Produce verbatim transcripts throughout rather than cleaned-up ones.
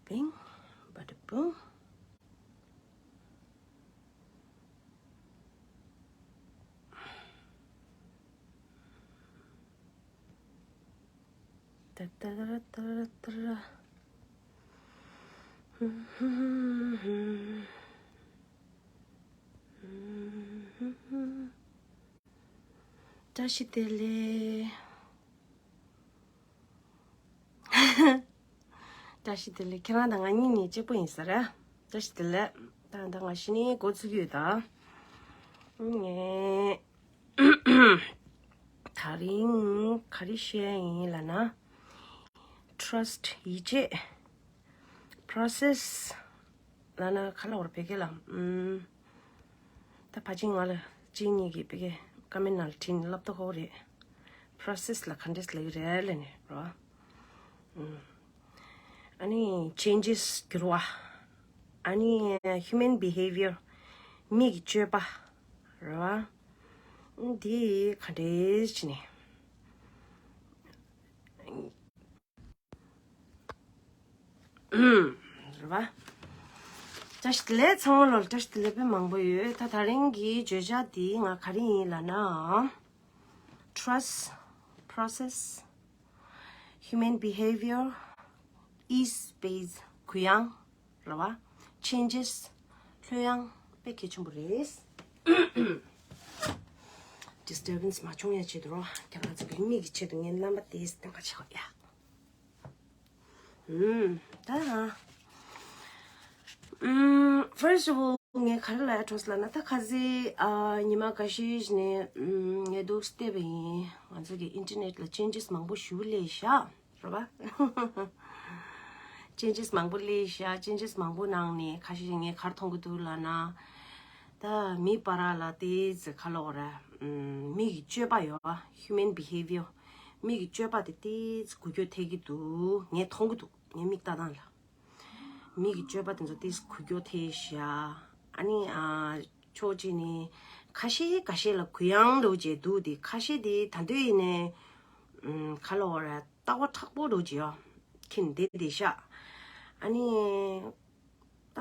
bing, bada boom. Da, da, da, da, da, da. བཀྲ་ཤིས་བདེ་ལེགས། བཀྲ་ཤིས་བདེ་ལེགས། ཁྱེད་རང་དང་ང་གཉིས་གཉིས་གཅིག་པོ་ཡིན་ས་རེད། བཀྲ་ཤིས་བདེ་ལེགས། ད་ད་ང་ཤི་ནི་འགོ་ཚུགས་ཡོད་ད། ངས་ད་རིང་ག་རེ་བཤད་ཡིན་ལབ་ན། Trust ཡིད་ཆེས། Process ལབ་ན་ག་ལབ་དགོས་རེད་བོད་སྐད་ལ། ཨུམ། ད་ཕལ་ཆེར་ང་ལ་གཅིག་གཉིས་ཀྱིས་བོད་སྐད་ཀོ་མེན་ནང་ལ་བྲིས་ནས་ལབ་ཐུབ་ཀྱི་རེད། Process ལ་ག་འདྲས་ལབ་ཀྱི་རེད་ལབ་ནས་རོ། ཨུམ། ཨ་ནི་changes འགྱུར་བ། ཨ་ནི་human behavior མི་གི་སྤྱོད་པ་རོ། འདི་ག་འདྲས་བྱས་ནས། རེད་བ། བཀྲ་ཤིས་བདེ་ལེགས། ཚང་མ་ལ་བཀྲ་ཤིས་བདེ་ལེགས་དཔེ་མང་པོ་ཡོད། ད་ད་རིང་གི་བརྗོད་བྱ་འདི་ང་ག་རེ་ཡིན་ལབ་ན། Trust, process, human behavior, ease base གུ་ཡངས། རེད་བ། Changes ལྷོད་ཡངས་དཔེ་གལ་ཆེན་པོ་རེད། Disturbance མ་བྱུང་ཡ་ཆེད་དུ་རོ། ཁྱེད་རང་ཚོ་གི་མིག་གི་ཆེད་དུ་ངའི་རྣམ་པ་དེ་སྟོན་ག་བྱེད་ཡ། ཨུམ། ད། ཨུམ། First of all ངས་ག་རེ་ལབ་ཡ་འཕྲོས་ལབ་ན། ད་ཁ་སང་ཨ་ཉི་མ་འགའ་ཤས་ནས་ཨུམ་ངས་འདུག་བལྟས་པ་ཡིན། ང་ཚོ་གི་ཨིན་ཊར་ནེཊ་ལ་changes མང་པོ་ཞེ་པོ་སླེབས་ཤག་རེད་པ། Changes མང་པོ་སླེབས་ཤག Changes མང་པོ་ནང་ནས་ཁ་ཤས་ངས་ག་རེ་མཐོང་གི་འདུག་ལབ་ན། ད་མི་བར་ལ་དེ་ཚོ་ག་ལབ་དགོས་རེད། ཨུམ། མི་གི་སྤྱོད་པ་ཡོད་པ། Human behavior མི་གི་སྤྱོད་པ་དེ་ཏོག་ཙམ་འགུལ་སྐྱོད་ཐེབས་ཀྱི་འདུག་ངས་མཐོང་གི་འདུག་ངའི་མིག་ལྟ་སྟངས་ལ། མི་གི་སྤྱོད་པ་དེ་ཚོ་ཏོག་ཙམ་འགུལ་སྐྱོད་ཐེབས་ཤག་ཨ་ནི་ཨ། ཕྱོགས་གཅིག་ནས་ཁ་ཤས་ཁ་ཤས་ལ་གུ་ཡངས་འདྲ་བོ་ཅིག་འདུག་དེ་ཁ་ཤས་དེ་ད་དུང་ཡིན་ནའི། ཨུམ། ག་ལབ་དགོས་རེད། ལྟ་བ་མཁྲེགས་པོ་འདྲ་བོ་ཅིག་ཡོད། ཁྱེད་འདི་འདི་ཤག་ཨ་ནི། ད།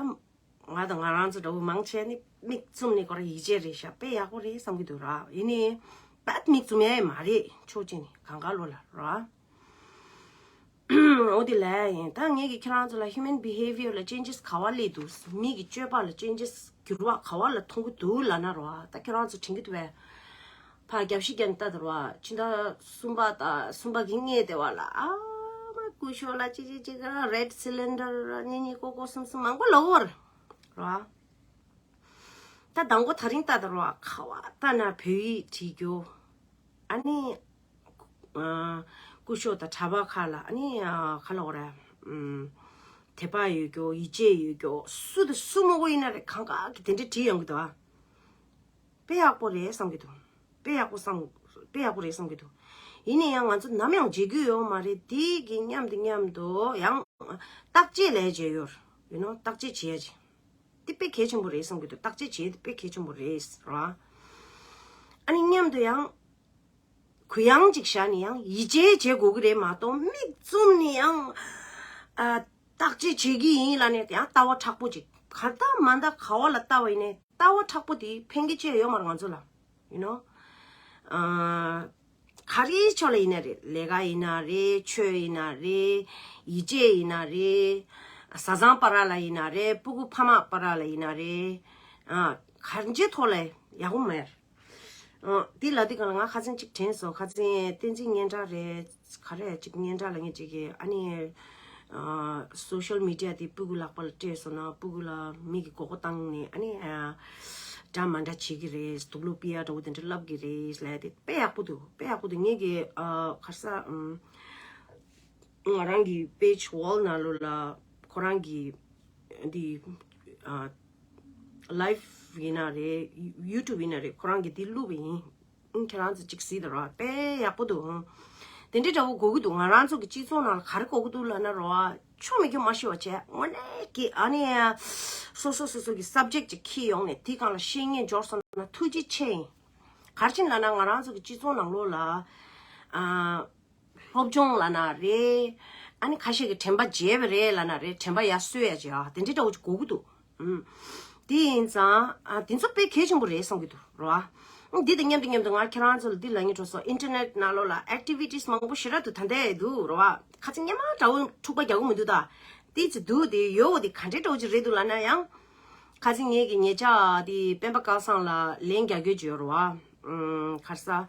ང་དང་ང་རང་ཚོ་འདྲ་བོ་མང་ཆེ་ནི་མིག་བཙུམ་ནས་ཁོ་རང་ཡིད་ཆེས་རེད་ཤག་དཔེ་ཡག་པོ་རེད་བསམ་གྱི་འདུག་ར། ཡིན་ནའི། ད་མིག་བཙུམ་ཡ་ཡི་མ་རེད། ཕྱོགས་གཅིག་ནས་གང་ག་ལོ་ལ་ར། འོ་དེ་ལས་ཡིན། ད་ངས་ཀྱིས་ཁྱེད་རང་ཚོ་ལ་human behavior ལ་changes ག་བ་སླེབས་འདུག་མི་གི་སྤྱོད་པ་ལ་changes འགྱུར་བ་ག་བ་ལ་མཐོང་གི་འདུག་ལབ་ན་ར། ད་ཁྱེད་རང་ཚོ་དྲན་གྱི་འདུག་པས། ཕར་རྒྱབ་ཤིག་རྒྱབ་ནས་ལྟ་དུས་ར། ཕྱི་ཟླ་གསུམ་པ་དང་གསུམ་པ་གི་སྔོན་དེ་བ་ལ་ཨ་མ་སྐུ་ཞབས་ལ་ཅི་ཅི་ཅི་ག་རེད། Red Cylinder གཉིས་གཉིས་ཀོ་ཀོ་གསུམ་གསུམ་མང་པོ་ལབ་ཀྱི་ཡོད་རེད་ར། ད་དང་པོ་ད་རིང་ལྟ་དུས་ར། ག་བ་ལྟ་ན་བོད་ཡིག་བྲིས་རྒྱུ། ཨ་ནི་ཨ་སྐུ་ཞབས་དང་གྲྭ་པ་ཁག་ལ་ཨ་ནི་ཨ་ག་ལབ་དགོས་རེད། ཨུམ། དད་པ་ཡོད་རྒྱུ། ཡིད་ཆེས་ཡོད་རྒྱུ། སུ་དང་སུ་མོ་གོ་ཡིན་ན་རེད། གང་ག་གི་དེ་འདྲ་བྲིས་ཡོང་གི་འདུག་ཨ། དཔེ་ཡག་པོ་རེད་བསམ་གྱི་འདུག་དཔེ་ཡག་པོ་བསམ། དཔེ་ཡག་པོ་རེད་བསམ་གྱི་འདུག་ཡིན་ན་ཡང་ང་ཚོ་ནམ་ཡང་བརྗེད་རྒྱུ་ཡོད་མ་རེད། དེ་གི་མཉམ་དུ་མཉམ་དུ་ཡང་བརྟག་དཔྱད་ལས་བྱས་ཡོད། ཡོད་ནོ་བརྟག་དཔྱད་བྱེད་ཡ་ཅིག་དེ་དཔེ་གལ་ཆེན་པོ་རེད་བསམ་གྱི་འདུག་བརྟག་དཔྱད་བྱེད་དེ་དཔེ་གལ་ཆེན་པོ་རེད་ར། ཨ་ནི་མཉམ་དུ་ཡང་གུ་ཡངས་ཅིག་བཞག་ནས་ཡང་ཡིད་ཆེས་བྱེད་དགོས་ཀྱི་རེད་མ་གཏོགས། མིག་བཙུམ་ནས་ཡང་ཨ་བརྟག་དཔྱད་བྱེད་ཀྱི་ཡིན་ལབ་ནས་ཡང་ལྟ་བ་མཁྲེགས་པོ་ཅིག་ག་ལྟ་མ་ལྟ་ག་བ་ལ་ལྟ་བ་ཡིན་ནའི་ལྟ་བ་མཁྲེགས་པོ་དེ་ཕན་གྱི་ཅི་ཡང་ཡོད་མ་རེད་ང་ཚོ་ལ། ཡུ་ནོ། ཨ། ག་རེའི་ཕྱོགས་ལ་ཡིན་ན་རེད། ལས་ཀ་ཡིན་ན་རེད། ཆོས་ཡིན་ན་རེད། ཡིད་ཆེས་ཡིན་ན་རེད། བཟའ་ཚང་བར་ལ་ཡིན་ན་རེད། སྤུ་གུ་ཕ་མ་བར་ལ་ཡིན་ན་རེད། ཨ། གང་ཅིའི་ཐོག་ལ་ཡག་པོ་མེད། ཨ། དེ་ལབ་དུས་སྒང་ལ་ང་ཁ་སང་གཅིག་དྲན་སོང་། ཁ་སང་བསྟན་འཛིན་སྙན་གྲགས་རེད། ག་རེ་གཅིག་སྙན་གྲགས་ལབ་མཁན་གཅིག་གིས་ཨ་ནི། ཨ། སོ་ཤལ་མི་ཌི་ཡ་དེ་སྤུ་གུ་ལག་པ་ལ་སྤྲད་སོང་ན་སྤུ་གུ་ལ་མི་གིས་མགོ་སྐོར་བཏང་ནས་ཨ་ནི། ཨ། འདྲ་མི་འདྲ་བྱེད་ཀྱི་རེད། དུག་ལོག་པི་ཡ་འདྲ་བོ་དེ་འདྲ་ལབ་ཀྱི་རེད་ལབ་ཡ་དེ་དཔེ་ཡག་པོ་འདུག་དཔེ་ཡག་པོ་འདུག་ངེད་ཀྱི་ཨ་ག་རེ་ཟེར། ཨམ། ང་རང་གི་པེ་ཇི་ཝོལ་ནང་ལོགས་ལ་ཁོ་རང་གི་འདི་ཨ་ལའེབ་ཡིན་ན་རེད། ཡུ་ཊུབ་ཡིན་ན་རེད། ཁོ་རང་གིས་འདི་བླུགས་པ་ཡིན། ཨང་། ཁྱེད་རང་ཚོ་གཅིག་གཟིགས་དང་ར། དཔེ་ཡག་པོ་འདུག་ཨང་། དེ་འདྲའི་འདྲ་བོ་དགོས་ཀྱི་འདུག་ང་རང་ཚོ་གི་སྤྱི་ཚོགས་ནང་ལ་ག་རེ་དགོས་ཀྱི་འདུག་ལབ་ན་ར། ཆོ་མེད་རྒྱུ་མ་ཤེས་པ་བྱས། དངོས་གནས་ཀྱི་ཨ་ནི་སོ་སོ་སོ་སོ་གི་སབ་ཇེག་ཅིག་འཁྱེར་ཡོང་ནས་དེའི་སྒང་ལ་བཤད་མཁན་འབྱོར་སོང་ན་ཐུགས་རྗེ་ཆེ་ཡིན། ག་རེ་བྱས་ལབ་ན་ང་རང་ཚོ་གི་སྤྱི་ཚོགས་ནང་ལོགས་ལ་ཨ། སློབ་སྦྱོང་ལབ་ན་རེད། ཨ་ནི་ཁ་ཤས་ཀྱིས་དྲན་པ་བརྗེད་པ་རེད་ལབ་ན་རེད། དྲན་པ་ཡར་གསོ་ཡ་བྱེད་ཨ། དེ་འདྲའི་འདྲ་བོ་ཅིག་དགོས་ཀྱི་འདུག་ཨུམ། དེ་ཡིན་ཙང་ཨ་དེ་ཚོ་དཔེ་གལ་ཆེན་པོ་རེད་བསམ་གྱི་འདུག་རེད་བ། འདི་དང་མཉམ་དུ་མཉམ་དུ་ང་ཁྱེད་རང་ཚོ་ལ་འདི་ལབ་སྙིང་བྲོ་སོང་། ཨིན་ཊར་ནེཊ་ནང་ལོགས་ལ་ཨེག་ཊི་ཝི་ཊི་སི་མང་པོ་ཞེ་དྲག་ཏུ་ད་ལྟ་ཡི་འདུག་རེད་བ། ཁ་ཚིག་སྙན་མ་འདྲ་བོ་འཁྲུག་པ་རྒྱག་གི་མི་འདུག་ད། དེ་ཚོ་འདུག་དེ་ཡོད་བོ་དེ་ག་འདྲའི་འདྲ་བོ་ཅིག་རེད་འདུག་ལབ་ན་ཡང་། ཁ་ཚིག་ངེད་ཀྱི་ཉེ་ཆར་དེ་སྤེན་པ་སྐལ་བཟང་ལ་ལན་རྒྱག་རྒྱུ་ཅིག་ཡོད་རེད་བ། ཨུམ། ག་རེ་ཟེར།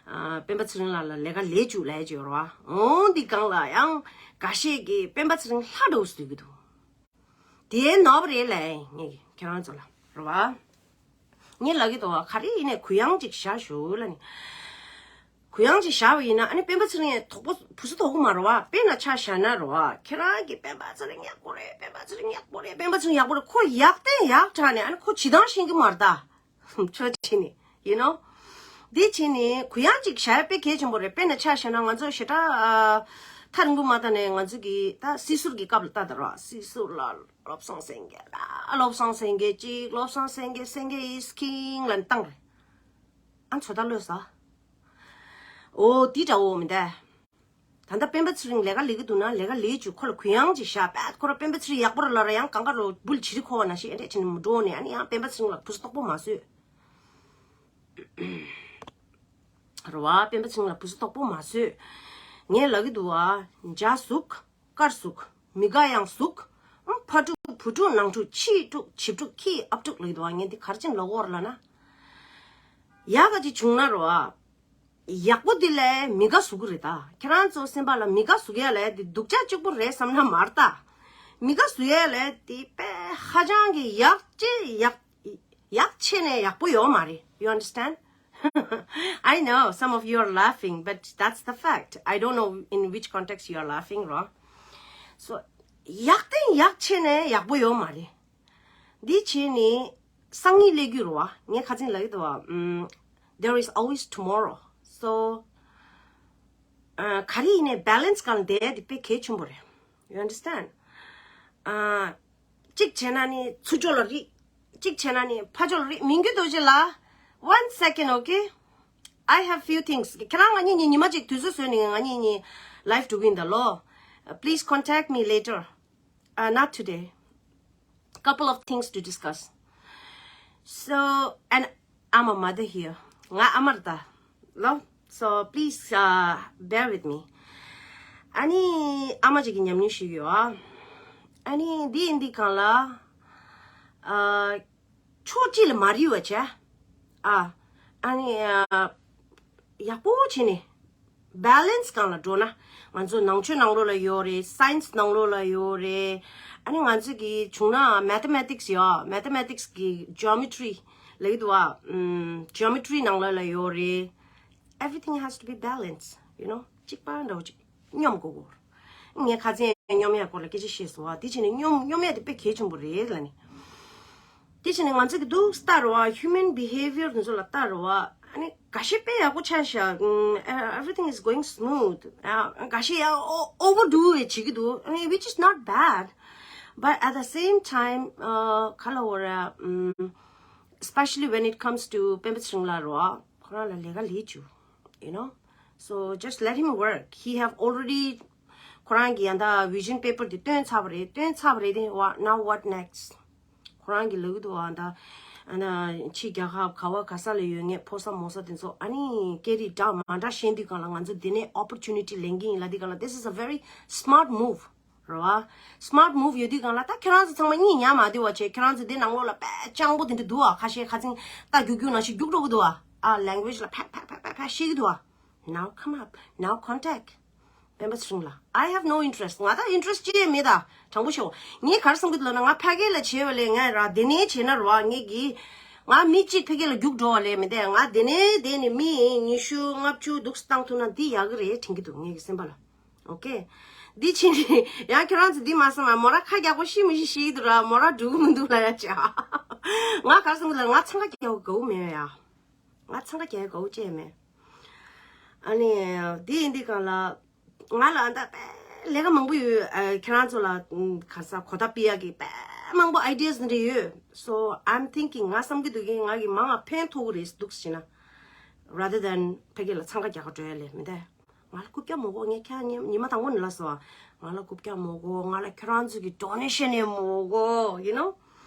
ཨ། སྤེན་པ་ཚེ་རིང་ལགས་ལ་ལས་ཀ་ལས་བཅུག་ལབ་ཡ་ཅིག་ཡོད་རེད་བ། འོང་འདི་སྒང་ལ་ཡང་འགའ་ཤས་ཀྱིས་སྤེན་པ་ཚེ་རིང་ལྷ་འདྲ་བོ་བཟོ་གི་འདུག་དེ་ནོར་བ་རེད་ལབ་ངས་ཁྱེད་རང་ཚོ་ལ་རེད་བ། ངས་ལབ་ཀྱི་འདུག་བ། ག་རེ་ཡིན་ནའི་གུ་ཡངས་ཅིག་བཞག་ཞོག་ལབ་ནས། གུ་ཡངས་ཅིག་བཞག་པ་ཡིན་ན་ཨ་ནི་སྤེན་པ་ཚེ་རིང་དོག་པོ་བུ་སུ་དོག་པོ་མ་རེད་བ། དཔེར་ན་ཆ་བཞག་ན་རེད་བ། ཁྱེད་རང་གིས་སྤེན་པ་ཚེ་རིང་ཡག་པོ་རེད། སྤེན་པ་ཚེ་རིང་ཡག་པོ་རེད། སྤེན་པ་ཚེ་རིང་ཡག་པོ་རེད། ཁོ་ཡག་དེ་ཡག་དྲགས་ནས་ཨ་ནི་ཁོ་བྱེད་སྟངས་ཤེས་ཀྱི་མ་རེད་ད། ཆོས་བྱས་ནས་you know། འདི་བྱས་ནས་གུ་ཡངས་ཅིག་བཞག་ཡ་དཔེ་གལ་ཆེན་པོ་རེད། དཔེར་ན་ཆ་བཞག་ན་ང་ཚོ་ཞེ་དྲག་ཨ། ཐག་རིང་པོ་མ་བལྟས་ནས་ང་ཚོ་གི་ད་སྲིད་ཟུར་གྱི་སྐབས་ལ་ལྟ་དང་ར། སྲིད་ཟུར་ལ་བློ་བཟང་སེང་གེ་ལ་བློ་བཟང་སེང་གེ་གཅིག་བློ་བཟང་སེང་གེ་སེང་གེ་is king ལབ་ནས་བཏང་རེད། ཨ་ཚོད་ལྟ་ལོས་ས། འོ་འདི་འདྲ་བོ་མི་འདའ། ད་ལྟ་སྤེན་པ་ཚེ་རིང་ལས་ཀ་ལས་ཀྱི་འདུག་ན་ལས་ཀ་ལས་བཅུག་ཁོ་ལ་གུ་ཡངས་ཅིག་བཞག་པས། ཁོ་ར་སྤེན་པ་ཚེ་རིང་ཡག་པོ་ར་ལ་ར་ཡང་གང་ག་རོ་འབུལ་བྱི་རི་ཁོ་བ་ན་ཞིག་ཨེ་འདྲས་བྱས་ནས་མི་འགྲོ་ནས། ཨ་ནི་ཡང་སྤེན་པ་ཚེ་རིང་ལ་བུ་སུ་དོག་པོ་མ་བཟོས། རེད་བ། སྤེན་པ་ཚེ་རིང་ལ་བུ་སུ་དོག་པོ་མ་བཟོས། ངས་ལབ་ཀྱི་འདུག་བ། འཇའ་ཟུག་དཀར་ཟུག་མི་དགའ་ཡང་ཟུག་ཕ་ཕྲུག་བུ་ཕྲུག་ནང་ཕྲུག་ཕྱི་ཕྲུག་ཕྱི་ཕྲུག་ཁྱི་ཨབ་ཕྲུག་ལབ་ཀྱི་འདུག་བ། ངས་འདི་ག་རེ་བྱས་ནས་ལབ་ཀྱི་ཡོད་རེད་ལབ་ན། ཡག་ག་ཅིག་བྱུང་ན་རེད་བ། ཡག་པོ་འདི་ལས་མི་དགའ་བཟོ་གི་རེད་ད། ཁྱེད་རང་ཚོ་སེམས་པ་ལ་མི་དགའ་བཟོ་གི་ཡ་ལས་འདི་སྡུག་ཅག་གཅིག་པོ་རེད་བསམ་ན་མ་རེད་ད། མི་དགའ་བཟོ་ཡ་ལས་འདི་དཔེ་ཧ་ཅང་གི་ཡག་ཅེ་ཡག་ཡག་ཆེ་ནས་ཡག་པོ་ཡོད་མ་རེད། You understand? I know some of you are laughing, but that's the fact. I don't know in which context you are laughing, right? So ཡག་དེ་ཡག་ཆེ་ནས་ཡག་པོ་ཡོད་མ་རེད། འདི་བྱས་ནས་སང་ཉིན་སླེབས་རྒྱུ་རེད་བ། ངས་ཁ་ཚིག་ལབ་ཀྱི་འདུག་བ། ཨུམ། There is always tomorrow. So ཨ། ག་རེ་ཡིན་ནའི་balance སྒང་ལ་བསྡད་ཡ་དེ་དཔེ་གལ་ཆེན་པོ་རེད། You understand? ཨ། གཅིག་བྱས་ན་ནི་ཚུར་ཕྱོགས་ལ་རིག་གཅིག་བྱས་ན་ནི་ཕར་ཕྱོགས་ལ་རིག་མིན་རྒྱུ་རྡོ་རྗེ་ལ། One second, okay? I have few things. ཁྱེད་རང་ང་གཉིས་གཉིས་ཉི་མ་གཅིག་དུས་ཚོད་བཟོས་ནས་ང་གཉིས་གཉིས་live འགྲོ་གི་ཡིན་ད་ལོ། Please contact me later. Uh, not today. Couple of things to discuss. So, and I'm a mother here. ང་ཨ་མ་རེད་ད་ལོ། So please, uh, bear with me. ཨ་ནི་ཨ་མ་ཅིག་གི་ཉམས་མྱོང་ཞིག་ཡོད་ཨ། ཨ་ནི་འདི་ཡིན་འདི་གང་ལ། ཨ། ཕྱོགས་གཅིག་ལ་མ་རིལ་བ་བྱས། ཨ། ཨ་ནི་ཨ། ཡག་པོ་བྱས་ནས་balance སྒང་ལ་འགྲོ་ན། ང་ཚོ་ནང་ཆོས་ནང་ལོགས་ལ་ཡོད་རེད། science ནང་ལོགས་ལ་ཡོད་རེད། ཨ་ནི་ང་ཚོ་གི་བྱུང་ན་mathematics ཡོད། mathematics གི་geometry ལབ་ཀྱི་འདུག་བ། ཨམ། geometry ནང་ལོགས་ལ་ཡོད་རེད། Everything has to be balanced, you know. གཅིག་པ་འདྲ་བོ་གཅིག་སྙོམས་དགོས་གོ། ངས་ཁ་ཚན་སྙོམས་ཡ་སྐོར་ལ་སྐད་ཆ་བཤད་སོང་བ། དེ་བྱས་ནས་སྙོམས་སྙོམས་ཡ་དེ་དཔེ་གལ་ཆེན་པོ་རེད་ལབ་ནས། དེ་བྱས་ནས་ང་ཚོ་གི་འདུག་ལྟ་རོ་བ། human behavior དེ་ཚོ་ལ་ལྟ་རོ་བ། ཨ་ནི་འགའ་ཤས་དཔེ་ཡག་པོ་ཆགས་ཤག་ཨ། everything is going smooth. ཨ། འགའ་ཤས་ཡང་ཨོ་overdo བྱེད་ཀྱི་འདུག་ཨ་ནི་which is not bad, but at the same time, ཨ། ག་ལབ་དགོས་རེད། ཨམ། especially when it comes to སྤེན་པ་ཚེ་རིང་ལགས་རོ། ཁོ་རང་ལ་ལས་ཀ་ལས་བཅུག you know. So just let him work. He have already ཁོ་རང་གི་ཡང་ད་vision paper དེ་བཏོན་ཚར་བ་རེད། བཏོན་ཚར་བ་རེད་དེ། What, now what next? ཁོ་རང་གི་ལབ་ཀྱི་འདུག་ཨ། ད་ཨ་ནི་ཕྱི་རྒྱལ་ཁབ་ག་བ་ག་ས་ལ་ཡོད་མཁན་ཕོ་གསར་མོ་གསར་དེ་ཚོ་ཨ་ནི་སྐད་རིགས་འདྲ་མ་འདྲ་ཤེས་དུས་སྒང་ལ་ང་ཚོ་འདི་ནས་opportunity ལེན་གྱི་ཡིན་ལབ་དུས་སྒང་ལ། This is a very smart move. རེད་བ། smart move ཡོད་དུས་སྒང་ལ་ད་ཁྱེད་རང་ཚོ་ཚང་མ་གཉིད་ཉལ་མ་བདེ་བ་བྱས། ཁྱེད་རང་ཚོ་འདི་ནང་ལོགས་ལ་དཔེ་སྤྱང་པོ་དེ་འདྲ་འདུག་ཨ། ཁ་ཤས་ཁ་ཚིག་ད་རྒྱུག་རྒྱུག་ནང་བཞིན་རྒྱུག་འགྲོ་གི་འདུག་ཨ། ཨ། language ལ་ཕག་ཕག་ཕག་ཕག་ཕག་བཤད་ཀྱི་འདུག་ཨ། Now come up, now contact. སྤེན་པ་ཚེ་རིང་ལགས། I have no interest. ང་ད་interest ཅི་ཡང་མེད་ད། དྲང་པོ་ཤོད། ངས་ག་རེ་བསམ་གྱི་འདུག་ལབ་ན། ང་ཕ་གི་ལ་བྱས་པ་ལས་ང་ར་དེ་ནས་བྱས་ན་ར་བ། ངས་གི་ང་མི་གཅིག་ཕ་གི་ལ་རྒྱུག་འགྲོ་བ་ལས་མི་འདས། ང་དེ་ནས་དེ་ནས་མི་ཉི་ཤུ་ལྔ་བཅུ་འདུག་སེ་བཏང་ཐུབ་ན་འདི་ཡག་གི་རེད་དྲན་གྱི་འདུག་ངས་གི་སེམས་པ་ལ། Okay. འདི་ཕྱིན་ནས་ཡང་ཁྱོད་རང་ཚོ་འདི་མ་བསམ་ཨ། མོ་རང་ཁ་རྒྱག་པོ་ཤི་མི་ཤི་ཤི་གི་འདུག་ར། མོ་རང་འགྲོ་གི་མི་འདུག་ལབ་ཡ་ཅིག་ང་ག་རེ་བསམ་གི་ལབ། ང་འཚང་ཁ་རྒྱག་དགོས་མེད་ཡ། ང་འཚང་ཁ་རྒྱག་དགོས་ཅེས་མེད། ཨ་ནི་འདི་ཡིན་འདི་གང་ལ། ང་ལ་ཨ་ད་དཔེ་ལས་ཀ་མང་པོ་ཡོད། ཨ། ཁྱེད་རང་ཚོ་ལ་ག་ས་གོ་བརྡ་སྤེལ་ཡ་གི་དཔེ་མང་པོ་ideas འདི་འདྲ་ཡོད། So I'm thinking ང་བསམ་གི་འདུག་གི་ང་གི་མང་ང་ཕན་ཐོགས་གི་རེད་འདུག་ཟེར་ན། Rather than ཕ་གི་ལ་འཚང་ཁ་རྒྱག་ག་འགྲོ་ཡ་ལས་མི་འདས། ང་ལ་རྐུབ་བཀྱག་མ་དགོས། ངས་ཁྱེད་ཉི་ཉི་མ་དང་པོ་ནས་ལབ་སོང་། ང་ལ་རྐུབ་བཀྱག་མ་དགོས། ང་ལ་ཁྱེད་རང་ཚོ་གི་donation ཡང་མ་དགོས། You know?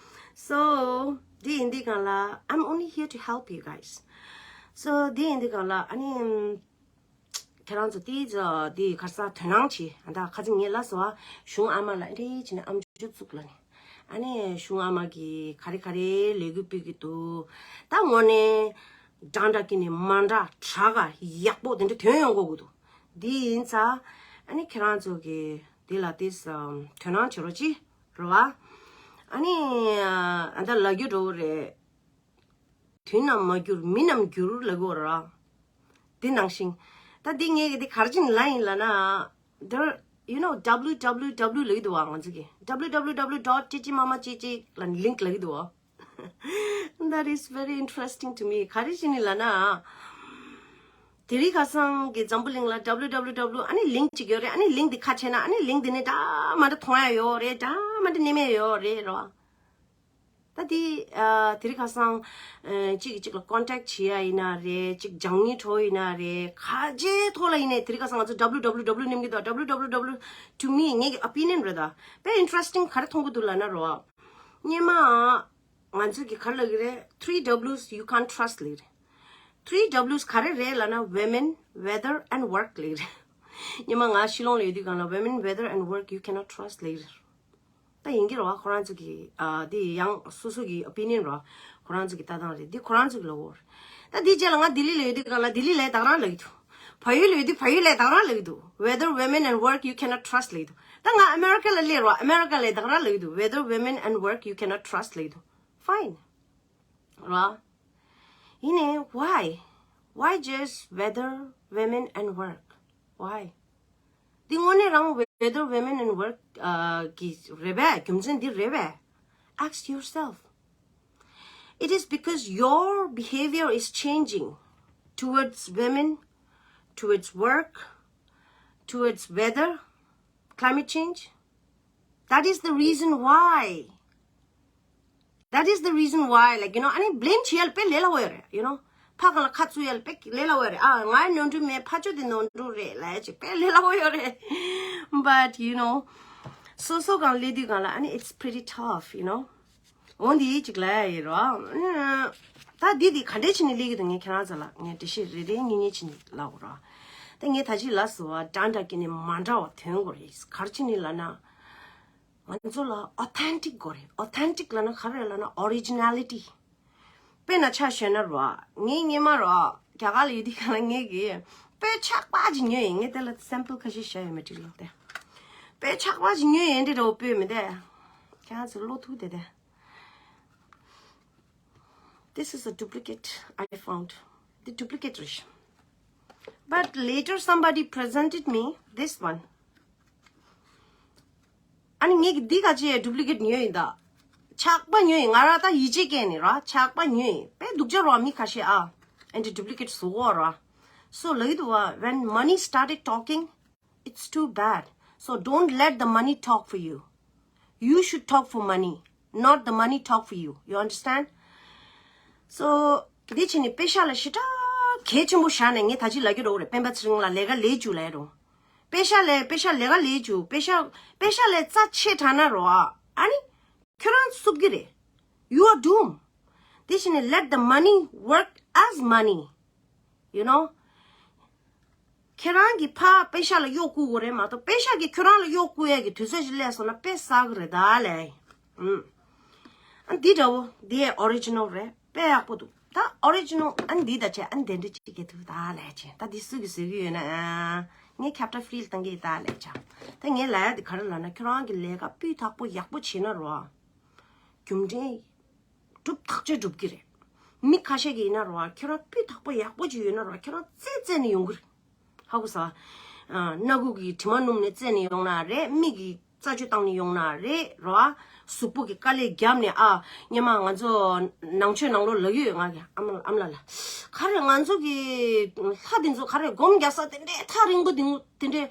So འདི་ཡིན་དུས་སྒང་ལ། I'm only here to help you guys. So འདི་ཡིན་དུས་སྒང་ལ། ཨ་ནི་ཁྱེད་རང་ཚོ་དེ་ཚོ་དེ་ག་རེ་ཟ། དོ་སྣང་བྱེད། ཨ། ད་ཁ་སང་ངས་ལབ་སོང་། གཞུང་ཨ་མ་ལ་འདི་འདྲ་བྱས་ནས་ཨམ་ཅོག་བཙུགས་ལབ་ནས། ཨ་ནི་གཞུང་ཨ་མ་གིས་ག་རེ་ག་རེ་ལས་འགུལ་སྤེལ་གྱི་འདུག། ད་དངོས་གནས་འདྲ་འདྲ་གི་ནས་མ་འདྲ་དྲག་ག་ཡག་པོ་དེ་འདྲ་ཐོན་ཡོང་དགོས་ཀྱི་འདུག། འདི་ཡིན་ཙང་། ཨ་ནི་ཁྱེད་རང་ཚོ་གིས་འདི་ལ་ཏོག་ཙམ་དོ་སྣང་བྱེད་རོགས་གྱིས། རེད་བ། ཨ་ནི་ཨ། ད་ལབ་རྒྱུ་འདྲ་བོ་རེད། དུས་ནམ་མ་འགྱུར་མི་རྣམས་འགྱུར་ལབ་དགོས་ར། འདི་ནང་བཞིན། ད་འདི་ངས་འདི་ག་རེ་བྱས་ནས་ལབ་ཡིན་ལབ་ན། there, you know, W W W ལབ་ཀྱི་འདུག་བ། ང་ཚོ་གིས་W W W dot ཅི་ཅི་མ་མ་ཅི་ཅི་ལ་link ལབ་ཀྱི་འདུག་བ། That is very interesting to me. ག་རེ་བྱས་ནས་ལབ་ན། དེ་རིང་ཁ་སང་གི་འཛམ་བུ་གླིང་ལ་W W W ཨ་ནི་link གཅིག་ཡོད་རེད། ཨ་ནི་link འདི་ཁ་ཕྱེ་ན། ཨ་ནི་link འདི་ནས་འདྲ་མ་འདྲ་མཐོང་ཡ་ཡོད་རེད། འདྲ་མ་འདྲ་ནི་མེད་ཡོད་རེད་རོ། ད་དེ་ཨ། དེ་རིང་ཁ་སང་ཨ། གཅིག་གིས་གཅིག་ལ་contact བྱེད་ཡ་ཡིན་ན་རེད། གཅིག་སྦྱང་ནི་འགྲོ་ཡིན་ན་རེད། ག་རེའི་ཐོག་ལ་ཡིན་ནའི་དེ་རིང་ཁ་སང་ང་ཚོ་W W W ནེམ་གྱི་འདུག། W W W to me ངེད་ཀྱི་opinion རེད། ད་དཔེ་interesting ག་རེ་མཐོང་གི་འདུག་ལབ་ན་རོ། སྔོན་མ་ང་ཚོ་གིས་ག་རེ་ལབ་ཀྱི་རེད། three W's you can't trust ལབ་ཀྱི་རེད། Three W's ག་རེ་རེད་ལབ་ན། women, weather and work ལབ་ཀྱི་རེད། སྔོན་མ་ང་ཤི་ལོང་ལ་ཡོད་དུས་སྒང་ལ། women, weather and work you cannot trust ལབ་ཀྱི་རེད། ད་ཡིན་གྱི་རེད་བ། ཁོ་རང་ཚོ་གི་ཨ། དེ་ཡང་སོ་སོ་གི་opinion རེད་བ། ཁོ་རང་ཚོ་གི་ལྟ་སྟངས་རེད། འདི་ཁོ་རང་ཚོ་གི་ལབ་དགོས་རེད། ད་འདིའི་རྗེས་ལ་ང་ལྡི་ལི་ལ་ཡོད་དུས་སྒང་ལ་ལྡི་ལི་ལ་ད་ག་རང་ལབ་ཀྱི་འདུག། བལ་ཡུལ་ལ་ཡོད་དུས་བལ་ཡུལ་ལ་ད་ག་རང་ལབ་ཀྱི་འདུག། Weather, women and work you cannot trust ལབ་ཀྱི་འདུག། ད་ང་ཨ་མེ་རི་ཀ་ལ་སླེབས་རེད་བ། ཨ་མེ་རི་ཀ་ལ་ད་ག་རང་ལབ་ཀྱི་འདུག། Weather, women and work you cannot trust ལབ་ཀྱི་འདུག། Fine ར། ཡིན་ནའི་why? Why just weather, women and work? Why? འདི་དངོས་གནས་རང་weather, women and work ཨ། གི་རེད་པས། རྒྱུ་མཚན་འདི་རེད་པས། Ask yourself. It is because your behavior is changing towards women, towards work, towards weather, climate change. That is the reason why. That is the reason why, like, you know, ཨ་ནི་blame བྱེད་ཡ་ལ་དཔེ་ལས་སླ་བོ་ཡོད་རེད། You know, ཕ་གང་ལ་ཁ་བཙུགས་ཡ་ལ་དཔེ་ལས་སླ་བོ་ཡོད་རེད། ཨ། ང་ནོར་འཁྲུལ་མེད། ཕ་ཆོས་དེ་ནོར་འཁྲུལ་རེད་ལབ་ཡ་ཅིག་དཔེ་ལས་སླ་བོ་ཡོད་རེད། But you know, སོ་སོ་གང་སླེབས་དུས་སྒང་ལ་ཨ་ནི་it's pretty tough, you know. འོ་འདི་ཅིག་ལབ་ཡ་ཡོད་རོ། ད་འདི་འདི་ག་འདྲས་བྱས་ནས་སླེབས་ཀྱི་འདུག། ངས་ཁྱེད་རང་ཚོ་ལ་ངས་འགྲེལ་བཤད་རེ་རེ་གཉིས་གཉིས་བྱས་ནས་ལབ་དགོས་རོ། ད་ངས་ད་ཅི་ལབ་སོང་བ། འདྲ་འདྲ་གི་ནས་མ་འདྲ་བ་ཐོན་དགོས་རེད། ག་རེ་བྱས་ནས་ལབ་ན། ང་ཚོ་ལ་authentic དགོས་རེད། Authentic ལབ་ན་ག་རེ་ལབ་ན་originality། དཔེར་ན་ཆ་བཞག་ན་རོ། ངས་སྔོན་མ་རོ། རྒྱ་གར་ལ་ཡོད་དུས་སྒང་ལ་ངས་གི་སྤོས་ཆག་པ་ཅིག་ཉོས་ཡིན། ངས་དེ་ལ་sample ཁ་ཤས་བཞག་ཡོད། མ་འགྲིག་ལབ་སྟེ། སྤོས་ཆག་པ་ཅིག་ཉོས་ཡིན། འདི་འདྲ་བོ་སྤོས་མི་འདུག། ཁྱེད་རང་ཚོ་བློ་ཐུག་བསྡད་དེ། This is a duplicate I found. འདི་duplicate རེད། But later somebody presented me this one. ཨ་ནི་ངས་ཀྱིས་འདི་ག་ཅི་duplicate ཉོས་ཡིན་ད། ཆག་པ་ཉོས་ཡིན། ང་རང་ད་ཡིད་ཆེས་སྐྱེས་ནས་ར་ཆག་པ་ཉོས་ཡིན། དཔེ་སྡུག་ཅག་རེད་བ། མི་ཁ་ཤས་ཨ། ཨེ་འདྲ་duplicate བཟོ་གོ་ར། So ལབ་ཀྱི་འདུག་བ། When money started talking, it's too bad. So don't let the money talk for you. You should talk for money, not the money talk for you. You understand? So འདི་བྱས་ནས་པེ་ཤ་ལ་ཞེ་དྲག་གལ་ཆེན་པོ་བཞག་ནས། ངས་ད་ཅི་ལབ་ཀྱི་རེད། སྤེན་པ་ཚེ་རིང་ལ་ལས་ཀ་ལས་བཅུག་ལབ་ཡ་རེད། པེ་ཤ་ལས། པེ་ཤ་ལས་ཀ་ལས་བཅུག། པེ་ཤ། པེ་ཤ་ལས་རྩ་ཆེ་དྲགས་ན་རོ། ཨ་ནི་ཁྱོད་རང་བསུབ་ཀྱི་རེད། You are doomed. དེ་བཞིན་let the money work as money. You know? ཁྱེད་རང་གི་ཕར་པེ་ཤ་ལ་གཡོག་བསྐུར་དགོས་རེད་མ་གཏོགས། པེ་ཤ་གིས་ཁྱོད་རང་ལ་གཡོག་བསྐུར་ཡ་གི་དུས་ཚོད་ཞིག་སླེབས་སོང་ན་དཔེ་བསགས་ཀྱི་རེད་ད་ལབ་ཡ་ཡིན། ཨ། འདི་འདྲ་བོ་འདི་ཡའི་original རེད། དཔེ་ཡག་པོ་འདུག། ད་original ཨ་ནི་འདི་ད་བྱས། ཨ་ནི་དེ་འདྲ་ཅིག་གི་འདུག་ད་ལབ་ཡ་བྱས། ད་འདི་སུ་གིས་བཟོས་ཀྱི་ཡོད་ན། ཨ། ངས་capture free ལ་བཏང་གི་ཡིན་ད་ལབ་ཡ་བྱས། ད་ངས་ལབ་ཡ་འདི་ག་རེ་ལབ་ན། ཁྱོད་རང་གི་ལས་ཀ་སྤུས་དག་པོ་ཡག་པོ་བྱས་ན་རོ། རྒྱུ་འབྲས་གྲུབ་ཐག་ཆོད་གྲུབ་ཀྱི་རེད། མི་ཁ་ཤས་ཀྱིས་ཡིན་ན་རོ། ཁྱོད་རང་སྤུས་དག་པོ་ཡག་པོ་ཅིག་ཡོད་ན་རོ། ཁྱོད་རང་རྩེ་རྩེ་ནས་ཡོང་གི་རེད། ཧ་གོ་སོང་། ཨ། སྣ་ཁུག་གི་དྲི་མ་སྣོམ་ནས་རྩེ་ནས་ཡོང་ན་རེད། མིག་གི་རྩ་ཆུ་བཏང་ནས་ཡོང་ན་རེད་རོ། གཟུགས་པོ་གི་དཀའ་ལས་བརྒྱབ་ནས། ཨ། སྔོན་མ་ང་ཚོ་ནང་ཆོས་ནང་ལོགས་ལབ་ཀྱི་ཡོད། ང་གི་ཨ་མ་ཨ་མ་ལགས་ལ། ག་རེ་ང་ཚོ་གི་ལྷ་དེ་ཚོ་ག་རེ་སྒོམ་རྒྱག་ས་དེ་འདྲའི་ཐག་རིང་པོ་དེ་དེ་འདྲའི་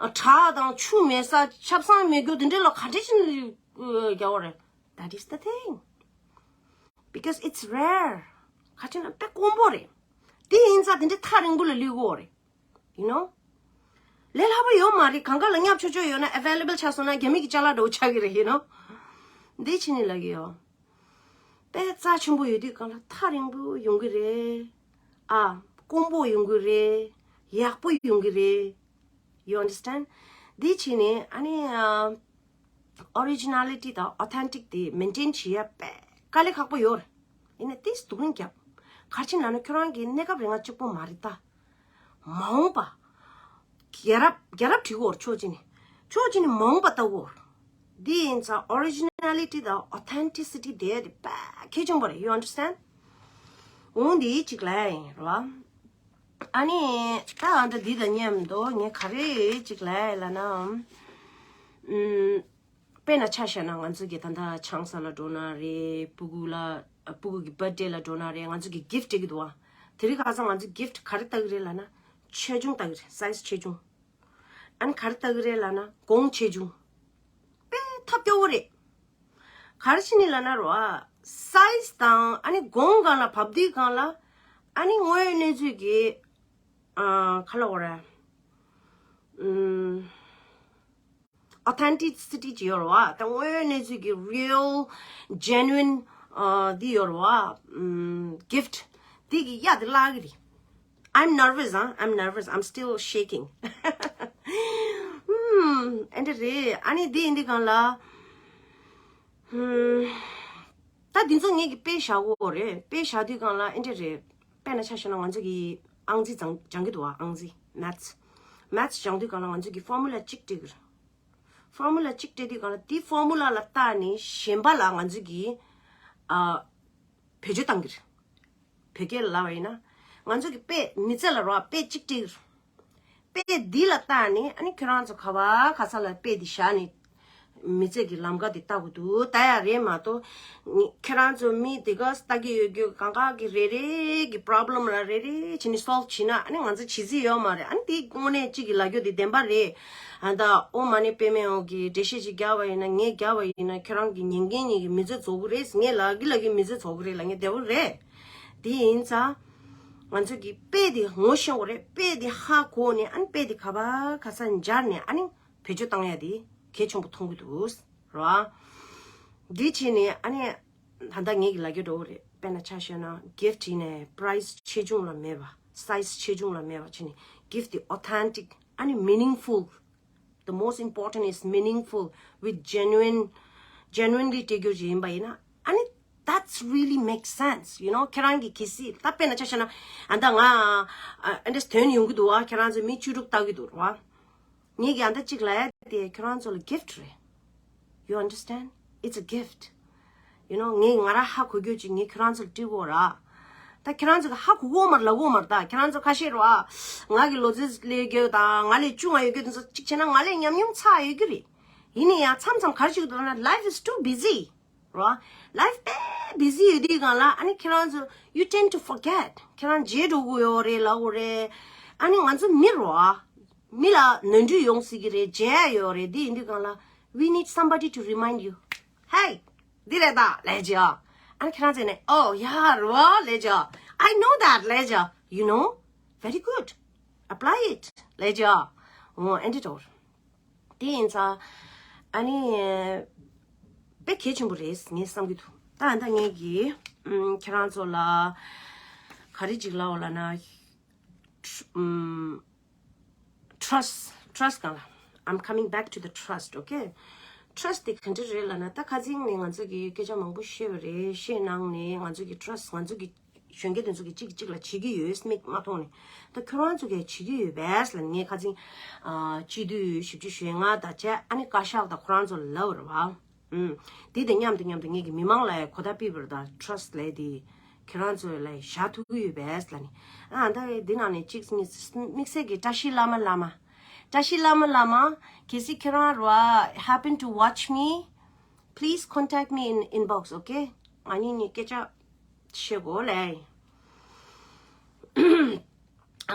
བྲག་དང་ཆུ་མེད་ས། ཆབ་གསང་མེད་རྒྱུ་དེ་འདྲའི་ལ་ག་འདྲ་བྱས་ནས་རྒྱག་པ་རེད། That is the thing. Because it's rare. ག་ཅི་ན་དཔེ་དཀོན་པོ་རེད། དེ་ཡིན་ཙང་དེ་འདྲའི་ཐག་རིང་པོ་ལ་སླེབས་ཀྱི་ཡོད་རེད། You know? ལས་སླ་པོ་ཡོད་མ་རེད། གང་ག་ལ་བསྙབ་ཆོག་ཆོག་ཡོད་ན་available་ཆགས་སོང་ན་རྒྱ་མི་གི་ཅ་ལག་འདྲ་བོ་ཆགས་ཀྱི་རེད་ཡིན་ནོ། འདི་ཕྱི་ནས་ལབ་ཀྱི་ཡོད། དཔེ་རྩ་ཆེན་པོ་ཡོད་དུས་གང་ལ་ཐག་རིང་པོ་ཡོང་གི་རེད། ཨ། དཀོན་པོ་ཡོང་གི་རེད། ཡག་པོ་ཡོང་གི་རེད། You understand? འདི་ཕྱི་ནས་ཨ་ནི་ཨ། originality་དང་authentic་དེ་maintain་བྱེད་ཡ་དཔེ་དཀའ་ལས་ཁག་པོ་ཡོད་རེད། ཡིན་ན་ཏིས་སྡུག་རུས་རྒྱབ། ག་རེ་བྱས་ན་ཁྱོད་རང་གི་གནས་སྐབས་རིང་ང་གཅིག་པོ་མ་རེད་ད། མ་འོངས་པ། རྒྱལ་རབས་རྒྱལ་རབས་བྲིས་གོ་ར་ཕྱོགས་གཅིག་ནས། ཕྱོགས་གཅིག་ནས་མ་འོངས་པ་ལྟ་གོ་ར། འདི་ཡིན་ཙང་originality་དང་authenticity་དེ་དེ་དཔེ་གལ་ཆེན་པོ་རེད། You understand? འོང་འདི་གཅིག་ལ་ཡིན་ར། ཨ་ནི། ད་ཨ་འདྲ་འདི་དང་མཉམ་དུ་ངས་ག་རེ་གཅིག་ལ་ཡིན་ལབ་ན། ཨུམ། དཔེར་ན་ཆ་བཞག་ན་ང་ཚོ་གི་ད་ལྟ་ཆང་ས་ལ་འགྲོ་ན་རེད། སྤུ་གུ་ལ་སྤུ་གུ་གི་birthday་ལ་འགྲོ་ན་རེད། ང་ཚོ་གི་gift་སྤྲད་ཀྱི་འདུག་བ། དེ་རིང་ཁ་སང་ང་ཚོ་gift་ག་རེ་ལྟ་གི་རེད་ལབ་ན། ཆེ་ཆུང་ལྟ་གི་རེད། size་ཆེ་ཆུང་། ཨ་ནི་ག་རེ་ལྟ་གི་རེད་ལབ་ན་གོང་ཆེ་ཆུང་། དཔེ་ཐབས་སྐྱོ་བོ་རེད། ག་རེ་བྱས་ནས་ལབ་ན་རོ་ཨ། size་དང་ཨ་ནི་གོང་སྒང་ལ་བབས་དུས་སྒང་ལ་ཨ་ནི་དངོས་ཡོད་གནས་ཚུལ་གྱི་ཨ་ག་ལབ་དགོས་རེད། ཨུམ། authenticity་ཅིག་ཡོད་རེད་བ། ད་དངོས་ཡོད་གནས་ཚུལ་གྱི་real genuine་ཨ་འདི་ཡོད་རེད་བ། ཨུམ། gift་འདི་གི་གཡའ་དེ་བརླག་གི་རེད། I'm nervous, huh? I'm nervous. I'm still shaking. ཨུམ། ཨེ་འདྲ་རེད། ཨ་ནི་འདི་ཡིན་དུས་སྒང་ལ། ཨུམ། ད་འདི་ཚོ་ངེད་ཀྱི་དཔེ་བཞག་དགོས་རེད། དཔེ་བཞག་དུས་སྒང་ལ་ཨེ་འདྲ་རེད། དཔེར་ན་ཆ་བཞག་ན་ང་ཚོ་གི་ཨང་རྩིས་སྦྱང་སྦྱང་གི་འདུག་བ། ཨང་རྩིས། maths། maths་སྦྱང་དུས་སྒང་ལ་ང་ཚོ་གི་formula་གཅིག་སྤྲད་ཀྱི་རེད། formula་གཅིག་སྤྲད་དུས་སྒང་ལ་དེ་formula་ལ་བལྟས་ནས་གཞན་པ་ལ་ང་ཚོ་གི་ཨ་བེད་སྤྱོད་བཏང་གི་རེད། བོད་སྐད་ལ་ལབ་པ་ཡིན་ན། ང་ཚོ་གི་དཔེ་མི་ཚེ་ལ་རོ་དཔེ་གཅིག་སྤྲད་ཀྱི་རེད། དཔེ་འདི་ལ་བལྟས་ནས་ཨ་ནི་ཁྱོད་རང་ཚོ་ག་བ་ག་ས་ལ་དཔེ་འདི་བཞག་ནས་མི་ཚེ་གི་ལམ་ཁ་འདི་ལྟ་དགོས་འདུག་ལྟ་ཡ་རེད་མ་གཏོགས། ཁྱེད་རང་ཚོ་མི་དེ་ག་ལྟ་གི་ཡོད་རྒྱུ་གང་ག་གི་རེ་རེ་གི་problem་ལ་རེ་རེ་བྱས་ནས་solve་བྱས་ན་ཨ་ནི་ང་ཚོ་བྱེད་རྩིས་ཡོད་མ་རེད། ཨ་ནི་དེ་དངོས་གནས་གཅིག་གི་ལབ་རྒྱུ་དེ་བདེན་པ་རེད། ཨ་ད་ཨོ་མ་ནི་པེ་མེ་ཨོ་གི་འགྲེལ་བཤད་ཅིག་རྒྱག་པ་ཡིན་ན། ངས་རྒྱག་པ་ཡིན་ན་ཁྱེད་རང་གི་ཉན་མཁན་གཉིས་ཀྱི་མི་ཚེ་རྫོགས་ཀྱི་རེད། ངས་ལབ་གི་ལབ་གི་མི་ཚེ་རྫོགས་ཀྱི་རེད་ལབ་མཁན་བདེ་པོ་རེད། དེ་ཡིན་ཙང་། ང་ཚོ་གི་དཔེ་དེ་ངོ་ཤེས་དགོས་རེད། དཔེ་དེ་ཧ་གོ་ནས་ཨ་ནི་དཔེ་དེ་ག་བ་ག་ས་འབྱར་ནས་ཨ་ནི་བེད་སྤྱོད་བཏང་ཡ་དེ་གལ་ཆེན་པོ་མཐོང་གི་འདུག་ར། འདི་བྱས་ནས་ཨ་ནི་ད་ལྟ་ངེད་ཀྱི་ལབ་རྒྱུ་འདྲ་བོ་རེད། དཔེར་ན་ཆ་བཞག་ན་gift་ཡིན་ནའི་price་ཆེ་ཆུང་ལ་མེད་པ། size་ཆེ་ཆུང་ལ་མེད་པ་བྱས་ནས་gift་དེ་authentic་ཨ་ནི་meaningful། The most important is meaningful with genuine, genuinely་སྤྲད་རྒྱུ་ཅིག་ཡིན་པ་ཡིན་ན་ཨ་ནི་that's really makes sense, you know. ཁྱེད་རང་གི་གལ་སྲིད་ད་དཔེར་ན་ཆ་བཞག་ན་ཨ་ད་ང་ཨ་འདྲས་དོན་ཡོང་གི་འདུག་བ། ཁྱེད་རང་ཚོ་མི་བཅུ་དྲུག་ལྟ་གི་འདུག་བ། ངས་ཀྱི་ཨ་ད་གཅིག་ལ་ཡ་དེ་ཁྱེད་རང་ཚོ་ལ་gift་རེད། You understand? It's a gift. You know, ངས་ང་རང་ཧ་གོ་རྒྱུ་ཅིག་ངས་ཁྱེད་རང་ཚོ་ལ་སྤྲད་དགོས་ར། ད་ཁྱེད་རང་ཚོ་གི་ཧ་གོ་གོ་མར་ལབ་གོ་མར། ད་ཁྱེད་རང་ཚོ་ཁ་ཤས་རོ་ཨ། ང་གི་ལོ་ཚོད་ལས་རྒྱུ་དང་ང་ལས་ཆུང་ང་ཡོད་རྒྱུ་དེ་ཚོ་གཅིག་བྱས་ན་ང་ལས་ཉམས་མྱོང་ཚ་ཡོད་རྒྱུ་རེད། ཡིན་ན་ཡང་མཚམས་མཚམས་ག་རེ་ཞིག་འདུག་ན། Life is too busy. རོ་ཨ། Life དཔེ་busy་ཡོད་དུས་སྒང་ལ་ཨ་ནི་ཁྱེད་རང་ཚོ་you tend to forget. ཁྱེད་རང་བརྗེད་འགྲོ་གི་ཡོད་རེད་ལབ་གོ་རེད། ཨ་ནི་ང་ཚོ་མི་རོ་ཨ། མི་ལ་ནོར་འཁྲུལ་ཡོང་སྲིད་ཀྱི་རེད། བརྗེད་ཡ་ཡོད་རེད། འདི་ཡིན་དུས་སྒང་ལ། We need somebody to remind you. Hey, འདི་རེད་ད་ལབ་བྱས། ཨ་ནི་ཁྱེད་རང་ཚོས་ནས་Oh yeah, རེད་བ་ལབ་བྱས། I know that ལབ་བྱས། You know? Very good. Apply it ལབ་བྱས། འོ་ཨེ་འདྲ་འགྲོ། དེ་ཡིན་ཙང་ཨ་ནི་དཔེ་གལ་ཆེན་པོ་རེད་ངས་བསམ་གྱི་འདུག་ད་ད་ངས་ཀྱི་ཨམ་ཁྱེད་རང་ཚོ་ལ་ག་རེ་ཅིག་ལབ་དགོས་ལབ་ན། ཨམ། Trust, trust གང་ལ། I'm coming back to the trust, okay? Trust དེ་ག་འདྲ་རེད་ལབ་ན། ད་ཁ་སང་ནས་ང་ཚོ་གིས་སྐད་ཆ་མང་པོ་བཤད་པ་རེད། བཤད་གནང་ནས་ང་ཚོ་གི་trust ང་ཚོ་གི་གཞོན་སྐྱེས་དེ་ཚོ་གིས་གཅིག་གིས་གཅིག་ལ་བྱེད་ཀྱི་ཡོད་མིག་མ་མཐོང་ནས། ད་ཁྱོད་རང་ཚོ་གིས་བྱེད་ཀྱི་ཡོད་པས་ལབ་ནས། ངས་ཁ་སང་ཨ་སྤྱི་འཐུས་བཞི་བཅུ་ཞེ་ལྔ་དང་བཅས་ཨ་ནི་བཀའ་ཤག་དང་ཁོ་རང་ཚོ་ལ་ལབ་པ་རེད་བ། ཨུམ། དེ་དང་མཉམ་དུ་མཉམ་དུ་ངེད་ཀྱི་མི་མང་ལ་གོ་བརྡ་སྤེལ་བར་དང་trust ལས་དེ་ཁྱེད་རང་ཚོ་ལ་བཞག་ཐུབ་ཀྱི་ཡོད་པས་ལབ་ནས། ཨ་ད་འདི་ནང་ནས་གཅིག་དམིགས་བསལ་གྱི་བཀྲ་ཤིས་བླ་མ་བླ་མ། བཀྲ་ཤིས་བླ་མ་བླ་མ། གལ་སྲིད་ཁྱེད་རང་རོ་ཨ་happen to watch me, please contact me in inbox, okay? ང་གཉིས་གཉིས་སྐད་ཆ་བཤད་དགོས་ལས།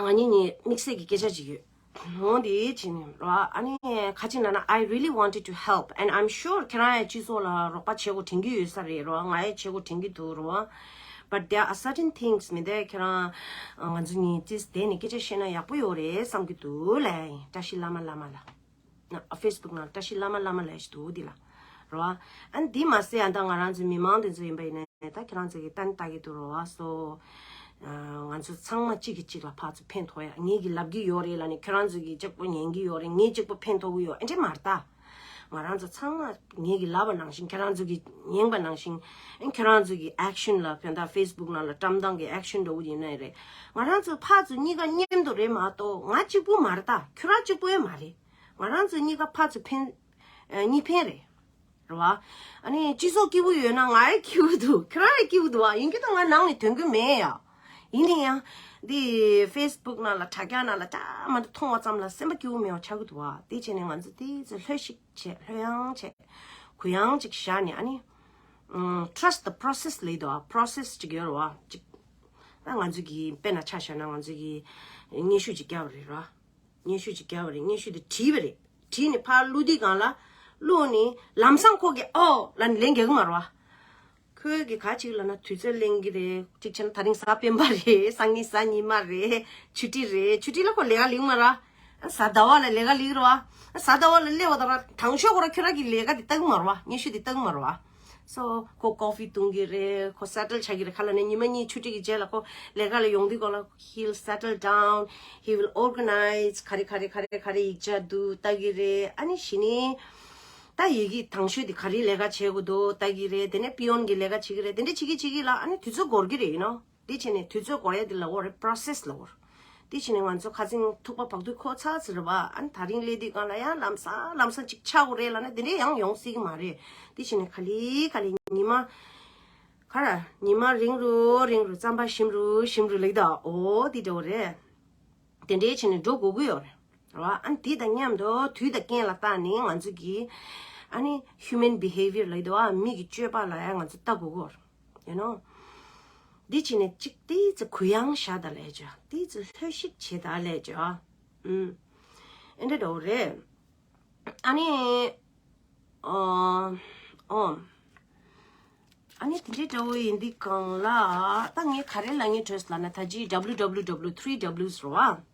ང་གཉིས་གཉིས་དམིགས་བསལ་གྱི་སྐད་ཆ་ཅིག་ཡོད། འོ་འདི་བྱས་ནས་རོ། ཨ་ནི་ཁ་ཅིག་ན་ན། I really wanted to help and I'm sure ཁྱེད་རང་ཡང་སྤྱི་ཚོགས་ལ་རོགས་པ་བྱེད་དགོས་དྲན་གྱི་ཡོད་ས་རེད་རོ། ང་ཡང་བྱེད་དགོས་དྲན་གྱི་འདུག་རོ། But there are certain things མི་འདི་ཁྱེད་རང་ང་ཚོ་གཉིས་ཙིས་དེ་ནས་སྐད་ཆ་བཤད་ན་ཡག་པོ་ཡོད་རེད་བསམ་གྱི་འདུག་ལ། བཀྲ་ཤིས་བླ་མ་བླ་མ་ལ། ན་Facebook་ནང་བཀྲ་ཤིས་བླ་མ་བླ་མ་ལས་ཞིག་འདུག་འདི་ལ། རོ། ཨ་ནི་འདི་མ་ཟད་ཨ་ད་ང་རང་ཚོའི་མི་མང་དེ་ཚོ་ཡིན་པ་ཡིན་ན་ད་ཁྱེད་རང་ཚོ་གི་ལྟ་ནི་ལྟ་གི་འདུག་རོ་བ་སོ། ང་ཚོ་ཚང་མ་གཅིག་གིས་གཅིག་ལ་ཕར་ཚུར་ཕན་ཐོགས་ཡ། ངེད་ཀྱིས་ལབ་གི་ཡོད་རེད་ལ་ནི་ཁྱེད་རང་ཚོ་གིས་གཅིག་པོ་ཉན་གི་ཡོད་རེད། ངས་གཅིག་པོ་ཕན་ཐོགས་གི་ཡོད་ཨེ་འདྲས་མ་རེད་ད། ང་རང་ཚོ་ཚང་མ་ངེད་ཀྱིས་ལབ་པ་ནང་བཞིན་ཁྱེད་རང་ཚོ་གིས་ཉན་པ་ནང་བཞིན་ཨེ་ཁྱེད་རང་ཚོ་གི་action་ལ་ཕན་ད་Facebook་ནང་ལ་བཀྲམ་སྟངས་ཀྱི་action་འདྲ་བོ་ཡིན་ནའི་རེད། ང་རང་ཚོ་ཕར་ཚུར་གཉིས་ཀ་མཉམ་དུ་རེད་མ་གཏོགས་ང་གཅིག་པུ་མ་རེད་ད། ཁྱོད་རང་གཅིག་པུ་ཡང་མ་རེད། ང་རང་ཚོ་གཉིས་ཀ་ཕར་ཚུར་ཕན་ཨ་གཉིས་ཕན་རེད། རེད་བ། ཨ་ནི་སྤྱི་ཚོགས་སྐྱིད་པོ་ཡོད་ན་ང་ཡང་སྐྱིད་པོ་འདུག་ཁྱོད་རང་ཡང་སྐྱིད་པོ་འདུག་བ། ཡིན་གྱི་ད་ང་ནང་ནས་དོན་གྱི་མེད་ཡ། ཡིན་ནའི་ཡང་། འདི་Facebook་ནང་ལ་དྲ་རྒྱ་ནང་ལ་ད་མ་ད་མཐོང་བ་ཙམ་ལ་སེམས་པ་སྐྱིད་པོ་མེད་པ་ཆགས་ཀྱི་འདུག་བ། དེ་བྱས་ནས་ང་ཚོ་དེ་ཚོ་ལྷོད་ཤིག་བྱས་ལྷོད་ཡངས་བྱས། གུ་ཡངས་ཅིག་བཞག་ནས་ཨ་ནི། ཨུམ། Trust the process་ལབ་འདུག་བ། process་ཅིག་ཡོད་རེད་བ། ཅིག་ད་ང་ཚོ་གི་དཔེར་ན་ཆ་བཞག་ན་ང་ཚོ་གི་སྙན་ཞུ་ཅིག་བརྒྱབ་པ་རེད་ར། སྙན་ཞུ་ཅིག་བརྒྱབ་པ་རེད། སྙན་ཞུ་དེ་བྲིས་པ་རེད། བྲིས་ནས་ཕར་བླུགས་དུས་སྒང་ལ། བླུགས་ནས་ལམ་སང་ཁོ་གིས་ཨོ་ལབ་ནས་ལན་རྒྱག་གི་མ་རེད་བ། ཁོས་གི་ག་ཅིག་ལབ་ན་དུས་ཚོད་ལེན་གི་རེད། གཅིག་བྱས་ན་ད་རིང་གཟའ་སྤེན་པ་རེད། སང་ཉིན་གཟའ་ཉི་མ་རེད། ཆུ་ཊི་རེད། ཆུ་ཊི་ལ་ཁོ་ལས་ཀ་ལེན་གི་མ་རེད་བ། གཟའ་ཟླ་བ་ལ་ལས་ཀ་ལེན་གི་རེད་བ། གཟའ་ཟླ་བ་ལ་སླེབས་པ་དང་ར་དང་ཤོས་ཁོ་ར་ཁྱོད་ར་གི་ལས་ཀ་དེ་ལྟ་གི་མ་རེད་བ། སྙན་ཞུ་དེ་ལྟ་གི་མ་རེད་བ། So ཁོ་ཀོ་ཕི་འཐུང་གི་རེད། ཁོ་སེ་ཊལ་ཆགས་ཀྱི་རེད། ཁ་ལ་ནས་ཉི་མ་གཉིས་ཆུ་ཊི་གི་རྗེས་ལ་ཁོ་ལས་ཀ་ལ་ཡོང་དུས་སྒང་ལ། He'll settle down, he will organize. ག་རེ་ག་རེ་ག་རེ་ག་རེ་ཡིག་ཆ་འདུག་ལྟ་གི་རེད། ཨ་ནི་གཞི་ནས་ད་ཡི་གེ་དང་ཤོས་དེ་ག་རེ་ལས་ཀ་བྱེད་དགོས་འདུག་ལྟ་གི་རེད། དེ་ནས་པི་ཡོན་གྱི་ལས་ཀ་བྱེད་ཀྱི་རེད། དེ་འདྲ་བྱེད་ཀྱི་བྱེད་ཀྱི་ལ་ཨ་ནི་དུས་ཚོད་འགོར་གི་རེད། ཡིན་ནོ། དེ་བྱས་ནས་དུས་ཚོད་འགོར་ཡ་དེ་ལབ་དགོས་རེད། པོ་རོ་སེ་སི་ལབ་དགོས་རེད། དེ་བྱས་ནས་ང་ཚོ་ཁ་སང་ཐུག་པ་བག་ཐུག་ཁོ་ཚ་ཚ་རེད་བ། ཨ་ནི་ད་རིང་སླེབས་དུས་སྒང་ལ་ཡང་ལམ་སང་ལམ་སང་ཅིག་ཆགས་དགོས་རེད་ལབ་ན་དེ་འདྲས་ཡང་ཡོང་སྲིད་ཀྱི་མ་རེད། དེ་བྱས་ནས་ག་ལེ་ག་ལེ་ཉི་མ། ག་རེ་ཉི་མ་རིང་རུ་རིང་རུ་རྩམ་པ་ཞིམ་རུ་ཞིམ་རུ་ལེགས་ད་འོ་དེ་འདྲ་བོ་རེད། དེ་འདྲའི་བྱས་ནས་འགྲོ་དགོས་ཀྱི་ཡོད་རེད། རེད་བ། ཨ་ནི་དེ་དང་མཉམ་དུ་དུས་དང་རྐྱེན་ལ་བལྟས་ནས་ང་ཚོ་གིས་ཨ་ནི་human behavior་ལབ་ཀྱི་འདུག་བ། མི་གི་སྤྱོད་པ་ལ་ཡང་ང་ཚོ་ལྟ་དགོས་ཀྱི་ཡོད་རེད། You know། འདི་བྱས་ནས་གཅིག་དེ་ཚོ་གུ་ཡངས་བཞག་ད་ལས་བྱ། དེ་ཚོ་ལྷོད་ཤིག་བྱེད་ད་ལས་བྱ། ཨུམ། ཨེ་འདྲ་འདྲ་བོ་རེད། ཨ་ནི། ཨོ། ཨོ། ཨ་ནི་དེ་འདྲའི་འདྲ་བོ་ཡིན་དུས་སྒང་ལ་ད་ངས་ག་རེ་ལབ་སྙིང་བྲོས་ལབ་ན། ད་ཅི་W W W three Ws་རེད་བ།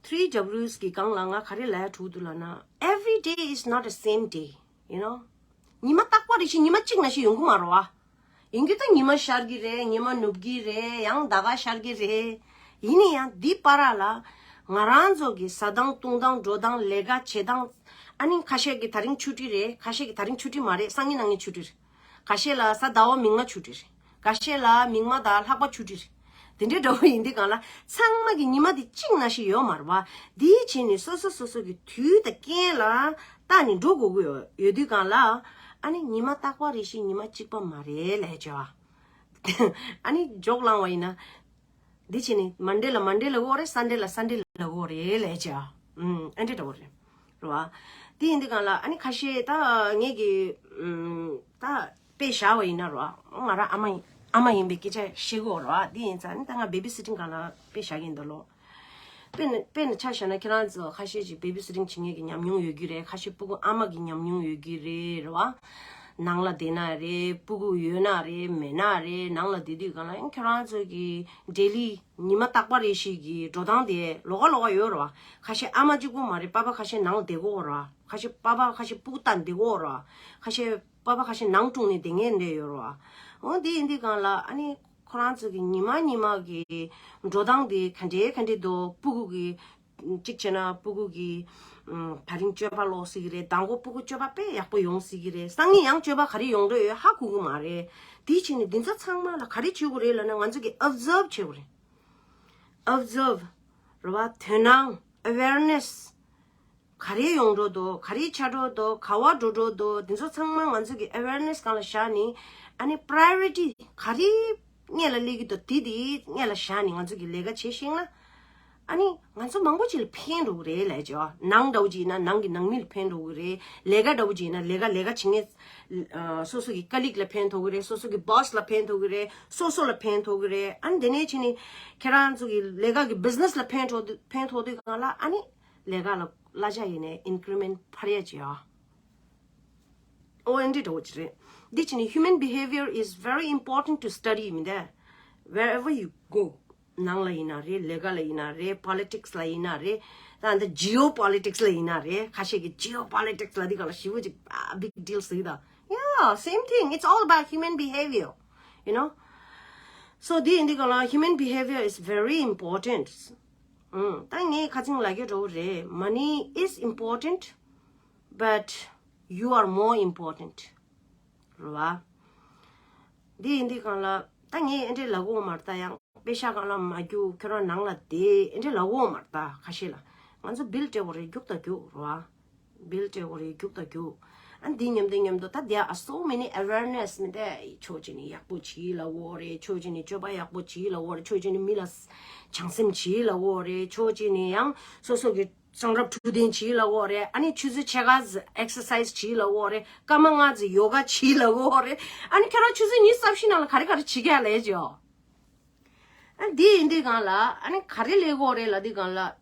three Ws་གི་སྒང་ལ་ང་ག་རེ་ལབ་ཡ་འགྲོ་གི་འདུག་ལབ་ན། Every day is not the same day, you know། ཉི་མ་རྟག་པ་རེ་བཞིན་ཉི་མ་གཅིག་ནང་བཞིན་ཡོང་གི་མ་རེད་བ། ཡིན་རྒྱུ་ད་ཉི་མ་ཤར་གི་རེད། ཉི་མ་ནུབ་གི་རེད། ཡང་ཟླ་བ་ཤར་གི་རེད། ཡིན་ན་ཡང་འདི་བར་ལ་ང་རང་ཚོ་གི་ཟ་སྟངས་བཏུང་སྟངས་འགྲོ་སྟངས་ལས་ཀ་བྱེད་སྟངས། ཨ་ནི་ཁ་ཤས་ཀྱི་ད་རིང་ཆུ་ཊི་རེད། ཁ་ཤས་ཀྱི་ད་རིང་ཆུ་ཊི་མ་རེད། སང་ཉིན་གནངས་ཉིན་ཆུ་ཊི་རེད། ཁ་ཤས་ལ་གཟའ་ཟླ་བ་མིག་དམར་ཆུ་ཊི་རེད། ཁ་ཤས་ལ་མིག་དམར་དང་ལྷག་པ་ཆུ་ཊི་རེད། དེ་འདྲའི་འདྲ་བོ་ཡིན་དུས་སྒང་ལ་ཚང་མ་གི་ཉི་མ་དེ་གཅིག་ནང་བཞིན་ཡོད་མ་རེད་བ། དེའི་ཕྱིར་ནི་སོ་སོ་སོ་སོ་གི་དུས་དང་རྐྱེན་ལ་བལྟས་ནས་འགྲོ་དགོས་ཀྱི་ཡོད། ཡོད་དུས་སྒང་ལ་ཨ་ནི་ཉི་མ་རྟག་པ་རེ་བཞིན་ཉི་མ་གཅིག་པ་མ་རེད་ལབ་བྱ་བ། ཨ་ནི་འཇོག་བླངས་པ་ཡིན་ན། འདི་བྱས་ནས་མན་ཌེ་ལ་མན་ཌེ་ལབ་དགོས་རེད། སན་ཌེ་ལ་སན་ཌེ་ལབ་དགོས་རེད་ལབ་བྱ། ཨུམ། ཨེ་འདྲ་འདྲ་བོ་རེད། རེད་བ། དེ་ཡིན་དུས་སྒང་ལ་ཨ་ནི་ཁ་ཤས་ད་ངེད་ཀྱི་ཨུམ། ད་དཔེ་བཞག་པ་ཡིན་ན་རེད་བ། ང་རང་ཨ་མ་ཡིན། ཨ་མ་ཡིན་པའི་སྐད་ཆ་བཤད་དགོས་རེད་བ། དེ་ཡིན་ཙང་ཨ་ནི་ད་ང་བེ་བི་སི་ཊིང་སྒང་ལ་དཔེ་བཞག་གི་ཡིན་ད་ལོ། དཔེར་ན་དཔེར་ན་ཆ་བཞག་ན་ཁྱེད་རང་ཚོ་ཁ་ཤས་ཅིག་བེ་བི་སི་ཊིང་བྱེད་མཁན་གྱི་ཉམས་མྱོང་ཡོད་ཀྱི་རེད། ཁ་ཤས་སྤུ་གུ་ཨ་མ་གི་ཉམས་མྱོང་ཡོད་ཀྱི་རེད། རེད་བ། ནང་ལ་བསྡད་ན་རེད། སྤུ་གུ་ཡོད་ན་རེད། མེད་ན་རེད། ནང་ལ་བསྡད་དུས་སྒང་ལ་ཡང་ཁྱེད་རང་ཚོ་གི་ཌེ་ལི་ཉི་མ་རྟག་པ་རེ་བཞིན་གྱི་འགྲོ་སྟངས་དེ་ལོགས་ཀ་ལོགས་ཀ་ཡོད་རེད་བ། ཁ་ཤས་ཨ་མ་གཅིག་པུ་མ་རེད། པ་ཕ་ཁ་ཤས་ནང་ལ་བསྡད་ཀྱི་ཡོད་རེད་བ། ཁ་ཤས་པ་ཕ་ཁ་ཤས་སྤུ་གུ་ལྟ་བསྡད་ཀྱི་ཡོད་རེད་བ། ཁ་ཤས་པ་ཕ་ཁ་ཤས་ནང་བཀྲུངས་ནས་བསྡད་མཁན་འདྲ་ཡོད་རེད་བ། འོ་དེ་ཡིན་དུས་སྒང་ལ་ཨ་ནི་ཁོ་རང་ཚོ་གི་ཉི་མ་ཉི་མ་གི་འགྲོ་སྟངས་དེ་ག་འདྲའི་ག་འདྲའི་འདུག་སྤུ་གུ་གི་གཅིག་བྱས་ན་སྤུ་གུ་གི་ཨུམ། ད་རིང་སྤྱོད་པ་ལོག་སྲིད་ཀྱི་རེད། མདང་དགོང་སྤུ་གུ་སྤྱོད་པ་དཔེ་ཡག་པོ་ཡོང་སྲིད་ཀྱི་རེད། སང་ཉིན་ཡང་སྤྱོད་པ་ག་རེ་ཡོང་འདོད་ཡོད་ཧ་གོ་གི་མ་རེད། དེའི་ཕྱིར་ནས་འདི་ཚོ་ཚང་མ་ལ་ག་རེ་བྱེད་དགོས་རེད་ལབ་ན་ང་ཚོ་གི་ཨོབ་ཛརབ་བྱེད་དགོས་རེད། ཨོབ་ཛརབ། རེད་བ། དོ་སྣང་། ཨ་ཝེར་ནེ་སི། ག་རེ་ཡོང་འགྲོ་འདུག་ག་རེ་ཆགས་འགྲོ་འདུག་ག་པར་འགྲོ་འགྲོ་འདུག་འདི་ཚོ་ཚང་མ་ང་ཚོ་གི་ཨ་ཝེར་ནེ་སི་སྒང་ལ་བཞག་ནས་ཨ་ནི་པ་རའི་ཡོ་རི་ཊི་ག་རེ་སྔོན་ལ་སླེབས་ཀྱི་འདུག་དེ་དེ་སྔོན་ལ་བཞག་ནས་ང་ཚོ་གི་ལས་ཀ་བྱེད་ཤེས་ན། ཨ་ནི་ང་ཚོ་མང་པོ་ཅིག་ལ་ཕན་འགྲོ་གི་རེད་ལབ་བྱས། ནང་འདྲ་བོ་ཅིག་ཡིན་ན་ནང་གི་ནང་མི་ལ་ཕན་འགྲོ་གི་རེད། ལས་ཀ་འདྲ་བོ་ཅིག་ཡིན་ན་ལས་ཀ་ལས་ཀ་བྱེད་མཁན་ཨ་སོ་སོ་གི་ཀ་ལིག་ལ་ཕན་ཐོགས་གི་རེད། སོ་སོ་གི་བོ་སི་ལ་ཕན་ཐོགས་གི་རེད། སོ་སོ་ལ་ཕན་ཐོགས་གི་རེད། ཨ་ནི་དེ་ནས་ཕྱིན་ནས་ཁྱེད་རང་ཚོ་གི་ལས་ཀ་གི་བི་ཛི་ནེ་སི་ལ་ཕན་ཐོགས་དུས་ཕན་ཐོགས་དུས་སྒང་ལ་ཨ་ནི་ལས་ཀ་ལ་གླ་ཆ་ཡིན་ནའི་ཨིན་ཀི་རི་མེན་ཊི་འཕར་ཡ་བྱེད་ཨ། ཨོ་ཨེ་འདྲ་འདྲ་བོ་ཅིག་རེད། འདི་ཕྱིན་ནས་human behavior is very important to study མི་འདུག wherever you go, ནང་ལ་ཡིན་ན་རེད། ལས་ཀ་ལ་ཡིན་ན་རེད། politics ལ་ཡིན་ན་རེད། ད་འདི་geopolitics ལ་ཡིན་ན་རེད། ཁ་ཤས་ཀྱིས་geopolitics ལ་འདི་ག་ལ་ཞེ་པོ་ཅིག big deal ཟེར་གི་ད། Yeah, same thing. It's all about human behavior, you know. So འདི་ཡིན་འདི་ག་ལ་human behavior is very important. ཨང་། ད་ངས་ཁ་ཚིག་ལ་གི་འགྲོ་རེད། Money is important, but you are more important. རེད་བ། འདི་ཡིན་འདི་ག་ལ་ད་ངས་ཨེ་འདྲས་ལབ་གོ་མ་རེད། ད་ཡང་པེ་ཤ་གང་ལ་མ་རྒྱུག་ཁྱོད་རང་ནང་ལ་བསྡད་ཨེ་འདྲས་ལབ་གོ་མ་རེད། ད་ཁ་ཤས་ལ་ང་ཚོ་bill སྤྲད་དགོས་རེད། རྒྱུག་ད་རྒྱུག་རེད་བ། Bill སྤྲད་དགོས་རེད། རྒྱུག་ད་རྒྱུག་ཨ་འདི་མཉམ་དུ་མཉམ་དུ་ད་there are so many awareness མི་འདྲ། ཕྱོགས་གཅིག་ནས་ཡག་པོ་བྱེད་ལབ་གོ་རེད། ཕྱོགས་གཅིག་ནས་སྤྱོད་པ་ཡག་པོ་བྱེད་ལབ་གོ་རེད། ཕྱོགས་གཅིག་ནས་མི་ལ་བྱང་སེམས་བྱེད་ལབ་གོ་རེད། ཕྱོགས་གཅིག་ནས་ཡང་སོ་སོ་གི་གསང་རབ་འཕྲོད་བསྟེན་བྱེད་ལབ་གོ་རེད། ཨ་ནི་ཆུ་ཚོད་ཕྱེད་ཀ་exercise བྱེད་ལབ་གོ་རེད། སྐར་མ་ལྔ་ཙམ་ཡོ་ག་བྱེད་ལབ་གོ་རེད། ཨ་ནི་ཁྱོད་རང་ཆུ་ཚོད་ཉི་ཤུ་རྩ་བཞི་ནང་ལ་ག་རེ་ག་རེ་བྱེད་ཀྱི་ཡ་ལས་ཅོ། ཨ་འདི་ཡིན་འདི་གང་ལ་ཨ་ནི་ག་རེ་ལས་གོ་རེད་ལ་འདི་གང་ལ།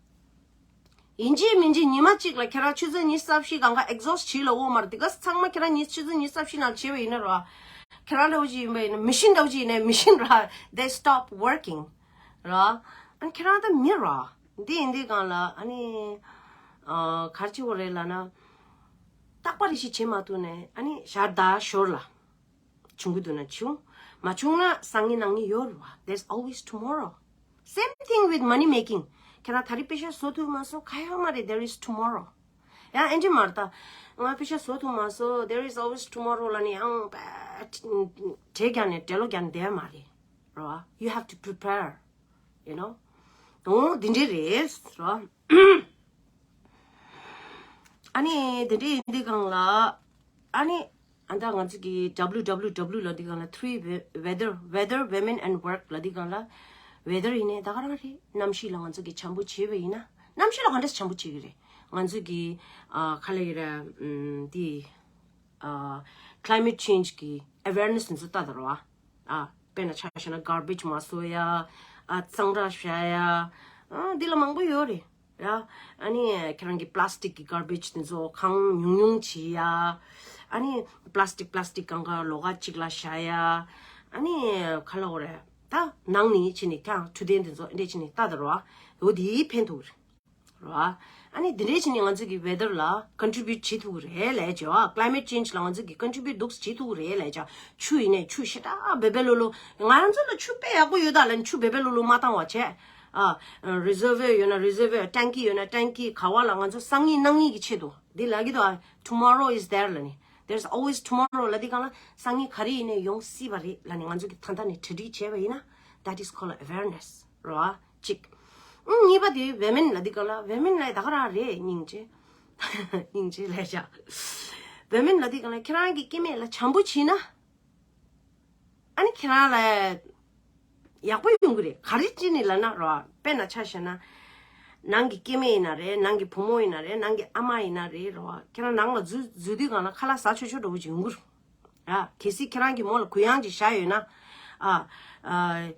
ཡིན་གཅིག་མིན་གཅིག་ཉི་མ་གཅིག་ལ་ཁྱེད་རང་ཆུ་ཚོད་ཉི་ཤུ་རྩ་བཞི་གང་ག་exhaust བྱེད་ལ་འོ་མར་འདི་ག་ཚང་མ་ཁྱེད་རང་ཉི་ཆུ་ཚོད་ཉི་ཤུ་རྩ་བཞི་ནང་བྱས་པ་ཡིན་ན་ར། ཁྱེད་རང་འདྲ་བོ་ཅིག་ཡིན་པ་ཡིན་ན་machine འདྲ་བོ་ཅིག་ཡིན་ན་machine ར་they stop working ར། ཨ་ནི་ཁྱེད་རང་ད་མི་ར། འདི་ཡིན་འདི་གང་ལ་ཨ་ནི་ཨ་གར་ཅི་བོ་རེད་ལ་ན། རྟག་པ་རེ་ཞིག་བྱེད་མ་ཐུབ་ནས་ཨ་ནི་ཞར་ད་ཞོར་ལ། བྱུང་གི་འདུག་ན་བྱུང་། མ་བྱུང་ན་སང་ཉིན་གནངས་ཉིན་ཡོད་རེད་བ། There's always tomorrow. Same thing with money making. ཁྱེད་རང་ད་རེས་པེ་ཤ་བཟོ་ཐུབ་མ་སོང་ཁ་ཡོད་མ་རེད། There is tomorrow. ཡང་ཨེ་འདྲི་མ་རེད་ད། ང་པེ་ཤ་བཟོ་ཐུབ་མ་སོང་། There is always tomorrow ལ་ནི་ཡང་བྲེལ་རྒྱག་ནས་བྲེལ་ལོ་རྒྱག་ནས་བསྡད་མ་རེད་རེད་བ། You have to prepare, you know. འོ་འདི་འདྲས་རེད་རེད་བ། ཨ་ནི་དེ་འདྲའི་ཡིན་དུས་སྒང་ལ། ཨ་ནི་ཨ་ད་ང་ཚོ་གི་W W W ལ་འདི་སྒང་ལ་three weather, weather, women and work ལ་འདི་སྒང་ལ། weather ཡིན་ནའི་ད་ག་རང་རེད། གནམ་གཤིས་ལ་ང་ཚོ་གི་བྱམས་པོ་བྱེད་པ་ཡིན་ན། གནམ་གཤིས་ལ་ག་འདྲས་བྱམས་པོ་བྱེད་ཀྱི་རེད། ང་ཚོ་གི་ཨ་ག་ལ་ཡིན་ར་འདི་ཨ་climate change གི་awareness འདི་ཚོ་ལྟ་དང་རོ། ཨ་དཔེར་ན་ཆ་བཞག་ན་garbage མ་བཟོ་ཡ། ཨ་གཙང་སྦྲ་བྱ་ཡ། ཨ་འདི་ལ་མང་པོ་ཡོད་རེད། ཡ། ཨ་ནི་ཁྱེད་རང་གི་plastic གི་garbage དེ་ཚོ་གང་ཉུང་ཉུང་བྱེད་ཡ། ཨ་ནི་plastic plastic གང་ག་ལོགས་ཀ་གཅིག་ལ་བཞག་ཡ། ཨ་ནི་ག་ལ་འོ་རེད། ད་ནང་ནས་ཕྱིན་ནས་ཀྱང་འཕྲོད་བསྟེན་དེ་ཚོ་འདྲས་ཕྱིན་ནས་ལྟ་དང་རོ། འོ་དེ་ཕན་ཐོགས་རེད། རོ། ཨ་ནི་དེ་འདྲས་ཕྱིན་ནས་ང་ཚོ་གི་weather ལ་contribute བྱེད་ཐུབ་ཀྱི་རེད་ལས་བྱེད་བ། climate change ལ་ང་ཚོ་གི་contribute འདུག་བྱེད་ཐུབ་ཀྱི་རེད་ལས་བྱ། ཆུ་ཡིན་ནས་ཆུ་ཞེ་དྲག་བེ་བེ་ལོ་ལོ། ང་རང་ཚོ་ལ་ཆུ་དཔེ་ཡག་པོ་ཡོད་ད་ལ་ཆུ་བེ་བེ་ལོ་ལོ་མ་བཏང་བ་བྱས། ཨ། reservoir ཡོད་ན་reservoir, tank ཡོད་ན་tank ག་བ་ལ་ང་ཚོ་སང་ཉིན་གནངས་ཉིན་གྱི་ཆེད་དུ་འདི་ལ་གི་དོ། Tomorrow is there ལ་ནི། There's always tomorrow ལ་འདི་གང་ལ་སང་ཉིན་ག་རེ་ཡིན་ནས་ཡོང་སྲིད་པ་རེད་ལ་ནི་ང་ཚོ་གི་ད་ལྟ་ནས་གྲ་སྒྲིག་བྱས་པ་ཡིན་ན། That is called awareness རོ། གཅིག་ཨང་གཉིས་པ་དེ་women ལ་འདི་གང་ལ་women ལ་ད་ག་རང་རེད་སྙིང་རྗེ། སྙིང་རྗེ་ལས་བྱ། women ལ་འདི་གང་ལ་ཁྱེད་རང་གི་སྐྱེ་དམན་ལ་བྱམས་པོ་བྱིན་ན། ཨ་ནི་ཁྱེད་རང་ལ་ཡག་པོ་ཡོང་གི་རེད། ག་རེ་བྱས་ནས་ལབ་ན་རོ། དཔེར་ན་ཆ་བཞག་ན། ནང་གི་སྐྱེ་དམན་ཡིན་ན་རེད། ནང་གི་བུ་མོ་ཡིན་ན་རེད། ནང་གི་ཨ་མ་ཡིན་ན་རེད་རོ། ཁྱེད་རང་ནང་ལ་འཛུལ་འཛུལ་དུས་སྒང་ལ་ཁ་ལག་ཟ་ཆོག་ཆོག་འདྲ་བོ་ཅིག་ཡོང་གི་རེད། ཨ་གལ་སྲིད་ཁྱེད་རང་གི་མོ་ལ་གུ་ཡངས་ཅིག་བཞག་ཡོད་ན། ཨ་ཨ་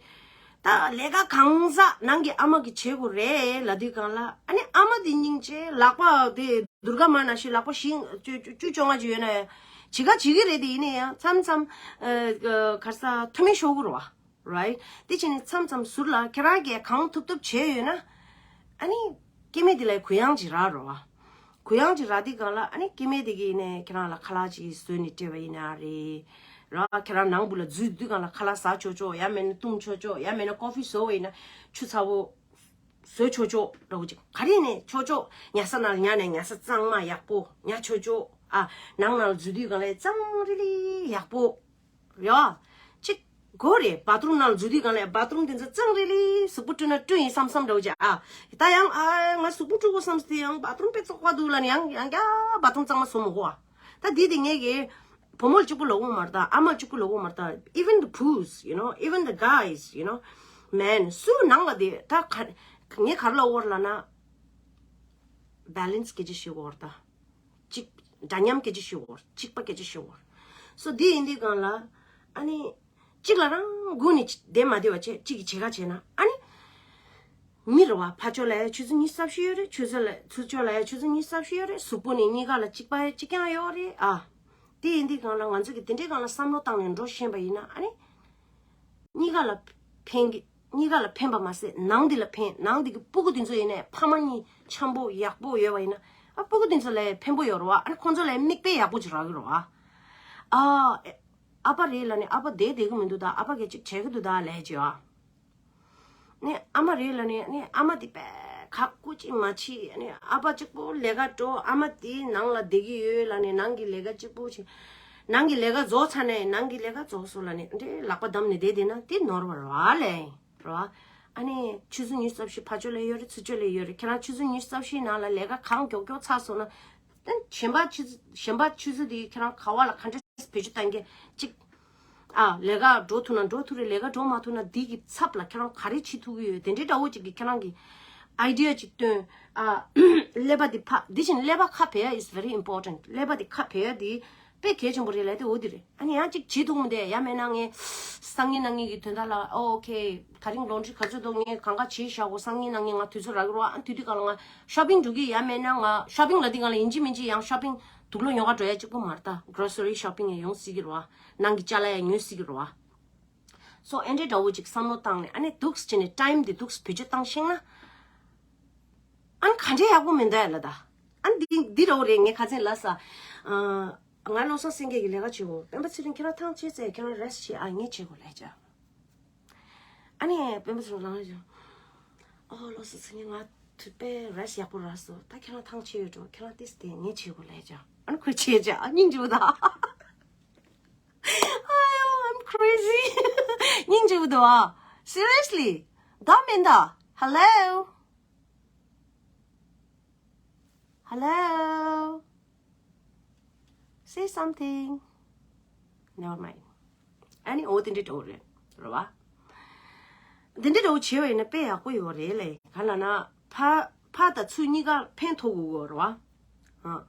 ད་ལས་ཀ་གང་ཟག་ནང་གི་ཨ་མ་གི་བྱེད་དགོས་རེད་ལབ་དུས་སྒང་ལ། ཨ་ནི་ཨ་མ་དེ་སྙིང་རྗེ་ལག་པ་དེ་དུར་ཀ་མ་ན་ཞིག་ལག་པ་ཤིང་བཅུ་བཅུ་བཅོ་ལྔ་ཅིག་ཡོད་ན་ཅི་ག་བྱེད་ཀྱི་རེད། དེ་ཡིན་ན་ཡང་མཚམས་མཚམས་ཨ་ག་རེ་ཟ་མཐོ་དམན་ཤོར་གི་རེད་བ། right? དེ་བྱས་ནས་མཚམས་མཚམས་ཟུར་ལ་ཁྱེད་རང་གིས་གང་ཐུབ་ཐུབ་བྱས་ཡོད་ན། ཨ་ནི་སྐྱེ་དམན་དེ་ལ་གུ་ཡངས་ཅིག་རག་རོ། གུ་ཡངས་ཅིག་རག་དུས་སྒང་ལ་ཨ་ནི་སྐྱེ་དམན་དེ་གིས་ནས་ཁྱེད་རང་ལ་ཁ་ལག་ཅིག་བཟོས་ནས་སྤྲད་པ་ཡིན་ན་རེད། ར་ཁྱེད་རང་ནང་བུ་ལ་འཛུལ་དུས་སྒང་ལ་ཁ་ལག་ཟ་ཆོག་ཆོག་ཡང་མེད་ན་བཏུང་ཆོག་ཆོག་ཡང་མེད་ན་ཀོ་ཕི་བཟོ་བ་ཡིན་ན་ཆུ་ཚ་བོ་བཟོས་ཆོག་ཆོག་འདྲ་བོ་ཅིག་ག་རེ་ནས་ཆོག་ཆོག་ཉལ་ས་ནང་ལ་ཉལ་ནས་ཉལ་ས་གཙང་མ་ཡག་པོ་ཉལ་ཆོག་ཆོག་ཨ་ནང་ནང་ལ་འཛུལ་དུས་སྒང་ལ་གཙང་རི་ལི་ཡག་པོ། ཡ། གཅིག་གོ་རེད། བ་ཐུ་རུམ་ནང་ལ་འཛུལ་དུས་སྒང་ལ་བ་ཐུ་རུམ་དེ་ཚོ་གཙང་རི་ལི་གཟུགས་པོ་བཀྲུས་ན་བཀྲུས་ཡིན་བསམ་བསམ་འདྲ་བོ་ཅིག་ཨ། ད་ཡང་ཨ་ང་གཟུགས་པོ་བཀྲུ་དགོས་བསམ་སྟེ་ཡང་བ་ཐུ་རུམ་དཔེ་བཙོག་པ་འདུག་ལབ་ནས་ཡང་ཡང་བསྐྱར་བ་ཐུ་རུམ་གཙང་མ་བཟོ་མི་དགོས་ཨ། ད་འདི་དེ་ངས་གི་བུ་མོ་གཅིག་པུ་ལ་འོང་མ་རེད་ད། ཨ་མ་གཅིག་པུ་ལ་འོང་མ་རེད་ད། Even the puss, you know, even the guys, you know, men སུ་ནང་ལ་དེ་ད་ག་ངས་ག་རེ་ལབ་དགོས་རེད་ལབ་ན། balance སྐད་ཆ་ཞུ་དགོས་རེད་ད། གཅིག་འདྲ་མཉམ་སྐད་ཆ་ཞུ་དགོས་རེད། གཅིག་པ་སྐད་ཆ་ཞུ་དགོས་རེད། སོ་འདི་ཡིན་དུས་སྒང་ལ་ཨ་ནི་གཅིག་ལ་རང་སྒུག་ནས་བསྡད་མ་བསྡད་པ་བྱས་གཅིག་གིས་བྱེད་ཁ་བྱས་ན་ཨ་ནི། མི་རེད་བ། ཕར་ཕྱོགས་ལ་ཡ་ཆུ་ཚོད་ཉི་ཤུ་རྩ་བཞི་ཡོད་རེད། ཆུ་ཚོད་ལ་ཚུར་ཕྱོགས་ལ་ཡ་ཆུ་ཚོད་ཉི་ཤུ་རྩ་བཞི་ཡོད་རེད། གཟུགས་པོ་ནི་གཉིས་ཀ་ལ་གཅིག་པ་གཅིག་རྐྱང་ཡོད་རེད་ཨ། དེ་ཡིན་དུས་སྒང་ལ་ང་ཚོ་གིས་དེ་འདྲའི་སྒང་ལ་བསམ་བློ་བཏང་ནས་འགྲོ་ཤེས་པ་ཡིན་ན་ཨ་ནི། གཉིས་ཀ་ལ་ ཕན་གི་གཉིས་ཀ་ལ་ཕན་པ་མ་ཟད་ནང་འདི་ལ་ཕན། ནང་འདི་གི་སྤུ་གུ་འདི་ཚོ་ཡིན་ནའི་ཕ་མ་གཉིས་འཆམ་པོ་ཡག་པོ་ཡོད་པ་ཡིན་ན། ཨ་སྤུ་གུ་འདི་ཚོ་ལ་ཕན་པོ་ཡོད་རེད་བ། ཨ་ནི་ཁོང་ཚོ་ལ་མིག་དཔེ་ཡག་པོ་ཅིག་རག་གི་རེད་བ། ཨ་ཨ་ཕ་རེད་ལབ་ནས་ཨ་ཕ་བསྡད་བསྡད་གི་མི་འདུག་ད། ཨ་ཕ་གིས་ཅིག་བྱེད་གི་འདུག་ད་ལབ་ཀྱི་ཡོད། ཨ་ནི་ཨ་མ་རེད་ལབ་ནས། ཨ་ནི་ཨ་མ་དེ་དཔེ་ཁག་པོ་ཅིག་མ་བྱེད། ཨ་ནི་ཨ་ཕ་གཅིག་པོ་ལས་ཀ་འགྲོ། ཨ་མ་དེ་ནང་ལ་བསྡད་ཀྱི་ཡོད་ལབ་ནས་ནང་གི་ལས་ཀ་གཅིག་པོ་བྱེད། ནང་གི་ལས་ཀ་རྫོགས་ཚར་ནས་ནང་གི་ལས་ཀ་རྫོགས་སོང་ལབ་ནས་འདྲེ་ལག་པ་བསྡམས་ནས་བསྡད་བསྡད་ན་དེ་ནོར་བ་རེད་ལས་རེད་བ། ཨ་ནི་ཆུ་ཚོད་ཉི་ཤུ་རྩ་བཞི་ཕར་ཕྱོགས་ལ་ཡོད་རེད། ཚུར་ཕྱོགས་ལ་ཡོད་རེད། ཁྱེད་རང་ཆུ་ཚོད་ཉི་ཤུ་རྩ་བཞིའི་ནང་ལ་ལས་ཀ་གང་མགྱོགས་མགྱོགས་ཚར་སོང་ན། གཞན་པ་ཆུ་གཞན་པ་ཆུ་ཚོད་དེ་ཁྱེད་རང་ག་བ་ལ་ག་འདྲས་བེད་སྤྱོད་གཏང་གི་གཅིག་ཨ་ལས་ཀ་འགྲོ་ཐུབ་ན་འགྲོ་ཐུབ་རེད། ལས་ཀ་འགྲོ་མ་ཐུབ་ན་འདི་གི་ཚབ་ལ་ཁྱེད་རང་ག་རེ་བྱེད་ཐུབ་ཀྱི་ཡོད། དེ་འདྲའི་འདྲ་བོ་ཅིག་གི་ཁྱེད་རང་གི་ཨའི་ཌི་ཡ་ཅིག་བཏོན། ཨ་ཀླད་པ་འདི་ཕ་འདི་བཞིན་ཀླད་པ་ཁ་བེ་ཡ་is very important། ཀླད་པ་འདི་ཁ་བེ་ཡ་འདི་དཔེ་གལ་ཆེན་པོ་རེད་ལབ་དེ་འོ་འདི་རེད། ཨ་ནི་ཡང་ཅིག་བྱེད་ཐུབ་མི་འདུག་ཡ་མེད་ན་ངས་སང་ཉིན་གནངས་ཉིན་གྱི་དོན་དག་ལ་ཨོ་ཨོ་ཁེ་ད་རིང་ལོན་ཌི་རི་ག་ཚོད་འདུག་ངས་གང་ག་བྱས་བཞག་གོ། སང་ཉིན་གནངས་ཉིན་ང་དུས་ཚོད་རག་གི་རེད་བ། ཨ་དུས་དུས་ག་ལ་ང་ཤོ་པིང་འགྲོ་གི་ཡ་མེད་ན་ང་ཤོ་པིང་ལ་འདི་ག་ལ་ཡིན་གཅིག་མིན་གཅིག་ཡང་ཤོ་པིང་དུག་ལོག་ཉོ་ག་འགྲོ་ཡ་གཅིག་པོ་མ་རེད་ད། གྲོ་སི་རི་ཤོ་པིང་ཡང་ཡོང་སྲིད་ཀྱི་རེད་བ། ནང་གི་ཅ་ལག་ཡང་ཉོ་སྲིད་ཀྱི་རེད་བ། སོ་ཨེ་འདྲའི་འདྲ་བོ་ཅིག་བསམ་བློ་བཏང་ནས་ཨ་ནི་འདུག་སེ་བྱས་ནས་ཊའིམ་འདི་འདུག་སེ་བེད་སྤྱོད་བཏང་ཤེས་ན། ཨ་ནི་ག་འདྲའི་ཡག་པོ་མི་འདུག་ཡ་ལ་ད། ཨ་ནི་འདི་འདི་འདྲ་བོ་རེད། ངས་ཁ་སང་ལབ་ས། ཨ་ང་བློ་བཟང་སེང་གེ་གི་ལས་ཀ་བྱེད་གོ། སྤེན་པ་ཚེ་རིང་ཁྱེད་རང་ཐང་ཆད་ཚེ་ཁྱེད་རང་རེ་སི་ཊི་བྱེད། ཨ་ངས་བྱེད་གོ་ལབ་བྱ། ཨ་ནི་སྤེན་པ་ཚེ་རིང་ལངས་བྱ། ཨོ་བློ་བཟང་སེང་གེ་ང་དུས་དཔེ་རེ་སི་ཊི་ཡག་པོ་རག་སོང་། ད་ཁྱེད་རང་ཐང་ཆད་ཡོད་འགྲོ། ཁྱེད་རང་ཏིས་དེ་ངས་བྱེད་གོ་ལབ་བྱ། ཨ་ནི་ཁོས་བྱེད་བྱ། ཨ་སྙིང་རྗེ་པོ་ད། ཨ་ཡོ། I'm crazy. སྙིང་རྗེ་པོ་འདུག་ཨ། Seriously. ད་མིན་ད། Hello? Hello? Say something. Never mind. ཨ་ནི་འོ་དེ་འདྲའི་འདྲ་བོ་རེད། རེད་བ། དེ་འདྲའི་འདྲ་བོ་བྱས་པ་ཡིན་ན་དཔེ་ཡག་པོ་ཡོད་རེད་ལེ། ག་ལབ་ན་ཕ་ཕ་དང་ཚུར་གཉིས་ཀ་ཕན་ཐོགས་དགོས་གོ། རེད་བ། ཨ།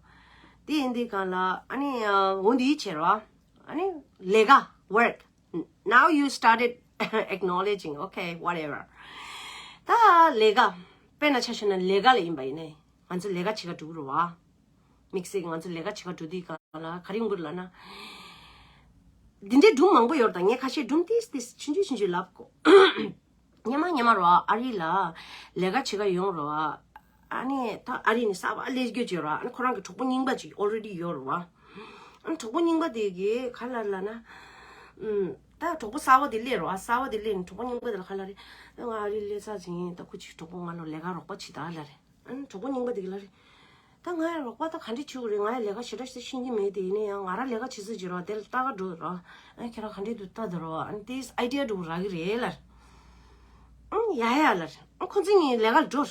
དེ་ཡིན་དུས་ག་ལ་ཨ་ནི་འོ་འདི་བྱས། རེད་བ། ཨ་ནི་ལས་ཀ work. Now you started acknowledging, okay, whatever. ད་ལས་ཀ་དཔེར་ན་ཆ་བཞག་ན་ལས་ཀ་ལ་ཡིན་པ་ཡིན་ནའི་ང་ཚོ་ལས་ཀ་བྱེད་ག་འགྲོ་གི་རེད་བ། དམིགས་བསལ་གྱི་ང་ཚོ་ལས་ཀ་བྱེད་ག་འགྲོ་དུས་ག་ལ་ག་རེ་ཡོང་གི་རེད་ལབ་ན། འདི་འདྲའི་སྒྲུང་མང་པོ་ཡོད་རེད་ད། ངས་ཁ་ཤས་སྒྲུང་ཏིས་ཏིས་ཆུང་ཆུང་ཆུང་ཆུང་ལབ་གོ། སྔོན་མ་སྔོན་མ་རེད་བ། ཨ་རི་ལ་ལས་ཀ་བྱེད་ག་ཡོང་རེད་བ། ཨ་ནི་ད་ཨ་རི་ནས་གསར་པ་སླེབས་རྒྱུ་ཅིག་རེད་བ། ཨ་ནི་ཁོ་རང་གི་གྲོགས་པོ་རྙིང་པ་ཅིག་already ཡོད་རེད་བ། ཨ་ནི་གྲོགས་པོ་རྙིང་པ་དེ་གིས་ག་ལབ་ལབ་ན། ཨུམ། ད་གྲོགས་པོ་གསར་པ་དེ་སླེབས་རེད་བ། གསར་པ་དེ་སླེབས་ནས་གྲོགས་པོ་རྙིང་པ་དེ་ལ་ག་ལབ་རེད། ང་ཨ་རི་སླེབས་ཚར་ཟིན་ད་ཁོ་ཅིག་གྲོགས་པོ་ང་ལ་ལས་ཀ་རོགས་པ་བྱེད་ད་ལབ་རེད། ཨ་ནི་གྲོགས་པོ་རྙིང་པ་དེ་གིས་ལབ་རེད། ད་ང་ཡང་རོགས་པ་ད་ག་འདྲས་བྱེད་དགོས་རེད། ང་ཡང་ལས་ཀ་ཞེ་དྲག་ཞིག་ཤེས་ཀྱི་མེད། དེ་ཡིན་ན་ཡང་ང་རང་ལས་ཀ་བྱེད་ས་ཅིག་རེད་བ། དེ་ལ་ལྟ་ག་འགྲོ་རེད་བ། ཨ་ནི་ཁྱེད་རང་ག་འདྲས་འདུག་ལྟ་དེ་རེད་བ། ཨ་ནི་དེ་ཨའི་ཌི་ཡ་འདྲ་བོ་རག་གི་རེད་ལབ། ཨང་ཡ་ཡ་ལབ། ཨང་ཁོ་ཚོ་གཉིས་ལས་ཀ་ལ་འགྲོ།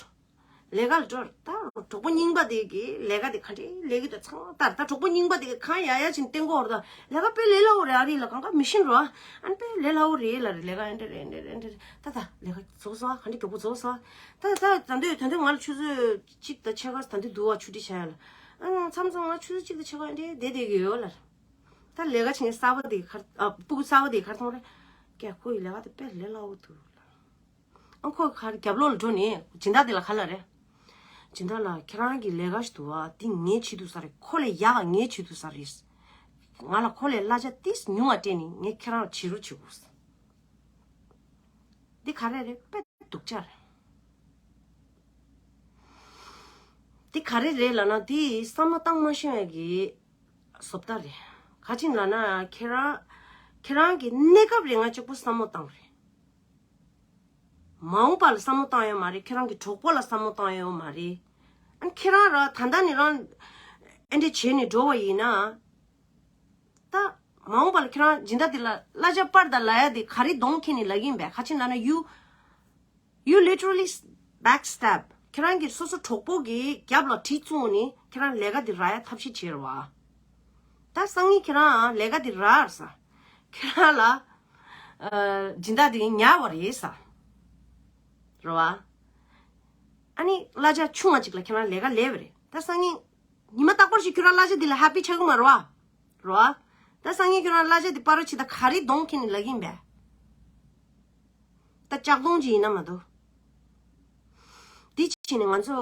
ལས་ཀ་ལ་འགྲོ། ད་གྲོགས་པོ་རྙིང་པ་དེ་གིས་ལས་ཀ་དེ་ག་འདྲས་ལས་ཀྱི་འདུག་ཚང་མ་ལྟ། ད་གྲོགས་པོ་རྙིང་པ་དེ་གིས་གང་ཡ་ཡ་བྱས་ནས་བསྟན་གྱི་ཡོད་རེད་ད། ལས་ཀ་དཔེ་ལས་སླ་བོ་རེད། ཨ་རི་ལ་གང་ག་མི་ཤེས་རོ། ཨ་ནི་དཔེ་ལས་སླ་བོ་རེད་ལབ་རེད། ལས་ཀ་ཨེ་འདྲ་རེད། ཨེ་འདྲ་རེད། ཨེ་འདྲ་རེད། ད་ད་ལས་ཀ་རྫོགས་སོང་ཨ། ག་འདྲས་མགྱོགས་པོ་རྫོགས་སོང་ཨ། ད་ད་ད་འདོད་ད་འདོད་ང་ལ་ཆུ་ཚོད་གཅིག་དང་ཕྱེད་ཀ་ད་འདོད་འདུག་ཨ། ཆུ་ཁྲིད་བྱ་ཡ་ལ། ཨ་མཚམས་མཚམས་ང་ཆུ་ཚོད་གཅིག་དང་ཕྱེད་ཀ་ཨེ་འདྲས་བསྡད་བསྡད་ཀྱི་ཡོད་ལབ། ད་ལས་ཀ་བྱེད་མཁན་གསར་པ་དེ་གར་ཨ་སྤུ་གུ་གསར་པ་དེ་གར་མཐོང་རེད། ཀྱ་ཁོ་ཡི་ལས་ཀ་དེ་དཔེ་ལས་སླ་བོ་འདུག་ལབ། ཨ་ཁོ་གར་རྒྱབ་ལོགས་ལ་འགྲོ་ནས་སྦྱིན་བདག་དེ་ལ་ག་ལབ་རེད། སྦྱིན་བདག་ལགས་ཁྱེད་རང་གི་ལས་ཀ་ཞིག་འདུག་ཨ། འདི་ངའི་བྱེད་དུ་ས་རེད། ཁོ་ལས་ཡག་ག་ངའི་བྱེད་དུ་ས་རེད། ང་ལ་ཁོ་ལས་གླ་ཆ་ཏིས་ཉུང་བ་སྤྲད་ནས་ངས་ཁྱེད་རང་ལ་བྱེད་རོགས་བྱེད་དགོས། འདི་ག་རེ་རེད། དཔེ་སྡུག་ཅག་རེད། འདི་ག་རེ་རེད་ལབ་ན་འདི་བསམ་བློ་བཏང་མ་ཤེས་པའི་གི་བཟོ་ལྟ་རེད། ག་ཅིག་ལབ་ན་ཁྱེད་རང་ཁྱེད་རང་གི་གནས་སྐབས་རེ་ང་གཅིག་པོ་བསམ་བློ་བཏང་རེད། མ་འོངས་པ་ལ་བསམ་བློ་བཏང་ཡོད་མ་རེད། ཁྱེད་རང་གི་གྲོགས་པོ་ལ་བསམ་བློ་བཏང་ཡོད་མ་རེད། ཨ་ནི་ཁྱེད་རང་ར་ད་ལྟ་ནས་རང་ཨེ་འདྲས་བྱས་ནས་འགྲོ་བ་ཡིན་ན། ད་མ་འོངས་པ་ལ་ཁྱེད་རང་སྦྱིན་བདག་དེ་ལ་གླ་ཆ་སྤར་དང་ལབ་ཡ་དེ་ག་རེ་གདོང་ཁྱེར་ནས་ལབ་ཀྱི་ཡིན་པས། ག་ཅི་ལབ་ན་you you literally backstab. ཁྱེད་རང་གི་སོ་སོ་གྲོགས་པོ་གི་རྒྱབ་ལ་གྲི་བཙུགས་ནས་ཁྱེད་རང་ལས་ཀ་དེ་རག་ཡ་ཐབས་ཤེས་བྱས་རེད་བ། ད་སང་ཉིན་ཁྱེད་རང་ལས་ཀ་དེ་རག་ས། ཁྱེད་རང་ལ་ཨ་སྦྱིན་བདག་དེ་ཉར་བ་རེད་ས། རེད་བ། ཨ་ནི་གླ་ཆ་ཆུང་བ་ཅིག་ལ་ཁྱེད་རང་ལས་ཀ་ལས་པ་རེད། ད་སང་ཉིན་ཉི་མ་རྟག་པར་ཞིག་ཁྱོད་རང་གླ་ཆ་འདི་ལ་ཧེ་པི་ཆགས་གི་མ་རེད་བ། རེད་བ། ད་སང་ཉིན་ཁྱོད་རང་གླ་ཆ་འདི་སྤར་རོགས་བྱེད། ད་ག་རེ་གདོང་ཁྱེར་ནས་ལབ་ཀྱི་ཡིན་པས། ད་ལྕགས་གདོང་ཅིག་ཡིན་ན་མ་གཏོགས། འདི་བྱས་ནས་ང་ཚོ་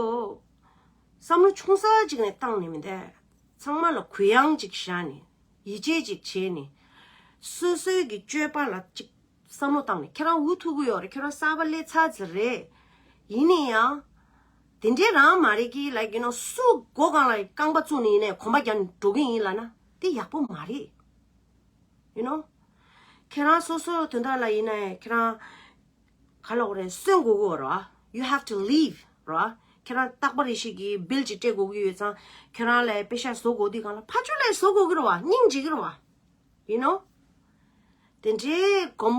བསམ་བློ་ཆུང་ས་ཅིག་ནས་བཏང་ནས་མི་འདས། ཚང་མ་ལ་གུ་ཡངས་ཅིག་བཞག་ནས་ཡིད་ཆེས་ཅིག་བྱས་ནས་སོ་སོའི་གི་སྤྱོད་པ་ལ་ཅིག་ བསམ་བློ་བཏང་ནས་ཁྱེད་རང་འུ་ཐུག་གི་ཡོད་རེད། ཁྱེད་རང་གསར་པ་སླེབས་ཚར་ཙམ་རེད། ཡིན་ན་ཡང་། དེ་འདྲའི་རང་མ་རེད་ཀི། ལའིཀ་ཡུ་ནོ་སུ་མགོ་སྒང་ལ་རྐང་པ་བཙུགས་ནས་ཡིན་ནའི་གོམ་པ་རྒྱག་ནས་འགྲོ་གི་ཡིན་ལབ་ན་དེ་ཡག་པོ་མ་རེད། ཡུ་ནོ། ཁྱེད་རང་སོ་སོ་དོན་དག་ལ་ཡིན་ནའི་ཁྱེད་རང་། ག་ལབ་དགོས་རེད། གསོན་དགོས་ཀྱི་ཡོད་རེད་བ། You have to leave རེད་བ། ཁྱེད་རང་རྟག་པར་རེ་ཞིག་གིས་བིལ་ཅིག་སྤྲད་དགོས་ཀྱི་ཡོད་ཙང་ཁྱེད་རང་ལ་པེ་ཤ་བཟོ་དགོས་དུས་སྒང་ལ་ཕར་ཕྱོགས་ལ་བཟོ་དགོས་ཀྱི་རེད་བ། སྙིང་རྗེ་གི་རེད་བ། ཡིན་ནོ། དེ་འདྲའི་གོམ།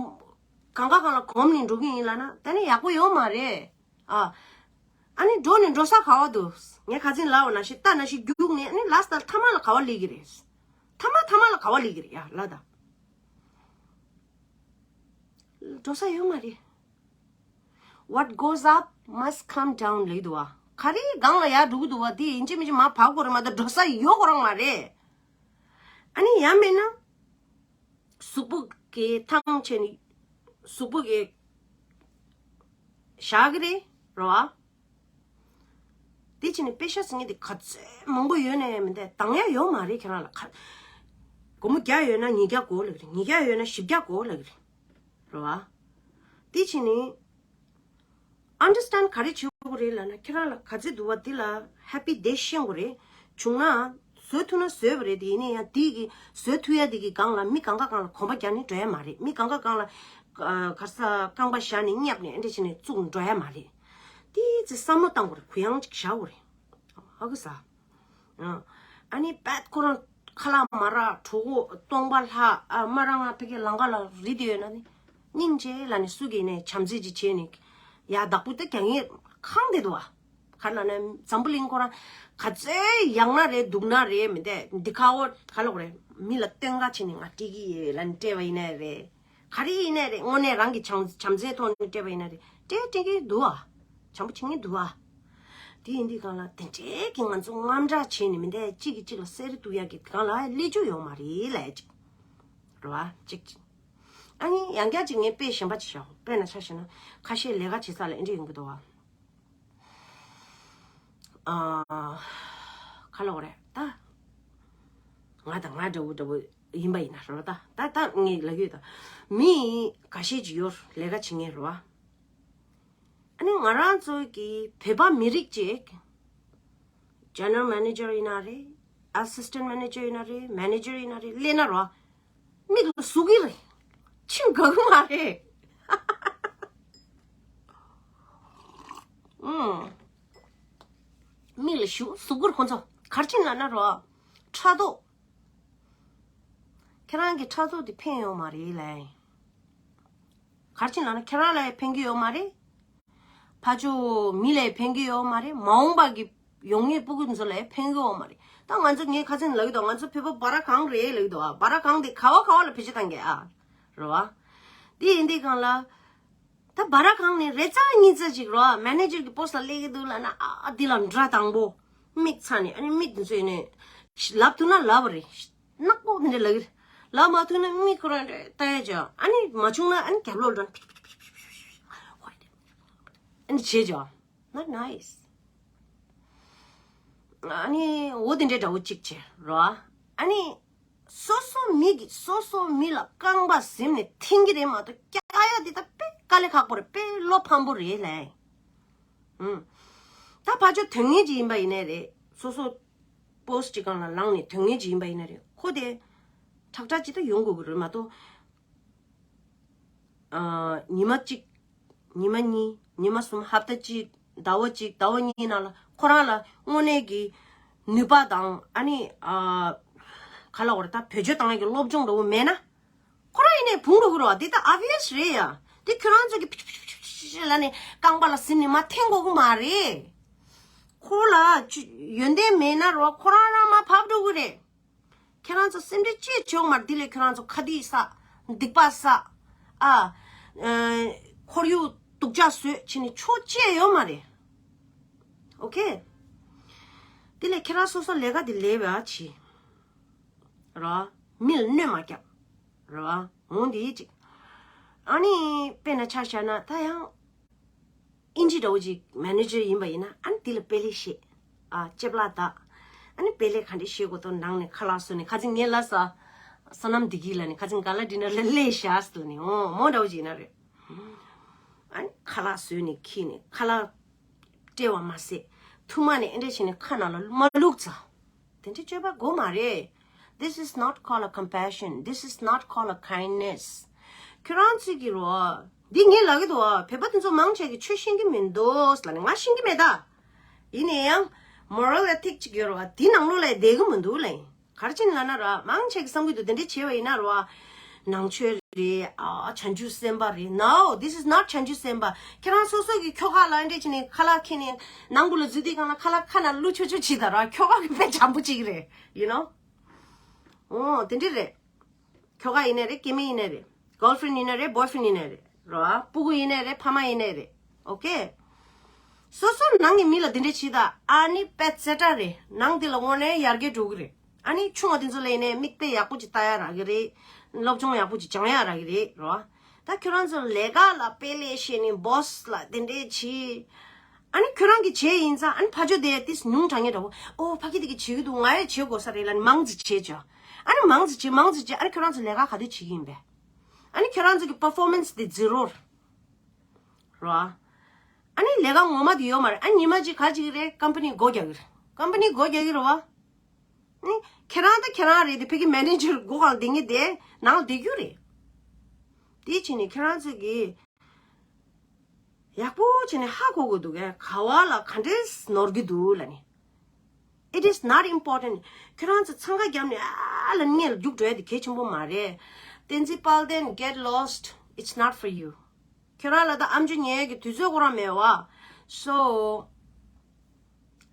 གང་ག་གང་ལ་གོམ་ནས་འགྲོ་གི་ཡིན་ལབ་ན་ད་ནི་ཡག་པོ་ཡོད་མ་རེད། ཨ། ཨ་ནི་འགྲོ་ནས་འགྲོ་ས་ག་བ་འདུག་ངས་ཁ་སང་ལབ་པ་ནང་བཞིན་རྟ་ནང་བཞིན་རྒྱུག་ནས་ཨ་ནི་ལ་སྟ་ཐ་མ་ལ་ག་བ་སླེབས་ཀྱི་རེད། ཐ་མ་ཐ་མ་ལ་ག་བ་སླེབས་ཀྱི་རེད་ཡ་ལ་ད། འགྲོ་ས་ཡོད་མ་རེད། What goes up must come down ལབ་ཀྱི་འདུག་བ། ག་རེ་སྒང་ལ་ཡར་འགྲོ་གི་འདུག་བ་དེ་ཡིན་གཅིག་མིན་གཅིག་མར་བབས་དགོས་རེད་མ་གཏོགས་འགྲོ་ས་ཡོད་ཁོ་རང་མ་རེད། ཨ་ནི་ཡང་མིན་ན། གཟུགས་པོ་གི་ཐང་ཆད་ནི། གཟུགས་པོ་གི་བཞག་གི་རེད་རོ། དེ་ཕྱིན་ནས་པེ་ཤ་ཟེར་མཁན་དེ་ག་ཚོད་མང་པོ་ཡོད་ནའི་མི་འདུག་འདང་ཡ་ཡོད་མ་རེད་ཁྱེད་རང་ལ་ཁ། སྒོར་མོ་བརྒྱ་ཡོད་ན་ཉིས་བརྒྱ་དགོས་ལབ་ཀྱི་རེད། ཉིས་བརྒྱ་ཡོད་ན་བཞི་བརྒྱ་དགོས་ལབ་ཀྱི་རེད། རེད་བ། དེ་ཕྱིན་ནས་understand ག་རེ་བྱེད་དགོས་རེད་ལབ་ན་ཁྱེད་རང་ལ་ག་ཚོད་འདུག་བ་འདི་ལ་happy day ཤེས་དགོས་རེད། བྱུང་ན་བཟོ་ཐུབ་ན་བཟོས་པ་རེད། དེ་ཡིན་ན་ཡང་དེ་གི་བཟོ་ཐུབ་ཡ་དེ་གི་སྒང་ལ་མི་གང་ག་གང་ལ་གོམ་པ་རྒྱག་ནས་འགྲོ་ཡ་མ་རེད། མི་གང་ག་གང་ལ་ག་ས་རྐང་པ་བཞག་ནས་བསྙབས་ནས་འདྲ་བྱས་ནས་བཙུགས་འགྲོ་ཡ་མ་རེད། དེ་ཚོ་བསམ་བློ་བཏང་དགོས་རེད། གུ་ཡངས་ཅིག་བཞག་དགོས་རེད། ཧ་གོ་ས། ཨ་ནི་པད་ཁོ་རང་ཁ་ལག་མ་རག་གྲོད་ཁོག་སྟོང་པ་ལྷག་ཨ་མ་རང་ང་ཕ་གི་ལམ་ཁ་ལ་རིལ་དེ་ཡོད་ན་ནི་སྙིང་རྗེ་ལ་ནི་སུ་གིས་ནས་བྱམས་བརྩེ་ཅིག་བྱས་ནས་ཡ་བདག་པོ་ད་རྒྱག་ངེས་ཁང་དེ་འདུག་བ། ག་ལ་ནི་འཛམ་བུ་གླིང་ཁོ་རང་ག་ཚོད་ཡག་ན་རེད་སྡུག་ན་རེད་མི་འདས་འདི་ཁ་འོ་ག་ལོག་རེད། མི་ལ་སྟོན་ཁ་བྱས་ནས་ང་སྤྲད་ཀྱི་ཡོད་ལ་ནི་སྤྲད་པ་ཡིན་ན་རེད། ག་རེ་ཡིན་ནའི་རེད། དངོས་གནས་རང་གི་བྱམས་བྱམས་བརྩེའི་ཐོག་ནས་སྤྲད་པ་ཡིན་ན་རེད། སྤྲད་སྤྲད་ཀྱི་འདུག་ཨ། བྱམས་པོ་བྱེད་ཀྱི་འདུག་ཨ། དེ་ཡིན་དུས་སྒང་ལ་དེ་འདྲའི་གི་ང་ཚོ་དངངས་སྐྲག་བྱས་ནས་མི་འདས་གཅིག་གིས་གཅིག་ལ་བསད་རེ་གཏུག་ཡག་གི་སྒང་ལ་སླེབས་རྒྱུ་ཡོད་མ་རེད་ལབ་ཅིག་རེད་བ། གཅིག་གཅིག་ཨ་ནི་ཡང་བསྐྱར་གཅིག་ངས་དཔེ་གཞན་པ་ཅིག་བཞག་དཔེར་ན་ཆ་བཞག་ན་ཁ་ཤས་ལས་ཀ་བྱེད་ས་ལ་ཨེ་འདྲ་ཡོང་གི་འདུག་བ། ཨ། ག་ལབ་དགོས་རེད་ད། ང་དང་ང་འདྲ་བོ་འདྲ་བོ་ཡིན་པ་ཡིན་ན་རེད་བ་ད། ད་ད་ངས་ལབ་ཡོད་ད། མི་འགའ་ཤས་ཅིག་ཡོད་ལས་ཀ་བྱེད་མཁན་རེད་བ། ཨ་ནི་ང་རང་ཚོ་གི་བོད་པ་མི་རིགས་ཅིག General Manager ཡིན་ན་རེད། Assistant Manager ཡིན་ན་རེད། Manager ཡིན་ན་རེད། སླེབས་ན་རོ། མིག་ལ་ཟུག་གི་རེད། ཆིན་དགའ་གི་མ་རེད། ཨུམ། མིག་ལ་ཞུ་ཟུག་གི་རེད་ཁོ་ཚོ། ག་རེ་བྱས་ནས་ལབ་ན་རོ། ཕྲག་དོག་ཁྱེད་རང་གི་ཕྲག་དོག་དེ་ཕན་ཡོད་མ་རེད་ལེ། ག་རེ་བྱས་ནས་ལབ་ན་ཁྱེད་རང་ལ་ཡང་ཕན་གྱི་ཡོད་མ་རེད། ཕར་ཕྱོགས་མི་ལ་ཡང་ཕན་གྱི་ཡོད་མ་རེད། མ་འོངས་པ་གི་ཡོང་མཁན་སྤུ་གུ་ཚོ་ལ་ཡང་ཕན་གྱི་ཡོད་མ་རེད། ད་ང་ཚོ་ངས་ཁ་སང་ལབ་ཀྱི་འདུག་ང་ཚོ་བོད་པ་སྦ་ར་གང་རེད་ལབ་ཀྱི་འདུག་ཨ། སྦ་ར་གང་དེ་ག་བ་ག་བ་ལ་བེད་སྤྱོད་བཏང་གི་ཨ། རེད་བ། དེ་ཡིན་དུས་སྒང་ལ། ད་སྦ་ར་གང་ནས་རེ་ཙ་གཉིས་ཙ་ཅིག་རོ། མེ་ནེ་ཇར་གི་པོ་སི་ཊི་ལ་སླེབས་ཀྱི་འདུག་ལབ་ན་ཨ་འདི་ལ་འདྲ་དང་པོ། མིག་ཚ་ནས་ཨ་ནི་མིག་འདི་ཚོས་ནས། ལབ་ཐུབ་ན་ལབ་པ་རེད། ནག་པོ་འདི་འདྲ་ལབ་ཀྱི་རེད། ལབ་མ་ཐུབ་ན་མིག་ཁོ་རང་འདྲ་ལྟ་ཡ་བྱ། ཨ་ནི་མ་བྱུང་ན་ཨ་ནི་རྒྱབ་ལོགས་འགྲོ། ཨ་ནི་བྱེད་བྱ། Not nice. ཨ་ནི་འོ་དེ་འདྲའི་འདྲ་བོ་གཅིག་བྱེད་རོ། ཨ་ནི། སོ་སོ་མི་གིས་སོ་སོ་མི་ལ་རྐང་པ་ཟིན་ནས་འཐེན་གྱི་རེད་མ་གཏོགས་བཀྱག་ཡ་འདི་ད་དཔེ་དཀའ་ལས་ཁག་པོ་རེད། དཔེ་བློ་ཕམ་པོ་རེད་ལེ། ཨུམ། ད་ཕར་ཕྱོགས་དོན་ངན་ཅིག་ཡིན་པ་ཡིན་ནའི་རེད། སོ་སོ་པོ་སི་ཊི་ཅིག་སྒང་ལ་ལངས་ནས་དོན་ངན་ཅིག་ཡིན་པ་ཡིན་ནའི་རེད། ཁོ་དེ་དྲག་དྲག་ཅིག་ད་ཡོང་དགོས་ཀྱི་རེད་མ་གཏོགས། ཨ། ཉི་མ་གཅིག་ཉི་མ་གཉིས། ཉི་མ་གསུམ། ཧབ་ཏ་གཅིག་ཟླ་བ་གཅིག་ཟླ་བ་གཉིས་ནང་ལ་ཁོ་རང་ལ་དངོས་གནས་ཀྱི་ནུས་པ་དང་ཨ་ནི། ཨ། ག་ལབ་དགོས་རེད། ད་བེད་སྤྱོད་བཏང་ཡག་གི་སློབ་སྦྱོང་འདྲ་བོ་མེད་ན། ཁོ་རང་ཡིན་ནའི་བུང་འགྲོ་གི་རེད་བ། འདི་ད་ཨོབ་བི་ཡ་སི་རེད་ཡ། འདི་ཁྱོད་རང་ཚོ་གི་ཕྱི་ཕྱི་ཕྱི་ཕྱི་ཕྱི་ལབ་ནས་རྐང་པ་ལ་ཟིན་ནས་མར་འཐེན་དགོས་གི་མ་རེད། ཁོ་ལ་ཅི་ཡོན་ཏན་མེད་ན་རོ། ཁོ་རང་རང་མར་བབས་འགྲོ་གི་རེད། ཁྱེད་རང་ཚོ་སེམས་ཁྲལ་ཅི་བྱེད་དགོས་མ་རེད། འདི་ལས་ཁྱེད་རང་ཚོ་ཁ་སྡིག་བསགས། སྡིག་པ་བསགས། ཨ། ཨ། ཁོར་ཡུག་སྡུག་ཅག་བཟོས་བྱས་ནས་ཆོ་ཅི་ཡང་ཡོད་མ་རེད། ཨོ་ཁེ། འདི་ལས་ཁྱེད་རང་སོ་སོ་ལས་ཀ་འདི་ལས་པ་བྱེད། རོ། མི་ལ་གནོད་མ་རྒྱབ། རོ། འོང་འདི་ཅིག་ཨ་ནི་དཔེར་ན་ཆ་བཞག་ན་ད་ཡང་། ཨིན་ཇི་འདྲ་བོ་ཅིག་མེ་ནེ་ཇར་ཡིན་པ་ཡིན་ན་ཨ་ནི་དེ་ལ་དཔེ་ལེགས་བཤད། ཨ། ལྕེ་བླག་བལྡག་ཨ་ནི་དཔེ་ལེགས་ག་འདྲས་བཤད་དགོས་དོན་ནང་ནས་ཁ་ལག་བཟོས་ནས་ཁ་ཚིག་ངས་ལབ་ས། སོ་ནམ་བདེ་སྐྱིད་ལ་ནི་ཁ་ཅིག་ག་ལ་འདྲི་ན་ལ་ལས་ཤ་ཟེར་ནི་འོ་མོ་འདྲ་བོ་ཅིག་ཡིན་ན་རེད། ཨ་ནི་ཁ་ལག་བཟོས་ནས་ཁྱེར་ནས་ཁ་ལག་སྤྲད་པ་མ་ཟད་ཐུག་མ་ནས་ཨེ་འདྲ་བྱས་ནས་ཁ་ནང་ལ་མ་བླུགས་ཙང་། དེ་འདྲའི་སྤྱོད་པ་དགོས་མ་རེད། This is not called a compassion. This is not called a kindness. ཁྱོད་རང་ཚོས་ཀྱི་རོ། འདི་ངས་ལབ་ཀྱི་འདུག་བ། བོད་པ་དེ་ཚོ་མང་ཆེ་གིས་ཆོས་ཤེས་ཀྱི་མི་འདུག་ལབ་ནས་ང་ཤེས་ཀྱི་མེད་ད། ཡིན་ན་ཡང་། Moral ethic ཅིག་ཡོད་རེད་བ། དེ་ནང་ལོགས་ལ་བསྡད་ཀྱི་མི་འདུག་ལབ་ཡིན། ག་རེ་བྱས་ནས་ལབ་ན་ར་མང་ཆེ་གིས་བསམ་གྱི་འདུག་དེ་འདྲ་བྱས་པ་ཡིན་ན་ར་བ། ནང་ཆོས་རེད། ཨ་བྱང་ཆུབ་སེམས་དཔའ་རེད། No, this is not བྱང་ཆུབ་སེམས་དཔའ། ཁྱེད་རང་སོ་སོ་གི་ཁྱོ་ག་ལ་འདྲ་བྱས་ནས་ཁ་ལག་ཁྱེར་ནས་ནང་སྒོ་ལ་འཛུལ་དུས་སྒང་ལ་ཁ་ལག་ཁ་ནང་བླུགས་ཆོག་ཆོག་བྱེད་ད་ར། ཁྱོ་ག་གི་དཔེ་འཇམ་པོ་ཅིག་རེད། You know? འོ་དེ་འདྲ་རེད། ཁྱོ་ག་ཡིན་ནའི་རེད། སྐྱེ་དམན་ཡིན་ནའི་རེད། Girlfriend ཡིན་ནའི་རེད། Boyfriend ཡིན་ནའི་རེད། རོ། སྤུ་གུ་ཡིན་ནའི་རེད། ཕ་མ་ཡིན་ནའི་རེད། Okay? སོ་སོ་ནང་གི་མི་ལ་དེ་འདྲ་བྱེད་ད། ཨ་ནི་དཔེ་རྩེ་གྲ་རེད། ནང་དེ་ལ་དངོས་གནས་ཡར་རྒྱས་འགྲོ་གི་རེད། ཨ་ནི་ཆུང་བ་དེ་ཚོ་ལ་ཡིན་ནའི་མིག་དཔེ་ཡག་པོ་ཅིག་ལྟ་ཡ་རག་གི་རེད། སློབ་སྦྱོང་ཡག་པོ་ཅིག་སྦྱང་ཡ་རག་གི་རེད། རོ། ད་ཁྱོད་རང་ཚོ་ལས་ཀ་ལ་དཔེ་ལས་བཤད་ནས་boss ལ་དེ་འདྲ་བྱེད། ཨ་ནི་ཁྱོད་རང་གིས་བྱས་ཡིན་ཙང་ཨ་ནི་ཕ་ཇོ་དེ་ཏིས་ཉུང་དྲགས་ངེས་འདྲ་བོ། ཨོ་ཕ་གི་དེ་གི་བྱེད་ཀྱི་འདུག་ང་ཡང་བྱེད་དགོས་ས་རེད་ལབ་ནས་མང་ཙི་བྱེད་ཅོ། ཨ་ནི་མང་ཙི་བྱེད་མང་ཙི་བྱེད། ཨ་ནི་ཁྱོད་རང་ཚོ་ལས་ཀ་ག་དུས་བྱེད་ཀྱི་ཡིན་པས། ཨ་ནི་ཁྱོད་རང་ཚོ་གི་performance དེ་zero རེད། རོ། ཨ་ནི་ལས་ཀ་ངོ་མ་དེ་ཡོད་མ་རེད། ཨ་ཉི་མ་གཅིག་ག་ཅིག་རེད། company སྒོ་རྒྱག་གི་རེད། company སྒོ་རྒྱག་གི་རེད་བ། ཨ་ནི་ཁྱེད་རང་ད་ཁྱེད་རང་རེད་དེ་ཕ་གི་manager སྒོ་གང་ལ་བསྡད་ངེས་དེ་ནང་ལ་བསྡད་རྒྱུ་རེད། དེ་བྱས་ནས་ཁྱེད་རང་ཚོ་གི་ཡག་པོ་བྱས་ནས་ཧ་གོ་དགོས་འདུག་གས། ག་བ་ལ་ག་འདྲས་ནོར་གྱི་འདུག་ལབ་ནས། It is not important. ཁྱོད་རང་ཚོ་འཚང་ཁ་བརྒྱབ་ནས་ཨ་ལ་སྔས་ལ་རྒྱུགས་འགྲོ་ཡ་དེ་གལ་ཆེན་པོ་མ་རེད། བསྟན་འཛིན་དཔལ་ལྡན། Get lost. It's not for you. ཁྱོད་རང་ལ་ད་ཨམ་ཅོག་ཉན་ཡ་གི་དུས་ཚོད་ཁོ་རང་མེད་བ། So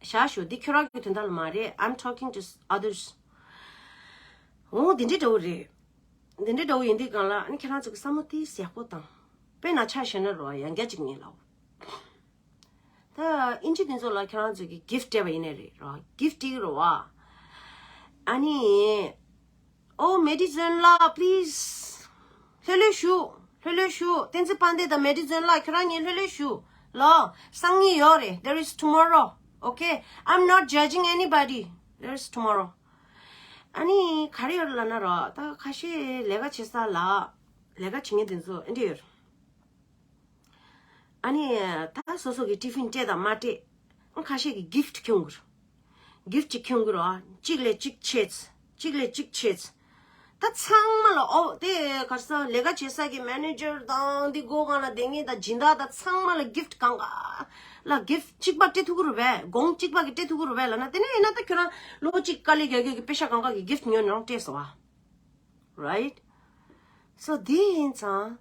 བཞག་ཞུ། འདི་ཁྱོད་རང་གི་དོན་དག་ལ་མ་རེད། I'm talking to others. འོ་འདི་འདྲའི་འདྲ་བོ་རེད། འདི་འདྲའི་འདྲ་བོ་ཡིན་དུས་སྒང་ལ་ཨ་ནི་ཁྱེད་རང་ཚོ་གི་བསམ་བློ་ཏིས་ཡག་པོ་བཏང་། དཔེར་ན་ཆ་བཞག་ན་རོ། ཡང་བསྐྱར་གཅིག་ངས་ལབ། ད་ཨིན་ཇི་དེ་ཚོ་ལ་ཁྱེད་རང་ཚོ་གི་gift སྤྲད་པ་ཡིན་ནའི་རེད་རོ། gift ཡིན་རོ་བ། ཨ་ནི། ཨོ་མེ་ཌི་ཛོན་ལགས། please. ལྷོད་ལྷོད་བཞུགས། ལྷོད་ལྷོད་བཞུགས། བསྟན་འཛིན་དཔལ་ལྡན་དང་མེ་ཌི་ཛོན་ལགས། ཁྱོད་རང་གཉིས་ལྷོད་ལྷོད་བཞུགས་ལོ། སང་ཉིན་ཡོད་རེད། There is tomorrow. Okay? I'm not judging anybody. There is tomorrow. ཨ་ནི་ག་རེ་ཡོད་ལབ་ན་རོ། ད་ཁ་ཤས་ལས་ཀ་བྱེད་ས་ལ་ལས་ཀ་བྱེད་མཁན་དེ་ཚོ་ཨེ་འདྲ་ཡོད་རེད། ཨ་ནི་ད་སོ་སོ་གི་ཏི་ཕིན་སྤྲད་དང་མ་སྤྲད། ཁ་ཤས་ཀྱིས་gift ཁྱོང་གི་རེད། gift ཅིག་ཁྱོང་གི་རེད། གཅིག་ལས་གཅིག་ཆེ་ཙི། གཅིག་ལས་གཅིག་ཆེ་ཙི། ད་ཚང་མ་ལ་ཨོ་དེ་ག་རེ་ཟེར། ལས་ཀ་བྱེད་ས་གི་manager དང་འདི་སྒོ་སྒང་ལ་བསྡད་མཁན་དང་སྦྱིན་བདག་དང་ཚང་མ་ལ་gift གང་ག་ལ་gift གཅིག་པ་སྤྲད་ཐུབ་ཀྱི་རེད་པས། གོང་གཅིག་པ་གིས་སྤྲད་ཐུབ་ཀྱི་རེད་པས་ལབ་ན། དེ་ནས་ཡིན་ན་ད་ཁྱོད་རང་ལོ་གཅིག་དཀའ་ལས་རྒྱག་རྒྱུ་གི་པེ་ཤ་གང་ག་གི་gift ཉོས་ནས་རང་སྤྲད་སོང་བ། Right? So དེ་ཡིན་ཙང་།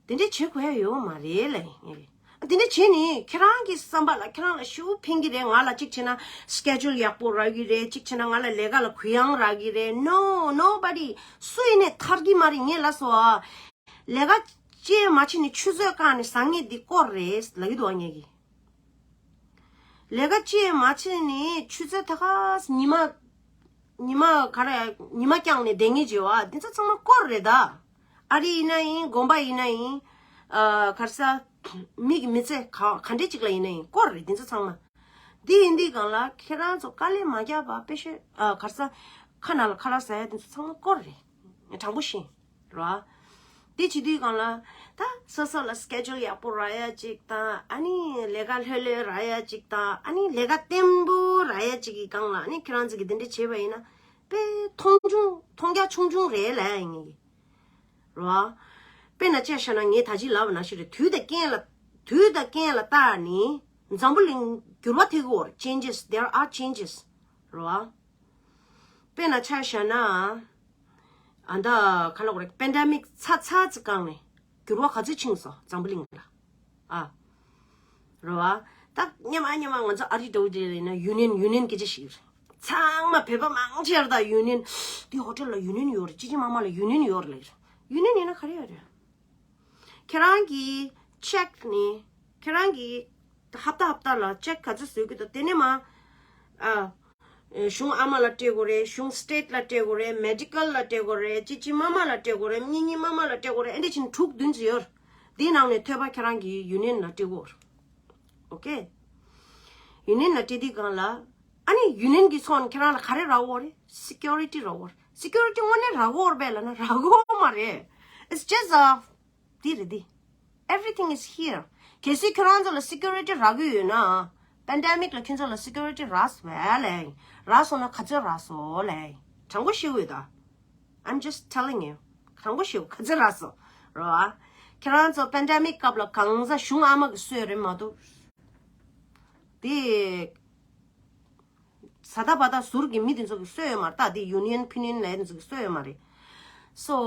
དེ་འདྲ་བྱེད་དགོས་ཡ་ཡོད་མ་རེད་ལབ་ཡིན། དེ་འདྲ་བྱས་ནས་ཁྱེད་རང་གི་བསམ་པ་ལ་ཁྱེད་རང་ལ་ཤུགས་ཕན་གྱི་རེད། ང་ལ་གཅིག་བྱས་ན་schedule ཡག་པོ་རག་གི་རེད། གཅིག་བྱས་ན་ང་ལ་ལས་ཀ་ལ་གུ་ཡངས་རག་གི་རེད། No, nobody. སུ་ཡིན་ནས་ཐར་གྱི་མ་རེད། ངས་ལབ་སོང་ཨ། ལས་ཀ་ཅི་ཡང་མ་བྱས་ནས་ཆུ་ཚོད་བཀག་ནས་ཟ་ངེས་འདི་སྐོར་རེད་ལབ་ཀྱི་འདུག་ཨ་ངས་ཀྱིས། ལས་ཀ་ཅི་ཡང་མ་བྱས་ནས་ཆུ་ཚོད་ད་ག་ཉི་མ། ཉི་མ་ག་རེ། ཉི་མ་བསྐྱངས་ནས་བསྡད་ངེས་བྱེད་པ་འདི་ཚོ་ཚང་མ་སྐོར་རེད་ད། ཨ་རི་ཡིན་ན་ཡིན། དགོན་པ་ཡིན་ན་ཡིན། ཨ་ག་རེ་ཟེར། མི་གི་མི་ཚེ་ག་ག་འདྲས་ཅིག་ལ་ཡིན་ན་ཡིན་སྐོར་རེད་འདི་ཚོ་ཚང་མ། འདི་ཡིན་དུས་སྒང་ལ་ཁྱེད་རང་ཚོ་དཀའ་ལས་མ་རྒྱག་པ་དཔེ་ཤོད། ཨ་ག་རེ་ཟེར། ཁ་ནང་ལ་ཁ་ལག་ཟ་ཡ་འདི་ཚོ་ཚང་མ་སྐོར་རེད། དྲང་པོ་བཤད། རོ། དེ་བྱེད་དུས་སྒང་ལ་ད་སོ་སོ་ལ་schedule ཡག་པོ་རག་ཡ་ཅིག་དང་། ཨ་ནི་ལས་ཀ་ལྷོད་ལྷོད་རག་ཡ་ཅིག་དང་། ཨ་ནི་ལས་ཀ་བརྟན་པོ་རག་ཡ་ཅིག་གི་སྒང་ལ་ཨ་ནི་ཁྱེད་རང་ཚོ་གིས་དེ་འདྲ་བྱས་པ་ཡིན་ན་དཔེ་མཐོང་ཆུང་མཐོང་རྒྱ་ཆུང་ཆུང་རེད་ལབ་ཡ་ཡིན་ངེས་ཀྱི། རོ། དཔེར་ན་ཆ་བཞག་ན་ངས་ད་ཅི་ལབ་པ་ནང་བཞིན་རེད། དུས་དང་རྐྱེན་ལ་དུས་དང་རྐྱེན་ལ་བལྟས་ནས་འཛམ་བུ་གླིང་འགྱུར་བ་ཐེབས་ཀྱི་ཡོད་རེད། Changes. There are changes. རོ། དཔེར་ན་ཆ་བཞག་ན། ཨ་ད་ག་ལབ་དགོས་རེད། པེན་ཌེ་མིག་ཚ་ཚ་ཙི་སྒང་ནས་འགྱུར་བ་ག་ཚོད་ཕྱིན་སོང་འཛམ་བུ་གླིང་ལ། ཨ། རེད་བ། ད་སྔོན་མ་སྔོན་མ་ང་ཚོ་ཨ་རི་འདྲ་བོ་དེ་ལ་ཡིན་ན་ཡུ་ནི་ཡན་ཡུ་ནི་ཡན་སྐད་ཆ་ཞིག་རེད། ཚང་མ་བོད་པ་མང་ཆེ་བ་ད་ཡུ་ནི་ཡན། དེ་ཧོ་ཊེལ་ལ་ཡུ་ནི་ཡན་ཡོད་རེད། ཅི་ཅི་མ་མ་ལ་ཡུ་ནི་ཡན་ཡོད་རེད་ལབ་ཀྱི་རེད། ཡུ་ནི་ཡན་ཡིན་ན་ག་རེ་ཡོད་རེད། ཁྱེད་རང་གི་ཅེག་ནི། ཁྱེད་རང་གི་ཧབ་ཏ་ཧབ་ཏ་ལ་ཅེག་ག་ཚོད་བཟོ་གི་འདུག་དེ་ནས་མ། ཨ། གཞུང་ཨ་མ་ལ་སྤྲད་དགོས་རེད། གཞུང་སི་ཊེ་ཊི་ལ་སྤྲད་དགོས་རེད། མེ་ཌི་ཀལ་ལ་སྤྲད་དགོས་རེད། ཅི་ཅི་མ་མ་ལ་སྤྲད་དགོས་རེད། གཉེན་ཉེ་མ་མ་ལ་སྤྲད་དགོས་རེད། ཨེ་འདྲ་བྱས་ནས་དྲུག་བདུན་ཙམ་ཡོད་རེད། དེའི་ནང་ནས་ཐོས་པ་ཁྱེད་རང་གི་ཡུ་ནི་ཡན་ལ་སྤྲད་དགོས་རེད། ཨོ་ཀེ། ཡུ་ནི་ཡན་ལ་སྤྲད་དུས་སྒང་ལ། ཨ་ནི་ཡུ་ནི་ཡན་གྱི་ཕྱོགས་ནས་ཁྱེད་རང་ལ་ག་རེ་རག་གི་ཡོད་རེད། སི་ཀིའུ་རི་ཊི་རག་གི་ཡོད་རེད། སི་ཀིའུ་རི་ཊི་དངོས་གནས་རག་གི་ཡོད་རེད་པས་ལབ་ན་རག་གི་ཡོད་མ་རེད། It's just a འདི་རེད་འདི། Everything is here. གལ་སྲིད་ཁྱོད་རང་ཚོ་ལ་སི་ཀིའུ་རི་ཊི་རག་གི་ཡོད་ན། པན་ཌེ་མིག་ལ་ཁྱོད་ཚོ་ལ་སི་ཀིའུ་རི་ཊི་རག་སོང་བས་ལེ། རག་སོང་ན་ག་ཚོད་རག་སོང་ལེ། དྲང་པོ་ཤོད་ཡོད་ད། I'm just telling you. དྲང་པོ་ཤོད་ག་ཚོད་རག་སོང་། རོ་ཨ། ཁྱེད་རང་ཚོ་པན་ཌེ་མིག་སྐབས་ལ་གང་ཟག་གཞུང་ཨ་མ་གི་གསོས་རེད་མ་གཏོགས། དེ། ས་ད་བ་ད་ཟུར་གྱི་མི་དེ་ཚོ་གི་གསོས་ཡོད་མ་རེད་ད། དེ་ཡུ་ནི་ཡན་ཕི་ནི་ཡན་ལས་དེ་ཚོ་གི་གསོས་ཡོད་མ་རེད། སོ།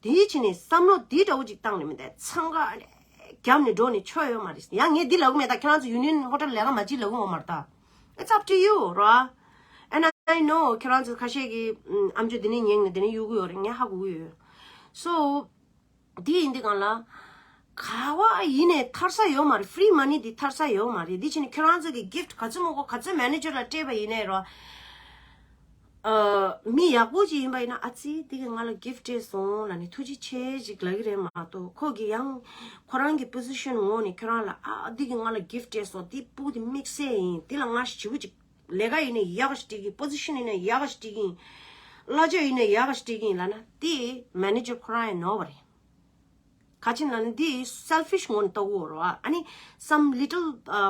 དེའི་ཕྱི་ནས་བསམ་བློ་དེ་འདྲ་བོ་ཅིག་བཏང་ནས་མི་འདུག་ཚང་ག་ལས་རྒྱབ་ནས་འགྲོ་ནས་ཆོ་ཡོད་མ་རེད། ཡང་ངས་འདི་ལབ་གི་མེད་ད། ཁྱེད་རང་ཚོ་ཡུ་ནི་ཡན་ཧོ་ཊེལ་ལས་ཀ་མ་བྱེད་ལབ་གི་ཡོད་མ་རེད་ད། It's up to you, right? And I know ཁྱེད་རང་ཚོ་ཁ་ཤས་ཀྱིས་ཨམ་ཅོག་འདི་ནས་ཉན་ནས་འདི་ནས་གཡུག་གི་ཡོད་རེད། ངས་ཧ་གོ་གི་ཡོད། སོ། འདི་ཡིན་དུས་སྒང་ལ། ག་བ་ཡིན་ནས་ཐར་ས་ཡོད་མ་རེད། ཕི་རི་མ་ནི་འདི་ཐར་ས་ཡོད་མ་རེད། འདི་ཕྱི་ནས་ཁྱོད་རང་ཚོ་གི་གིཕ་ཊི་ག་ཚོད་མང་པོ་ག་ཚོད་མེ་ནེ་ཇར་ལ་སྤྲད་པ་ཡིན་ནའི་རོ། ཨ། མི་ཡག་པོ་ཅིག་ཡིན་པ་ཡིན་ན། ཨ་ཙི། འདི་གིས་ང་ལ་གིཕ་ཊི་སྤྲད་སོང་ལབ་ནས་ཐུགས་རྗེ་ཆེ་ཅིག་ལབ་ཀྱི་རེད་མ་གཏོགས། ཁོ་གིས་ཡང་ཁོ་རང་གི་པོ་ཟི་ཤན་ངོས་ནས་ཁྱོད་རང་ལ། ཨ། འདི་གིས་ང་ལ་གིཕ་ཊི་སྤྲད་སོང་། འདི་སྤུ་གུ་འདི་དམིགས་བསལ་ཡིན། འདི་ལ་ང་ཞེ་པོ་ཅིག་ལས་ཀ་ཡིན་ནའི་ཡག་ག་ཞིག་སྤྲད་ཀྱི། པོ་ཟི་ཤན་ཡིན་ནའི་ཡག་ག་ཞིག་སྤྲད་ཀྱི། གླ་ཆ་ཡིན་ནའི་ཡག་ག་ཞིག་སྤྲད་ཀྱི་ཡིན་ལབ་ན། དེ་མེ་ནེ་ཇར་ཁོ་རང་ཡང་ནོར་བ་རེད། ག་ཅི་ལབ་ན་འདི་སེལ་ཕི་ཤི་ངོས་ནས་ལྟ་གི་ཡོད་རེད་བ། ཨ་ནི་some little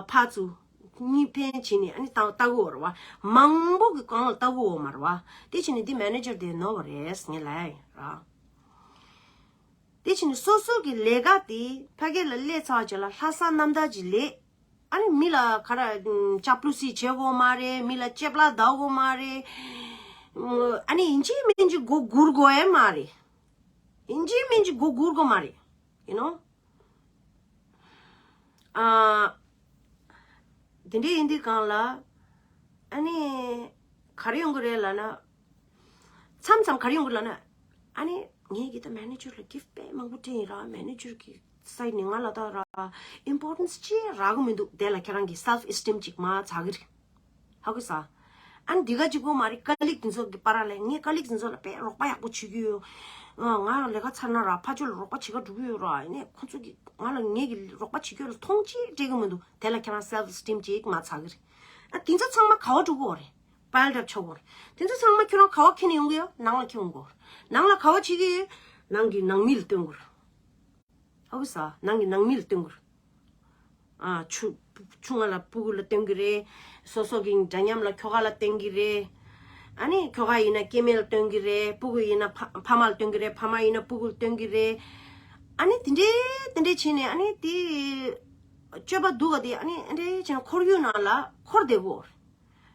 ཕར་ཚུར་གཉིས་ཕན་བྱས་ནས་ཨ་ནི་ལྟ་ལྟ་གི་ཡོད་རེད་བ། མང་པོ་གི་སྒང་ལ་ལྟ་གི་ཡོད་མ་རེད་བ། དེ་བྱས་ནས་འདི་མེ་ནེ་ཇར་དེ་ནོར་བ་རེད་ངས་ལབ་ཡ་ཡིན་ར། དེ་བྱས་ནས་སོ་སོ་གི་ལས་ཀ་དེ་ཕ་གི་ལ་སླེབས་ཚར་བ་བྱས་ལ་ལྷག་བསམ་རྣམ་དག་ཅིག་ལས། ཨ་ནི་མི་ལ་ག་རེ་ལྕགས་ལུ་སི་བྱེད་དགོས་མ་རེད། མི་ལ་ལྕེབ་ལ་བརྡབ་དགོས་མ་རེད། ཨ་ནི་ཡིན་གཅིག་མིན་གཅིག་མགོ་སྒུར་དགོས་ཡ་མ་རེད། ཡིན་གཅིག་མིན་གཅིག་མགོ་སྒུར་དགོས་མ་རེད། ཡིན་ནོ། ཨ། དེ་འདྲ་ཡིན་དུས་སྒང་ལ། ཨ་ནི། ག་རེ་ཡོང་གི་རེད་ལབ་ན། མཚམས་མཚམས་ག་རེ་ཡོང་གི་ལབ་ན། ཨ་ནི། ངས་ཀྱི་ད་མེ་ནེ་ཇར་ལ་གིཕ་ཊི་དཔེ་མང་པོ་སྤྲད་ཡིན་ར། མེ་ནེ་ཇར་གི་སའིཌ་ནས་ང་ལ་ད་ར་ཨིམ་པོར་ཊན་སི་ཅི་རག་གི་མི་འདུག་དེ་ལ་ཁྱེད་རང་གི་སེལ་ཕི་ཨེ་སི་ཊིམ་ཅིག་མར་ཚ་གི་རེད། ཧ་གོ་སོང་། ཨ་ནི་འདི་ག་གཅིག་པོ་མ་རེད། ཀ་ལིག་དེ་ཚོ་གི་བར་ལ་ངས་ཀ་ལིག་དེ་ཚོ་ལ་དཔེ་རོགས་པ་ཡག་པོ་བྱེད་ཀྱི་ཡོད། ང་ང་ལས་ཀ་ཚར་ན་ར་ཕར་ཕྱོགས་ལ་རོགས་པ་བྱེད་ག་འགྲོ་གི་ཡོད་ར། ཡིན་ནའི་ཁོ་ཚོ་གི་ང་ལ་ངས་ཀྱི་རོགས་པ་བྱེད་ཀྱི་ཡོད་ལ་མཐོང་ཅི་སྤྲད་གི་མི་འདུག་དེ་ལ་ཁྱེད་རང་སེལ་ཕི་ཨེ་སི་ཊིམ་ཅིག་མར་ཚ་གི་རེད། ཨ་དེ་ཚོ་ཚང་མ་ག་བ་འགྲོ་གི་ཡོད་རེད། པའིལ་ཨབ་ཆགས་ཀྱི་ཡོད་རེད། དེ་ཚོ་ཚང་མ་ཁྱོད་རང་ག་བ་འཁྱེར་ནས་ཡོང་གི་ཡོད། ནང་ལ་འཁྱེར་ཡོང་གི་ཡོད་རེད། ནང་ལ་ག་བ་བྱེད་ཀྱི་ཡོད། ནང་གི་ནང་མི་ལ་སྟོན་གྱི་རེད། ཧ་གོ་སོང་། ནང་གི་ནང་མི་ལ་སྟོན་གྱི་རེད། ཨ་ཆུ་ཆུང་ང་ལ་སྤུ་གུ་ལ་སྟོན་གྱི་རེད། སོ་སོ་གི་འདྲ་མཉམ་ལ་ཁྱོ་ག་ལ་སྟོན་གྱི་རེད། ཨ་ནི་ཁྱོ་ག་ཡིན་ན་སྐྱེ་དམན་ལ་སྟོན་གྱི་རེད། སྤུ་གུ་ཡིན་ན་ཕ་ཕ་མ་ལ་སྟོན་གྱི་རེད། ཕ་མ་ཡིན་ན་སྤུ་གུ་ལ་སྟོན་གྱི་རེད། ཨ་ནི་དེ་འདྲས་དེ་འདྲས་བྱས་ནས་ཨ་ནི་དེ་སྤྱོད་པ་སྡུག་ག་དེ་ཨ་ནི་དེ་འདྲས་བྱས་ནས་ཁོར་ཡུག་ནང་ལ་འཁོར་བསྡད་ཀྱི་ཡོད་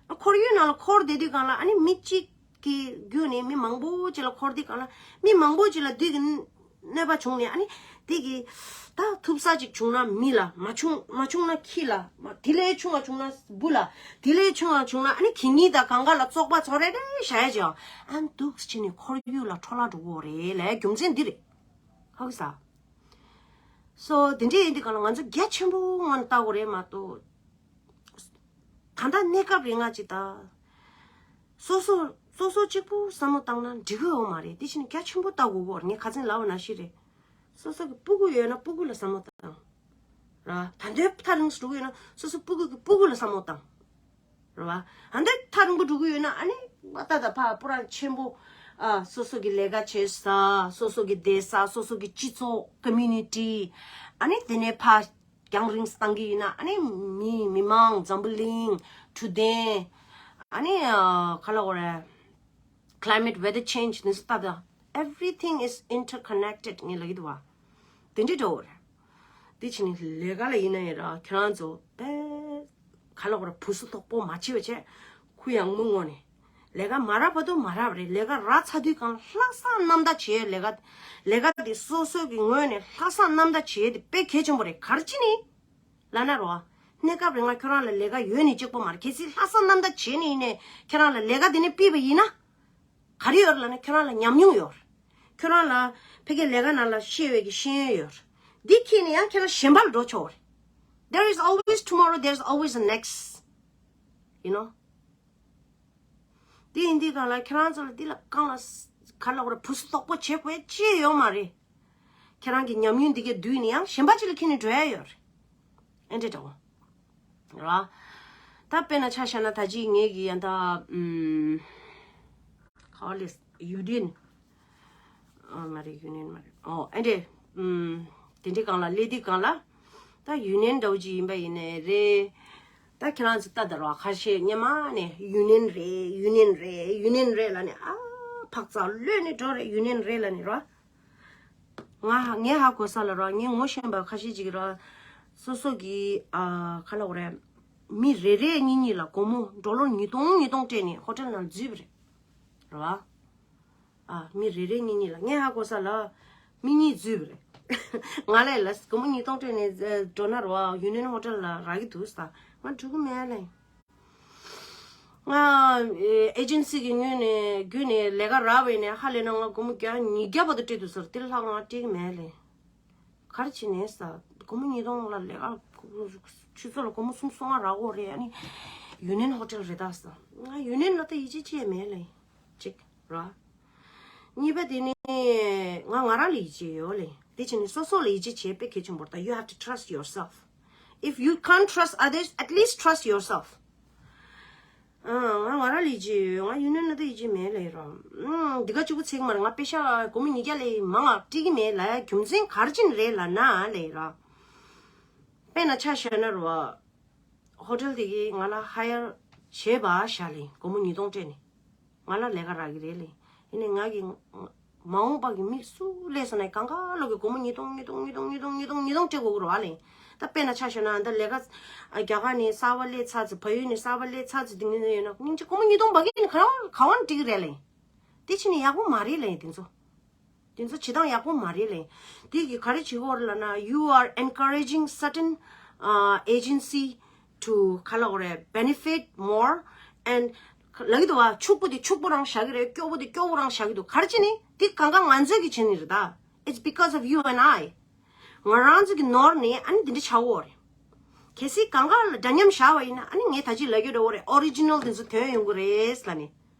རེད། ཁོར་ཡུག་ནང་ལ་འཁོར་བསྡད་དུས་སྒང་ལ་ཨ་ནི་མི་གཅིག་གི་བརྒྱུད་ནས་མི་མང་པོ་ཅིག་ལ་འཁོར་དུས་སྒང་ལ་མི་མང་པོ་ཅིག་ལ་དུས་ཀྱི་གནོད་པ་བྱུང་ནས་ཨ་ནི་དེ་གི་ད་ཐུབ་ས་ཅིག་བྱུང་ན་མི་ལ། མ་བྱུང་མ་བྱུང་ན་ཁྱི་ལ། མ་དེ་ལས་ཆུང་བ་བྱུང་ན་འབུ་ལ། དེ་ལས་ཆུང་བ་བྱུང་ན་ཨ་ནི་གད་སྙིགས་དང་གང་ག་ལ་བཙོག་པ་ཚོ་རེ་རེ་བཞག་ཡ་ཅིག་ཨ་ནི་འདུག་སེ་བྱས་ནས་ཁོར་ཡུག་ལ་འཕྲོ་བརླག་འགྲོ་གི་ཡོད་རེད་ལབ་རྒྱུ་མཚན་འདི་རེད། ཧ་གོ་སོང་། སོ་དེ་འདྲས་ཡིན་དུས་སྒང་ལ་ང་ཚོ་རྒྱ་ཆེན་པོ་ངང་ནས་ལྟ་དགོས་རེད་མ་གཏོགས། གང་ལྟར་གནས་སྐབས་རིང་ང་ཅིག་ད། སོ་སོ་སོ་སོ་གཅིག་པུ་བསམ་བློ་བཏང་ན་འགྲིག་གི་ཡོད་མ་རེད། དེ་བཞིན་རྒྱ་ཆེན་པོ་ལྟ་དགོས་གོ། ངས་ཁ་སང་ལབ་པ་ནང་བཞིན་རེད། སོ་སོ་གི་སྤུ་གུ་ཡོད་ན་སྤུ་གུ་ལ་བསམ་བློ་བཏང་། ར། ད་འདོད་ཐག་རིང་སུ་འགྲོ་གི་ཡོད་ན་སོ་སོ་སྤུ་གུ་གི་སྤུ་གུ་ལ་བསམ་བློ་བཏང་། ར་བ། ད་འདོད་ཐག་རིང་པོ་འགྲོ་གི་ཡོད་ན་ཨ་ནི་ད་ད་ཕ་སྤུ་ར་ཆེན་པོ། ཨ་སོ་སོ་གི་ལས་ཀ་བྱེད་ས། སོ་སོ་གི་བསྡད་ས། སོ་སོ་གི་སྤྱི་ཚོགས་ཀོ་མུ་ནི་ཊི། ཨ་ནི་དེ་ནས་ཕ། རྒྱང་རིང་སུ་བཏང་གི་ཡིན་ན་ཨ་ནི་མི་མི་མང་འཛམ་བུ་གླིང་འཕྲོད་བསྟེན། ཨ་ནི་ཨ་ག་ལ་འོ་རེད། Climate weather change ནི་སུ་ལྟ་ད། Everything is interconnected ངས་ལབ་ཀྱི་འདུག་བ། དེ་འདྲའི་འདྲ་བོ་རེད། དེ་ཕྱིན་ནི་ལས་ཀ་ལ་ཡིན་ན་ཡིན་ར་ཁྱེད་རང་ཚོ་དཔེ་ག་ལ་འོ་རེད། བུ་སུ་དོག་པོ་མ་བྱེད་པ་བྱས། གུ་ཡངས་མོ་ངོ་ནས། ལས་ཀ་མ་རག་བར་དུ་མ་རག་པ་རེད། ལས་ཀ་རག་ཚར་དུས་སྒང་ལྷག་བསམ་རྣམ་དག་བྱེད་ལས་ཀ། ལས་ཀ་དེ་སོ་སོ་གི་ངོས་ནས་ལྷག་བསམ་རྣམ་དག་བྱེད་དེ་དཔེ་གལ་ཆེན་པོ་རེད། ག་རེ་བྱས་ནས་ལབ་ན་རོ། གནས་སྐབས་རིང་ང་ཁྱོད་རང་ལ་ལས་ཀ་ཡོད་ནི་གཅིག་པོ་མ་རེད། གལ་སྲིད་ལྷག་བསམ་རྣམ་དག་བྱེད་ནི་ཡིན་ནའི་ཁྱོད་རང་ལ་ལས་ཀ་དེ་ནས་ཕུད་པ་ཡིན་ན། ག་རེ་ཡོད་རེད་ལབ་ན་ཁྱོད་རང་ལ་ཉམས་མྱོང་ཡོད་རེད། ཁྱོད་རང་ལ་ཕ་གིའི་ལས་ཀ་ནང་ལ་ཤེས་པའི་གི་ཤེས་ཡོན་ཡོད་རེད། འདི་ཁྱེར་ནས་ཡང་ཁྱོད་རང་གཞན་པ་ལ་འགྲོ་ཆོག་རེད། There is always tomorrow, there's always a next. You know? དེ་ཡིན་དུས་སྒང་ལ་ཁྱེད་རང་ཚོ་ལ་འདི་ལ་གང་ལ་ག་ལ་བར་བུ་སུ་དོག་པོ་བྱེད་དགོས་ཅི་ཡོད་མ་རེད། ཁྱེད་རང་གི་ཉམས་མྱོང་འདི་གའི་བསྡུས་ནས་ཡང་གཞན་པ་ཅིག་ལ་ཁྱེར་ནས་འགྲོ་ཡ་ཡོད་རེད། ཨེ་འདྲ་འདྲ་བོ། ར། ད་དཔེར་ན་ཆ་བཞག་ན་ད་ཅི་ངེད་ཀྱི་ཡང་ད་ཨུམ། ག་བ་ལས་ཡུ་ནི་ཡན། ཨ་མ་རེད། ཡུ་ནི་ཡན་མ་རེད། ཨོ་ཨེ་འདྲས། ཨུམ། དེ་འདྲའི་སྒང་ལ་སླེབས་དུས་སྒང་ལ། ད་ཡུ་ནི་ཡན་འདྲ་བོ་ཅིག་ཡིན་པ་ཡིན་ནའི་རེད། ད་ཁྱེད་རང་ཚོ་ལྟ་དར་བ་ཁ་ཤས་སྔོན་མ་ནས་ཡུ་ནི་ཡན་རེད། ཡུ་ནི་ཡན་རེད། ཡུ་ནི་ཡན་རེད་ལབ་ནས་ཨ་ཕག་ཚག་གློད་ནས་འགྲོ་རེད། ཡུ་ནི་ཡན་རེད་ལབ་ནས་རོ། ང་ངས་ཧ་གོ་ས་ལ་རོ། ངས་ངོ་ཤེས་པ་ཁ་ཤས་ཅིག་རོ། སོ་སོ་གི་ཨ་ག་ལབ་དགོས་རེད། མི་རེ་རེ་གཉིས་གཉིས་ལ་སྒོར་མོ་ཌོ་ལར་ཉིས་སྟོང་ཉིས་སྟོང་སྤྲད་ནས་ཧོ་ཊེལ་ནང་འཛུལ་བ་རེད། རེད་བ། ཨ་མི་རེ་རེ་གཉིས་གཉིས་ལ། ངས་ཧ་གོ་ས་ལ་མི་གཉིས་འཛུལ་བ་རེད། ང་ལས་ལ་སྒོར་མོ་ཉིས་སྟོང་སྤྲད་ནས་འགྲོ་ན་རེད་བ། ཡུ་ནི་ཡན་ཧོ་ཊེལ་ལ་རག་གི་འདུག་ཟེར། ང་འགྲོ་གི་མེད་ལེ། ང་ཨེ་ཨེ་ཇེན་སི་གི་ངོས་ནས་བརྒྱུད་ནས་ལས་ཀ་རག་པ་ཡིན་ནའི་ཧ་ལས་ན་ང་སྒོར་མོ་བརྒྱ་ཉིས་བརྒྱ་བར་དུ་སྤྲད་འདུག་ཟེར། དེ་ལྷག་ང་སྤྲད་ཀྱི་མེད་ལེ། ག་རེ་བྱས་ནས་ཟེར། སྒོར་མོ་ཉིས་སྟོང་ལ་ལས་ཀ་ཆུ་ཚོད་ལ་སྒོར་མོ་གསུམ་སོ་ལྔ་རག་གི་རེད། ཨ་ནི་ཡུ་ནི་ཡན་ཧོ་ཊེལ་རེད་ད་ཟེར། ང་ཡུ་ནི་ཡན་ལ་ད་ཡིད་ཆེས་བྱས་མེད་ལེ། གཅིག་ར། གཉིས་པ་དེ་ནི་ང་ང་རང་ལ་ཡིད་ཆེས་ཡོད་ལེ། དེ་བྱས་ནས་སོ་སོ་ལ་ཡིད་ཆེས་བྱེད་དཔེ་གལ་ཆེན་པོ་རེད་ད། You have to trust yourself. If you can't trust others, at least trust yourself. ཨ་ང་ང་རང་ལ་ཡིད་ཆེས་ཡོད། ང་ཡུ་ནི་ཡན་ལ་ད་ཡིད་ཆེས་མེད་ལེ་ར། ཨ་འདི་ག་གཅིག་པུ་ཚིག་མ་རེད། ང་པེ་ཤ་སྒོར་མོ་ཉིས་བརྒྱ་ལས་མང་ང་སྤྲད་ཀྱི་མེད་ལ། རྒྱུ་མཚན་ག་རེ་བྱས་ནས་རེད་ལབ་ན་ལེ་ར། དཔེར་ན་ཆ་བཞག་ན་ར། ཧོ་ཊེལ་དེ་གིས་ང་ལ་ཧ་ཡར་བྱས་པ་བཞག་ལེ། སྒོར་མོ་ཉིས་སྟོང་སྤྲད་ནས་ང་ལ་ལས་ཀ་རག་གི་རེད་ལེ། ཡིན་ནའི་ང་གི་མ་འོངས་པ་གི་མི་སུ་སླེབས་སོང་ན་གང་ག་ལོག་གི་སྒོར་མོ་ཉིས་སྟོང་ཉིས་སྟོང་ཉིས་སྟོང་ཉིས་སྟོང་ཉིས་སྟོང་ཉིས་སྟོང་སྤྲད་དགོས་ཀྱི་རེད་བ་ལེ། ད་དཔེར་ན་ཆ་བཞག་ན་ད་ལས་ཀ་རྒྱ་གར་ནས་གསར་པ་སླེབས་ཚར་ཚེ། བལ་ཡུལ་ནས་གསར་པ་སླེབས་ཚར་ཚེ། དེ་ངོས་ནས་ཡོད་ན་སྙིང་རྗེ་སྒོར་མོ་ཉིས་སྟོང་འབག་གི་ནི་ག་རེ་ག་བ་ནས་སྤྲད་ཀྱི་རེད་ལེ། དེ་བྱས་ནས་ཡག་པོ་མ་རེད་ལེ་དེ་ཚོ། དེ་ཚོ་བྱེད་སྟངས་ཡག་པོ་མ་རེད་ལེ། དེ་གིས་ག་རེ་བྱེད་ཀྱི་ཡོད་རེད་ལབ་ན། You are encouraging certain uh, agency to ག་ལབ་དགོས་རེད། benefit more and ལབ་ཀྱི་འདུག་བ། ཕྱུག་པོ་དེ་ཕྱུག་པོ་རང་བཞག་གི་རེད། སྐྱོ་པོ་དེ་སྐྱོ་པོ་རང་བཞག་གི་འདུག་ག་རེ་བྱས་ནས་དེ་གང་ག་ང་ཚོས་ཀྱི་བྱས་ནི་རེད་ད། It's because of you and I. ང་རང་ཚོ་གི་ནོར་ནས་ཨ་ནི་འདི་འདྲ་ཆགས་ཀྱི་ཡོད་རེད། གལ་སྲིད་གང་ག་ལ་འདྲ་མཉམ་བཞག་པ་ཡིན་ན། ཨ་ནི་ངས་ད་ཅི་ལབ་ཀྱི་འདྲ་བོ་རེད། ཨོ་རི་ཇི་ནལ་དེ་ཚོ་ཐོན་ཡོང་གི་རེད་ལབ་ནས།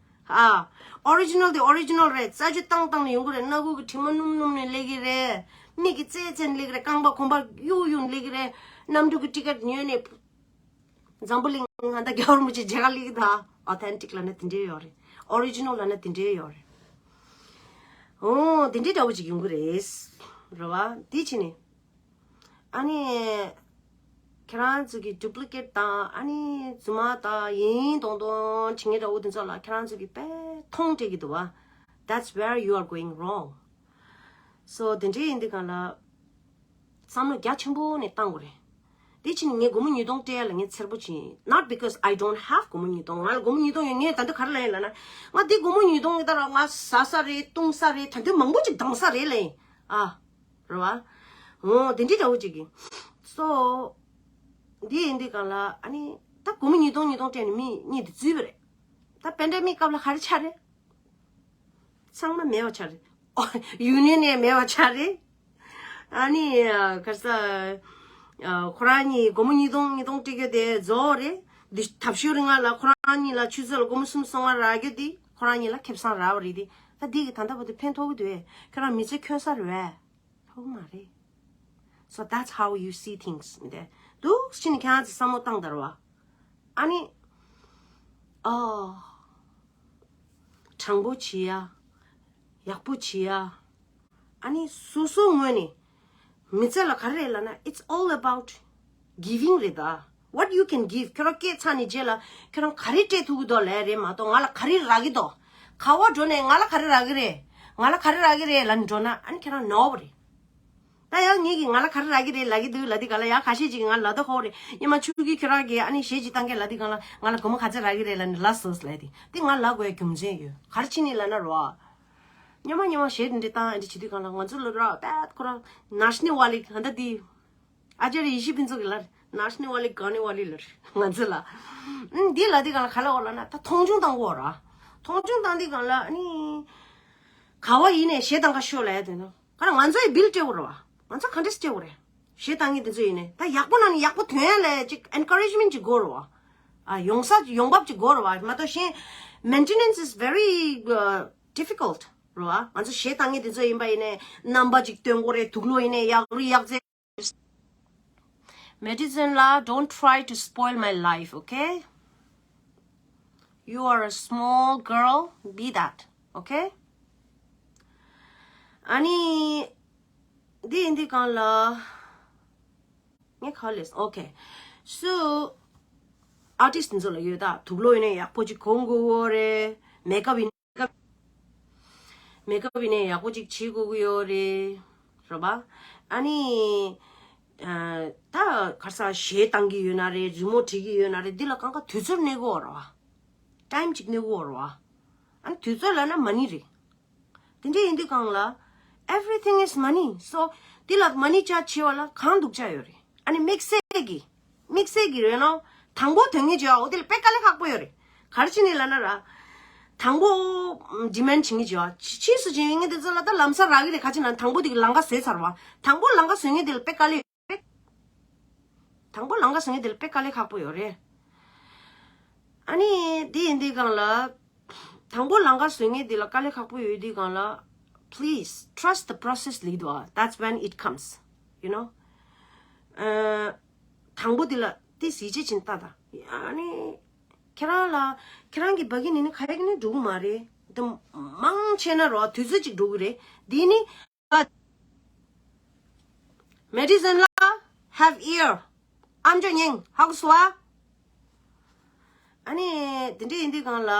ཨ། ཨོ་རི་ཇི་ནལ་དེ་ཨོ་རི་ཇི་ནལ་རེད། རྩ་ཆུ་བཏང་བཏང་ནས་ཡོང་གི་རེད། སྣ་ཁུག་གི་དྲི་མ་སྣུམ་སྣུམ་ནས་སླེབས་ཀྱི་རེད། མིག་གི་རྩེ་རྩེ་ནས་སླེབས་ཀྱི་རེད། རྐང་པ་གོམ་པ་གཡུག་གཡུག་ནས་སླེབས་ཀྱི་རེད། གནམ་གྲུ་གི་ཊི་ཀེ་ཊི་ཉོས་ནས་འཛམ་བུ་གླིང་ང་ད་རྒྱལ་བ་རིན་པོ་ཆེ་མཇལ་ཁ་སླེབས་ཀྱི་ད། ཨོ་ཐེན་ཊིག་ལབ་ན་དེ་འདྲས་ཡོད་རེད། ཨོ་རི་ཇི་ནལ་ལབ་ན་དེ་འདྲས་ཡོད་རེད། ཨོ་དེ་འདྲས་འདྲ་བོ་ཅིག་ཡོང་གི་རེད། རེད་བ། དེ་བྱས་ནས། ཨ་ནི། ཁྱེད་རང་ཚོ་གི་ཌུབ་ལི་ཀེ་ཊི་དང་། ཨ་ནི་རྫུན་མ་དང་། ཡིན་ཡིན་གཏོང་གཏོང་བྱེད་མཁན་འདྲ་བོ་དེ་ཚོ་ལ་ཁྱེད་རང་ཚོ་གི་དཔེ་མཐོང་སྤྲད་ཀྱི་འདུག་བ། That's where you are going wrong. So དེ་འདྲའི་ཡིན་དུས་གང་ལ་བསམ་བློ་རྒྱ་ཆེན་པོ་ནས་བཏང་དགོས་རེད། དེ་ཕྱིན་ངས་སྒོར་མོ་ཉིས་སྟོང་སྤྲད་ཡ་ལ་ངས་འཚེར་པོ་བྱེད། Not because I don't have སྒོར་མོ་ཉིས་སྟོང་། ང་ལ་སྒོར་མོ་ཉིས་སྟོང་ཡོད། ངས་ད་ལྟ་ག་རེ་ལབ་ཡིན་ལབ་ན། ང་འདི་སྒོར་མོ་ཉིས་སྟོང་ཡོད་ད་ར། ང་ཟ་ས་རེད། བཏུང་ས་རེད། ད་དུང་མང་པོ་ཅིག་འདང་ས་རེད་ལབ་ཡིན། ཨ། རེད་བ། འོ་དེ་འདྲའི་འདྲ་བོ་ཅིག་གི། So འདི་ཡིན་དུས་གང་ལ་ཨ་ནི་ད་སྒོར་མོ་ཉིས་སྟོང་ཉིས་སྟོང་སྤྲད་ནས་མི་གཉིས་དེ་འཛུལ་བ་རེད། ད་པེན་ཌེ་མིག་སྐབས་ལ་ག་རེ་ཆགས་རེད། ཚང་མ་མེད་པ་ཆགས་རེད། ཡུ་ནི་ཡན་ནས་མེད་པ་ཆགས་རེད། ཨ་ནི་ག་རེ་ཟ། ཁོ་རང་གཉིས་སྒོར་མོ་ཉིས་སྟོང་ཉིས་སྟོང་སྤྲད་རྒྱུ་དེ་རྫོགས་རེད། འདི་ཐབས་ཤོར་རིང་ལ་ཁོ་རང་གཉིས་ལ་ཆུ་ཚོད་ལ་སྒོར་མོ་གསུམ་སོང་བ་རག་རྒྱུ་དེ་ཁོ་རང་གཉིས་ལ་ཁེ་བཟང་རག་པ་རེད་དེ། ད་འདི་གི་ད་ལྟ་བར་དུ་ཕན་ཐོགས་ཀྱི་འདུག་གས། ཁྱོད་རང་མི་ཚེ་འཁྱོལ་ས་རེད་པས། ཐོགས་མ་རེད། So that's how you see things. མི་དེ་འདུག་ཕྱིན་ནས་ཁྱེད་རང་ཚོ་བསམ་བློ་བཏང་དར་བ། ཨ་ནི། ཨོ། དྲང་པོ་བྱེད་ཡ། ཡག་པོ་བྱེད་ཡ། ཨ་ནི་སོ་སོ་ངོས་ནས་མི་ཚེ་ལ་ག་རེ་རེད་ལབ་ན། It's all about giving རེད་ད། What you can give. ཁྱོད་རང་སྐྱེས་ཚར་ནས་རྗེས་ལ་ཁྱོད་རང་ག་རེ་སྤྲད་ཐུབ་ཀྱི་འདུག་ལབ་རེད་མ་གཏོགས། ང་ལ་ག་རེ་རག་གི་འདུག་ག་བ་འགྲོ་ནས་ང་ལ་ག་རེ་རག་གི་རེད། ང་ལ་ག་རེ་རག་གི་རེད་ལབ་ནས་འགྲོ་ན་ཨ་ནི་ཁྱེད་རང་ནོར་བ་རེད། ད་ཡང་ངེད་ཀྱིས་ང་ལ་ག་རེ་རག་གི་རེད་ལབ་ཀྱི་འདུག་ལབ་དུས་གང་ལ། ཡང་ཁ་ཤས་ཅིག་གིས་ང་ལ་ལབ་མདོག་ཁ་པོ་རེད། ཉི་མ་ཆུ་གིས་ཁྱོད་རང་གིས་ཨ་ནི་གཞས་ཅིག་བཏང་མཁན་ལབ་དུས་གང་ལ། ང་ལ་སྒོར་མོ་ག་ཚོད་རག་གི་རེད་ལབ་ནས་ལབ་སོང་ལབ་དེ། དེ་ང་ལབ་དགོས་ཡ་རྒྱུ་མཚན་ཡོད། ག་རེ་བྱས་ནས་ལབ་ན་རོ། སྔོན་མ་སྔོན་མ་གཞས་འདི་འདྲ་བཏང་ཨ་འདྲ་བྱེད་དུས་གང་ལ་ང་ཚོ་ལ་ར་ད་ཁོ་རང་ནཱཤ་ནི་ཝ་ལི་ག་འདྲ་དེ། ཨ་ཅར་ཡེ་ཤེས་ཕུན་ཚོགས་ཀྱིས་ལབ་རེད། ནཱཤ་ནི་ཝ་ལི་ག་ནི་ཝ་ལི་ལབ་རེད་ང་ཚོ་ལ། ཨུམ། འདི་ལབ་དུས་གང་ལ་ག་ལབ་དགོས་ལབ་ན། ད་མཐོང་ཆུང་བཏང་དགོས་ར། མཐོང་ཆུང་བཏང་དུས་གང་ལ་ཨ་ནི། ག་བ་ཡིན་ནས་གཞས་བཏང་ག་ཤོག་ལབ་ཡ་དེ་ནོ། ག་རེ་ང་ཚོ་ཡི་བིལ་སྤྲད་དགོས་རེད་བ། ང་ཚོ་ག་འདྲས་སྤྲད་དགོས་རེད། གཞས་བཏང་མཁན་དེ་ཚོ་ཡིན་ནས་ད་ཡག་པོ་ནང་ནས་ཡག་པོ་ཐོན་ཡ་ལ་ཅིག་ཨེན་ཁ་རེཇ་མེན་ཊི་ཅིག་དགོས་རེད་བ། ཨ། ཡོང་ས་ཡོང་འབབ་ཅིག་དགོས་རེད་བ། མ་གཏོགས་གཞན། Maintenance is very uh, difficult རེད་བ། ང་ཚོ་གཞས་བཏང་མཁན་དེ་ཚོ་ཡིན་པ་ཡིན་ནས་རྣམ་པ་ཅིག་སྟོན་དགོས་རེད། དུག་ལོག་ཡིན་ནས་ཡག་རུ་ཡག་རྩེ། མེ་ཌི་སན་ལ། Don't try to spoil my life, okay? you are a small girl, be that. Okay? ཨ་ནི་འདི་ཡིན་དུས་གང་ལ་ངས་ཁ་ལས། Okay. So, artist འཛོ་ལ་ཡོད་ད། དུག་ལོག་ཡིན་ནའི་ཡག་པོ་ཅིག་གོན་དགོས་ཡོད་རེད། མེག་ཨབ་ཡིན། མེག་ཨབ་ཡིན་ནའི་ཡག་པོ་ཅིག་བྱེད་དགོས་ཀྱི་ཡོད་རེད། རེད་པ། ཨ་ནི། ཨ། ད་ག་རེ་ཟ། གཞས་བཏང་གི་ཡོད་ན་རེད། རི་མོ་བྲིས་ཀྱི་ཡོད་ན་རེད། འདི་ལ་གང་ག་དུས་ཚོད་གནས་དགོས་རེད་པ། ཊའིམ་ཅིག་གནས་དགོས་རེད་པ། ཨ་ནི་དུས་ཚོད་ལབ་ན་མ་ཎི་རེད། དེ་འདྲ་ཡིན་དུས་གང་ལ། Everything is money. So, འདི་ལ་མ་ཎི་བྱ་བྱེད་པ་ལ་གང་འདུག་བྱ་ཡོད་རེད། ཨ་ནི་དམིགས་བསལ་གྱི། དམིགས་བསལ་གྱི་རེད་ན། དང་པོ་དོན་གཉེར་བྱེད་པ་འོ་དེ་ལ་དཔེ་དཀའ་ལས་ཁག་པོ་ཡོད་རེད། ག་རེ་བྱས་ནས་ལབ་ན་ར། དང་པོ་ཌི་མེན་ཌི་བྱེད་མཁན་བྱེད་པ། ཕྱིས་སུ་བྱེད་མཁན་དེ་ཚོ་ལ་ད་ལམ་སང་རག་གི་རེད། ག་རེ་བྱས་ན་དང་པོ་དེ་གི་ལམ་ཁ་བཟོས་ཚར་བ། དང་པོ་ལམ་ཁ་བཟོ་མཁན་དེ་ལ་དཔེ་དཀའ་ལས། དང་པོ་ལམ་ཁ་བཟོ་མཁན་དེ་ལ་དཔེ་དཀའ་ལས་ཁག་པོ་ཡོད་རེད། ཨ་ནི་དེ་ཡིན་དུས་གང་ལ། དང་པོ་ལམ་ཁ་བཟོ་མཁན་དེ་ལ་དཀའ་ལས་ཁག་པོ་ཡོད་དུས་གང་ལ། Please trust the process ལབ་འདུག་པ། That's when it comes, you know. ཨ། དང་པོ་དེ་ལ་དེ་གཟི་བརྗིད་ཅན་ལྟ་དང་། ཨ་ནི་ཁྱེད་རང་ལ། ཁྱེད་རང་གི་བ་གི་ནི་ནི་ག་ཡེ་གི་ནི་འགྲོ་གི་མ་རེད། དེ་མང་ཆེ་ན་རོ་དུས་ཚོད་ཅིག་འགྲོ་གི་རེད། དེ་ནི། But medicine ལ་have ear. ཨམ་ཅོག་ཉན། ཧ་གོ་སོང་ཨ། ཨ་ནི་དེ་འདྲ་ཡིན་དུས་གང་ལ།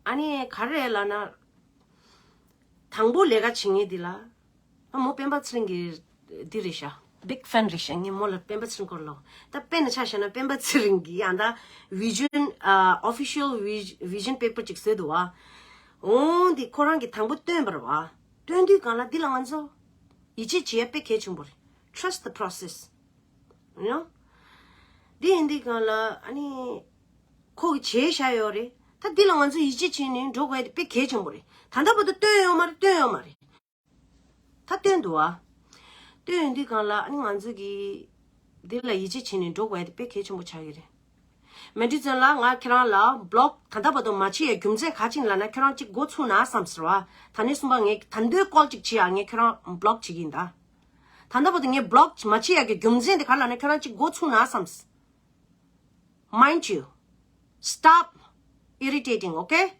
ཨ་ནི་ག་རེ་ལབ་ན། དང་པོ་ལས་ཀ་བྱེད་མཁན་འདི་ལ། ཨ། མོ་སྤེན་པ་ཚེ་རིང་གི་འདི་རེད་ཤག Big fan རེད་ཤག་ངས་མོ་ལ་སྤེན་པ་ཚེ་རིང་སྐོར་ལ། ད་དཔེར་ན་ཆ་བཞག་ན་སྤེན་པ་ཚེ་རིང་གིས་ཡང་ད་vision, ཨ། official vision paper ཅིག་བཟོས་འདུག་པ། འོ་འདི་ཁོ་རང་གིས་དང་པོ་བཏོན་པ་རེད་པ། བཏོན་དུས་གང་ལ་འདི་ལ་ང་ཚོ་ཡིད་ཆེས་བྱེད་ཡ་དཔེ་གལ་ཆེན་པོ་རེད། Trust the process. You know? འདི་ཡིན་དུས་གང་ལ་ཨ་ནི། ཁོ་གིས་བྱས་བཞག་ཡོད་རེད། ད་འདི་ལ་ང་ཚོ་ཡིད་ཆེས་བྱས་ནས་འགྲོ་དགོས་ཡ་དེ་དཔེ་གལ་ཆེན་པོ་རེད། ད་ལྟ་བར་དུ་བཏོན་ཡོད་མ་རེད། བཏོན་ཡོད་མ་རེད། ད་བཏོན་འདུག་པ། བཏོན་ཡོང་དུས་གང་ལ་ཨ་ནི་ང་ཚོ་གིས་འདི་ལ་ཡིད་ཆེས་བྱས་ནས་འགྲོ་དགོས་ཡ་དེ་དཔེ་གལ་ཆེན་པོ་ཆགས་ཀྱི་རེད། མེ་ཏྲི་ཙོན་ལགས། ང་ཁྱེད་རང་ལ་བློག་ད་ལྟ་བར་དུ་མ་བྱེད་ཡ་རྒྱུ་མཚན་ག་ཅིག་ལབ་ན། ཁྱེད་རང་གཅིག་མགོ་ཚོས་ན་བསམ་ཟེར་བ། ད་ནས་གསུམ་པ་ངས་ད་འདོད་ཀོལ་ཅིག་བྱེད་ཡ། ངས་ཁྱེད་རང་བློག་བྱེད་ཀྱི་ཡིན་ད། ད་ལྟ་བར་དུ་ངས་བློག་མ་བྱེད་ཡ་གི་རྒྱུ་མཚན་དེ་ག་ལབ་ན། ཁྱེད་རང་གཅིག་མགོ་ཚོས་ན་བསམ། Mind you, stop irritating, okay?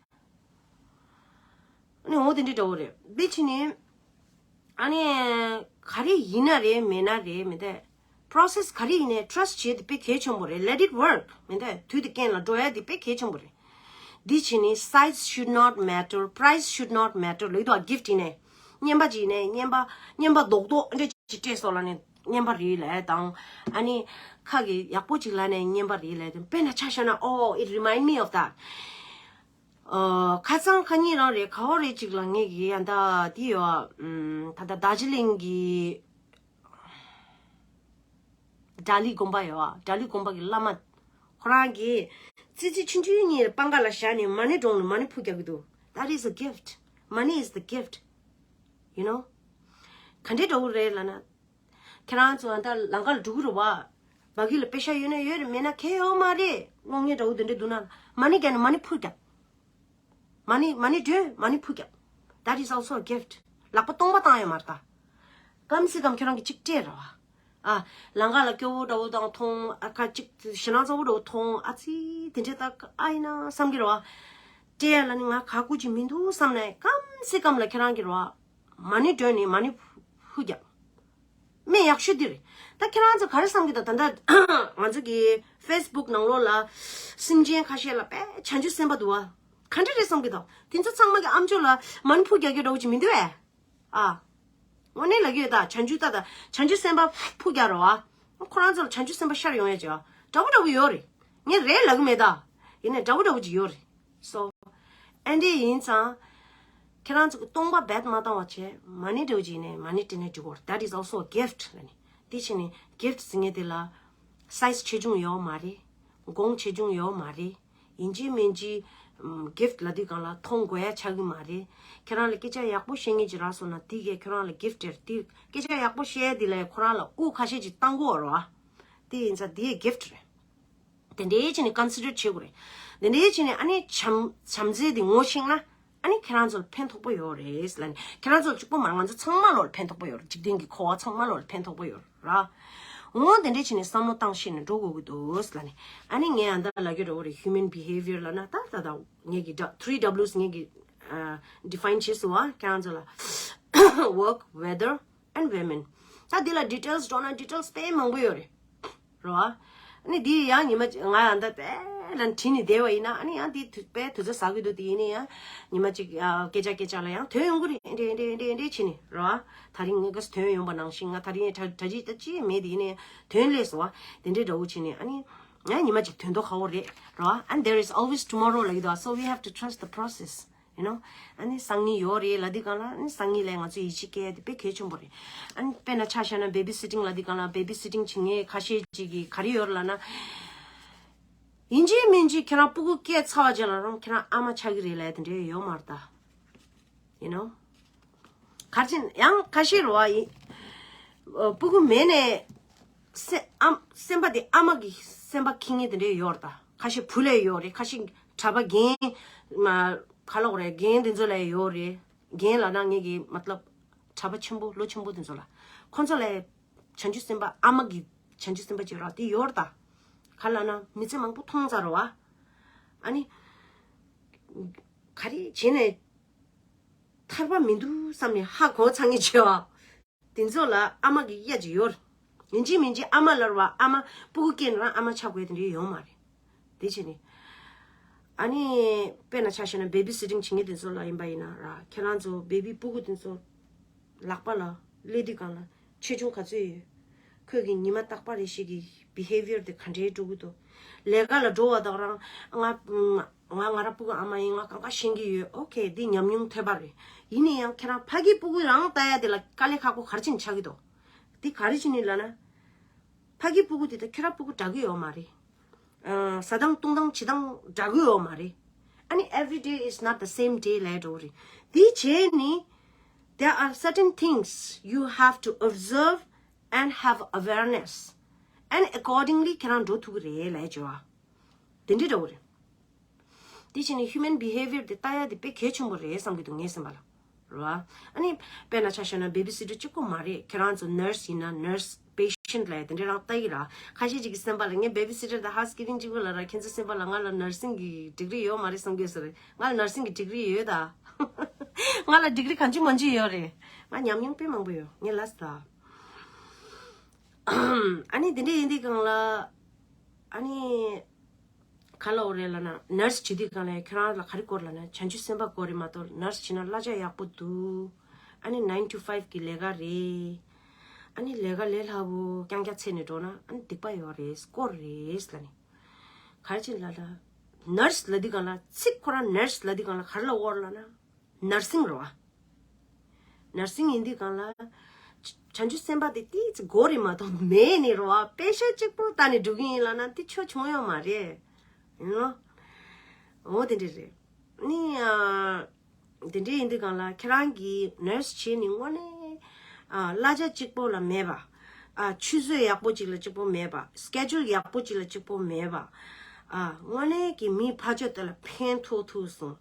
ཨ་ནི་འོ་དེ་འདྲ་འདྲ་བོ་རེད། དེ་ཕྱིན་ནས་ཨ་ནི་ག་རེ་ཡིན་ན་རེད། མེད་ན་རེད། མི་འདུག process ག་རེ་ཡིན་ནའི་trust བྱེད་དེ་དཔེ་གལ་ཆེན་པོ་རེད། Let it work. མི་འདུག་དུས་དེ་རྐྱེན་ལ་འགྲོ་ཡ་དེ་དཔེ་གལ་ཆེན་པོ་རེད། དེ་ཕྱིན་ནས་size should not matter, price should not matter ལབ་འདུག gift ཡིན་ནའི། རྔན་པ་ཅིག་ཡིན་ནའི་རྔན་པ། རྔན་པ་རྡོག་རྡོག་འདྲ་ཅིག་སྤྲད་སོང་ལབ་ནས་རྔན་པ་རེད་ལབ་དང་། ཨ་ནི་ཁ་གི་ཡག་པོ་ཅིག་ལབ་ནས་རྔན་པ་རེད་ལབ་དང་། དཔེར་ན་ཆ་བཞག་ན། Oh, it remind me of that. ཨ། ཁ་སང་ཁ་ཉིན་རང་རེད། ག་བ་རེད་ཅིག་ལ་ངས་གི་ཡ་ད་དེ་ཡོད། ཨམ། ད་ལྟ་རྡོ་རྗེ་གླིང་གི་ཌལ་ལི་དགོན་པ་ཡོད། ཌལ་ལི་དགོན་པ་གི་བླ་མ་ཁོ་རང་གིས་ཙི་ཙི་ཆུང་ཆུང་གཉིས་པང་ཁ་ལ་བཞག་ནས་མ་ཎི་སྒྲོན་ནས་མ་ཎི་ཕུར་རྒྱག་གི་འདུག That is a gift. Money is the gift. You know? ག་འདྲའི་འདྲ་བོ་རེད་ལབ་ན། ཁྱེད་རང་ཚོ་ད་ལམ་ཁ་ལ་འགྲོ་གི་རེད་པ། བ་གི་ལ་པེ་ཤ་ཡོད་ན་ཡོད་རེད། མེད་ན་གང་ཡང་ཡོད་མ་རེད། དངོས་གནས་འདྲ་བོ་དེ་འདྲ་འདུག་ན། མ་ཎི་བརྒྱབ་ནས་མ་ཎི་ཕུར་རྒྱབ། མ་ཎི་མ་ཎི་སྒྲོན། མ་ཎི་ཕུར་རྒྱབ། That is also a gift. ལག་པ་སྟོང་པ་བཏང་ཡོད་མ་རེད་ད། གམ་སེ་གམ་ཁྱེད་རང་གིས་གཅིག་སྤྲད་རེད་པ། ཨ། ལམ་ཁ་ལ་སྐྱོ་བོ་འདྲ་བོ་དང་མཐོང་། ཨ། ཁ་ཅིག་ཞེད་སྣང་ཚ་བོ་འདྲ་བོ་མཐོང་། ཨ་ཙི་དེ་འདྲས་ད་ཨ་ཡིན་ན་བསམ་གི་རེད་པ། སྤྲད་ཡ་ལ་ནི་ང་ག་དགོས་ཀྱི་མི་འདུག་བསམ་ནས་གམ་སེ་གམ་ལ་ཁྱེད་རང་གིས་རེད་པ། མ་ཎི་སྒྲོན་ནས་མ་ཎི་ཕུར་རྒྱབ། སྨན་ཡག་ཤོས་འདི་རེད། ད་ཁྱེད་རང་ཚོ་ག་རེ་བསམ་གྱི་འདུག་ད་ལྟ་ང་ཚོ་གི་ཕེ་སི་བུག་ནང་ལོགས་ལ་སེམས་ཅན་ཁ་ཤས་ལ་དཔེ་བྱང་ཆུབ་སེམས་དཔའ་འདུག་པ། ག་འདྲ་རེད་བསམ་གྱི་འདུག་དེ་ཚོ་ཚང་མ་གི་ཨམ་ཅོག་ལ་མ་ཎི་ཕུར་རྒྱག་རྒྱུ་འདྲ་བོ་ཅིག་མི་འདུག་པས། ཨ། དངོས་གནས་ལབ་ཀྱི་ཡོད་ད། བྱང་ཆུབ་ད་ད་བྱང་ཆུབ་སེམས་དཔའ་ཕུར་རྒྱག་རོགས་ཨ། ཁོ་རང་ཚོ་ལ་བྱང་ཆུབ་སེམས་དཔའ་ཤར་ཡོང་ཡ་ཅིག་འདྲ་བོ་འདྲ་བོ་ཡོད་རེད། ངས་རེད་ལབ་གི་མེད་ད། ཡིན་ནའི་འདྲ་བོ་འདྲ་བོ་ཅིག་ཡོད་རེད། སོ། ཨ་འདྲས་ཡིན་ཙང་། ཁྱེད་རང་ཚོ་གི་སྟོང་པ་རྦད་མ་བཏང་བ་བྱས། མ་ཎི་འདྲ་བོ་ཅིག་ཡིན་ནའི་མ་ཎི་སྤྲད་ནའི་འགྲིག་གི་རེད། That is also a gift ལབ་ནས། དེ་བྱས་ནས་གིཕ་ཊི་ཟེར་མཁན་དེ་ལ་སའི་ཛི་ཆེ་ཆུང་ཡོད་མ་རེད། གོང་ཆེ་ཆུང་ཡོད་མ་རེད། ཡིན་གཅིག་མིན་གཅིག་ཨམ། གིཕ་ཊི་ལབ་དུས་སྒང་ལ་མཐོང་དགོས་ཡ་ཆགས་ཀྱི་མ་རེད། ཁྱེད་རང་ལ་སྐད་ཆ་ཡག་པོ་བཤད་མཁན་ཅིག་རག་སོང་ན་དེ་གས་ཁྱོད་རང་ལ་གིཕ་ཊི་སྟེར། དེ་སྐད་ཆ་ཡག་པོ་བཤད་ཡ་དེ་ལ་ཁོ་རང་ལ་དབུགས་ཁ་ཤས་ཅིག་བཏང་དགོས་རེད་པ། དེ་ཡིན་ཙང་དེ་གིཕ་ཊི་རེད། དེ་འདྲའི་བྱས་ནས་ཀོན་སི་ཌར་བྱེད་དགོས་རེད། དེ་འདྲའི་བྱས་ནས་ཨ་ནི་བྱམས་བྱམས་བརྩེ་དེ་ངོ་ཤེས་ན། ཨ་ནི་ཁྱེད་རང་ཚོ་ལ་ཕན་ཐོགས་པོ་ཡོད་རེད་ལབ་ནས། ཁྱེད་རང་ཚོ་ལ་གཅིག་པོ་མ་རེད། ང་ཚོ་ཚང་མ་ལོ་ལ་ཕན་ཐོགས་པོ་ཡོད་རེད། འཇིག་རྟེན་གྱི་འཁོར་བ་ཚང་མ་ལོ་ལ་ཕན་ཐོགས་པོ་ཡོད་རེད། འོ་དེ་འདྲས་བྱས་ནས་བསམ་བློ་བཏང་ཤེས་ནས་འགྲོ་དགོས་ཀྱི་འདུག་ལབ་ནས། ཨ་ནི་ངས་ཨ་ད་ལབ་ཀྱི་རེད་བ། རེད། Human behavior ལབ་ན་ད་ད་ད་ངས་ཀྱི་ད་three W's ངས་ཀྱི་ཨ་define བྱས་སོང་བ། ཁྱེད་རང་ཚོ་ལ་work, weather and women། ད་འདི་ལ་details འགྲོ་ན་details དཔེ་མང་པོ་ཡོད་རེད། རེད་བ། ཨ་ནི་འདི་ཡང་ཉི་མ་གཅིག་ང་ཡང་ད་དེ་ལ་བྲིས་ནས་བསྡད་པ་ཡིན་ན། ཨ་ནི་ཡང་འདི་དུས་དཔེ་དུས་ཚོད་ཟ་གི་འདུག་དེ་ཡིན་ན་ཡང་ཉི་མ་གཅིག་ཨ་སྐད་ཆ་སྐད་ཆ་ལ་ཡང་དོན་ཡོང་གི་རེད། འདྲེ་འདྲེ་འདྲེ་འདྲེ་བྱས་ནས་རེད་བ། ད་རིང་ངས་ག་ས་དོན་ཡོང་པ་ནང་བཞིན། ང་ད་རིང་ད་ད་ཅི་ད་ཅི་མེད། དེ་ཡིན་ན་ཡང་དོན་སླེབས་སོང་བ། དེ་འདྲའི་འདྲ་བོ་བྱས་ནས། ཨ་ནི་ཡང་ཉི་མ་གཅིག་དོན་ཐོག་ཁ་བོ་རེད། རེད་བ། And there is always tomorrow ལབ་ཀྱི་འདུག so we have to trust the process, you know. ཨ་ནི་སང་ཉིན་ཡོད་རེད་ལབ་དུས་སྒང་ལ། ཨ་ནི་སང་ཉིན་ལ་ང་ཚོས་ཡིད་ཆེས་སྐྱེ་ཡ་དེ་དཔེ་གལ་ཆེན་པོ་རེད། ཨ་ནི་དཔེར་ན་ཆ་བཞག་ན་baby sitting ལབ་དུས་སྒང་ལ། baby sitting བྱེད་མཁན་ཁ་ཤས་ཅིག་གིས་ག་རེ་ཡོད་ལབ་ན། ཡིན་གཅིག་མིན་གཅིག་ཁྱེད་རང་སྤུ་གུ་སྐྱེས་ཚར་བ་ཅིག་ལ་རང་ཁྱེད་རང་ཨ་མ་ཆགས་ཀྱི་རེད་ལབ་ཡ་དེ་འདྲ་ཡོད་མ་རེད་ད། You know. ག་རེ་བྱས་ན་ཡང་ཁ་ཤས་རེད་བ། ཡིན། ཨ་སྤུ་གུ་མེད་ནས་སེ་ཨམ་སེམས་པ་དེ་ཨ་མ་གི་སེམས་པ་འཁྱེར་མཁན་དེ་འདྲ་ཡོད་རེད་ད། ཁ་ཤས་བུ་ལ་ཡོད་རེད། ཁ་ཤས་གྲྭ་པ་རྒན་མ་ག་ལབ་དགོས་རེད། རྒན་དེ་ཚོ་ལ་ཡོད་རེད། རྒན་ལབ་ན་ངེད་ཀྱི་མ་ཏལབ་གྲྭ་པ་ཆེན་པོ་ལོ་ཆེན་པོ་དེ་ཚོ་ལ། ཁོང་ཚོ་ལ་བྱང་ཆུབ་སེམས་དཔའ་ཨ་མ་གི་བྱང་ཆུབ་སེམས་དཔའ་ཅིག་ར་དེ་ཡོད་རེད་ད། ག་ལབ་ན་མི་ཚེ་མང་པོ་མཐོང་ཚར་རེད་བ། ཨ་ནི་ག་རེ་བྱས་ནས་ཐར་པ་མི་འདུག་བསམ་ནས་ཧ་གོ་ཚར་མཁན་བྱས་བ། དེ་ཚོ་ལ་ཨ་མ་གི་གཡའ་ཅིག་ཡོད། ཡིན་གཅིག་མིན་གཅིག་ཨ་མ་ལབ་རེད་བ། ཨ་མ་སྤུ་གུ་སྐྱེས་ན་རང་ཨ་མ་ཆགས་དགོས་དེ་འདྲ་ཡོད་མ་རེད། དེ་བྱས་ནས། ཨ་ནི་དཔེར་ན་ཆ་བཞག་ན་baby sitting བྱེད་མཁན་དེ་ཚོ་ལ་ཡིན་པ་ཡིན་ན་ར། ཁྱེད་རང་ཚོ་baby སྤུ་གུ་དེ་ཚོ་ལག་པ་ལ་སླེབས་དུས་སྒང་ལ་ཆེ་ཆུང་ག་ཚོད་ཡོད། ཁོས་ཀྱི་ཉི་མ་རྟག་པ་རེ་བཞིན་གྱི་behavior དེ་ག་འདྲའི་འགྲོ་གི་འདུག་ལས་ཀ་ལ་འགྲོ་བ་དང་རང་ང་ང་ང་རང་སྤུ་གུ་ཨ་མ་ཡིན། ང་གང་ག་ཤེས་ཀྱི་ཡོད། ཨོ་ཁེ། འདི་ཉམས་མྱོང་ཐེབས་པ་རེད། ཡིན་ན་ཡང་ཁྱེད་རང་ཕ་གི་སྤུ་གུ་རང་ལྟ་ཡ་དེ་ལ་དཀའ་ལས་ཁག་པོ་ག་རེ་བྱས་ནས་ཆགས་ཀྱི་འདུག་འདི་ག་རེ་བྱས་ནས་ལབ་ན། ཕ་གི་སྤུ་གུ་དེ་དང་ཁྱེད་རང་སྤུ་གུ་འདྲ་གི་ཡོད་མ་རེད། ཨ་ཟ་སྟངས་འཐུང་སྟངས་བྱེད་སྟངས་འདྲ་གི་ཡོད་མ་རེད། ཨ་ནི་every day is not the same day ལབ་འགྲོ་གི་རེད། དེ་བྱས་ནི། There are certain things you have to observe and have awareness, and accordingly ཁྱེད་རང་འགྲོ་ཐུབ་ཀྱི་རེད་ལབ་བྱས་བ། དེ་འདྲ་འདྲ་བོ་རེད། དེ་བྱས་ནས་human behavior དེ་ལྟ་ཡ་དེ་དཔེ་གལ་ཆེན་པོ་རེད་བསམ་གྱི་འདུག་ངའི་སེམས་པ་ལ། རེད་བ། ཨ་ནི་དཔེར་ན་ཆ་བཞག་ན་baby sitter གཅིག་པོ་མ་རེད། ཁྱེད་རང་ཚོ་nurse ཡིན་ན་nurse patient ལབ་ཡ་དེ་འདྲ་རང་ལྟ་གི་ར། ཁ་ཤས་ཅིག་གི་སེམས་པ་ལ་ངས་baby sitter དང་housekeeping གཅིག་པོ་ལབ་ར། ཁྱེད་ཚོའི་སེམས་པ་ལ་ང་ལ་nursing གི་degree ཡོད་མ་རེད་བསམ་གྱི་ཡོད་ས་རེད། ང་ལ་nursing གི་degree ཡོད་ད། ང་ལ་degree གང་ཅི་མང་ཅི་ཡོད་རེད། ང་ཉམས་མྱོང་དཔེ་མང་པོ་ཡོད། ངས་ལབ་ས་ད། ཨ་ནི་དེ་འདྲ་ཡིན་དུས་སྒང་ལ། ཨ་ནི། ག་ལབ་དགོས་རེད་ལབ་ན། nurse བྱེད་དུས་སྒང་ལ་ཁྱེད་རང་ལ་ག་རེ་དགོས་ལབ་ན། བྱང་ཆུབ་སེམས་དཔའ་དགོས་རེད་མ་གཏོགས། nurse བྱེད་ན་གླ་ཆ་ཡག་པོ་འདུག་ཨ་ནི་nine to five གི་ལས་ཀ་རེད། ཨ་ནི་ལས་ཀ་ལས་སླ་པོ། རྐྱང་རྐྱང་ཚད་ནས་འགྲོ་ན་ཨ་ནི་སྡིག་པ་ཡོད་རེད། སྐོར་རེད་ལབ་ནས། ག་རེ་བྱེད་ལབ་ན། nurse ལབ་དུས་སྒང་ལ། ཚིག་ཁོ་རང་nurse ལབ་དུས་སྒང་ལ་ག་རེ་ལབ་དགོས་རེད་ལབ་ན། nursing རེད་བ། nursing ཡིན་དུས་སྒང་ལ། བྱང་ཆུབ་སེམས་དཔའ་དེ་ཏིས་ཙི་དགོས་རེད་མ་གཏོགས་མེད་ནི་རེད་བ། པེ་ཤ་གཅིག་པོ་ལྟ་ནས་འགྲོ་གི་ཡིན་ལབ་ན་དེ་ཆོ་བྱུང་ཡོད་མ་རེད། ཡིན་ནོ། འོ་དེ་འདྲ་རེད། ནི་ཨ། དེ་འདྲ་ཡིན་དུས་སྒང་ལ་ཁྱེད་རང་གིས་nurse བྱས་ནས་དངོས་གནས་ཨ་གླ་ཆ་གཅིག་པོ་ལ་མེད་པ། ཨ་ཆུད་ཟོས་ཡག་པོ་གཅིག་ལ་གཅིག་པོ་མེད་པ། schedule ཡག་པོ་གཅིག་ལ་གཅིག་པོ་མེད་པ། ཨ་དངོས་གནས་ཀྱི་མི་ཕར་ཕྱོགས་དེ་ལ་ཕན་ཐོགས་ཐུབ་སོང་།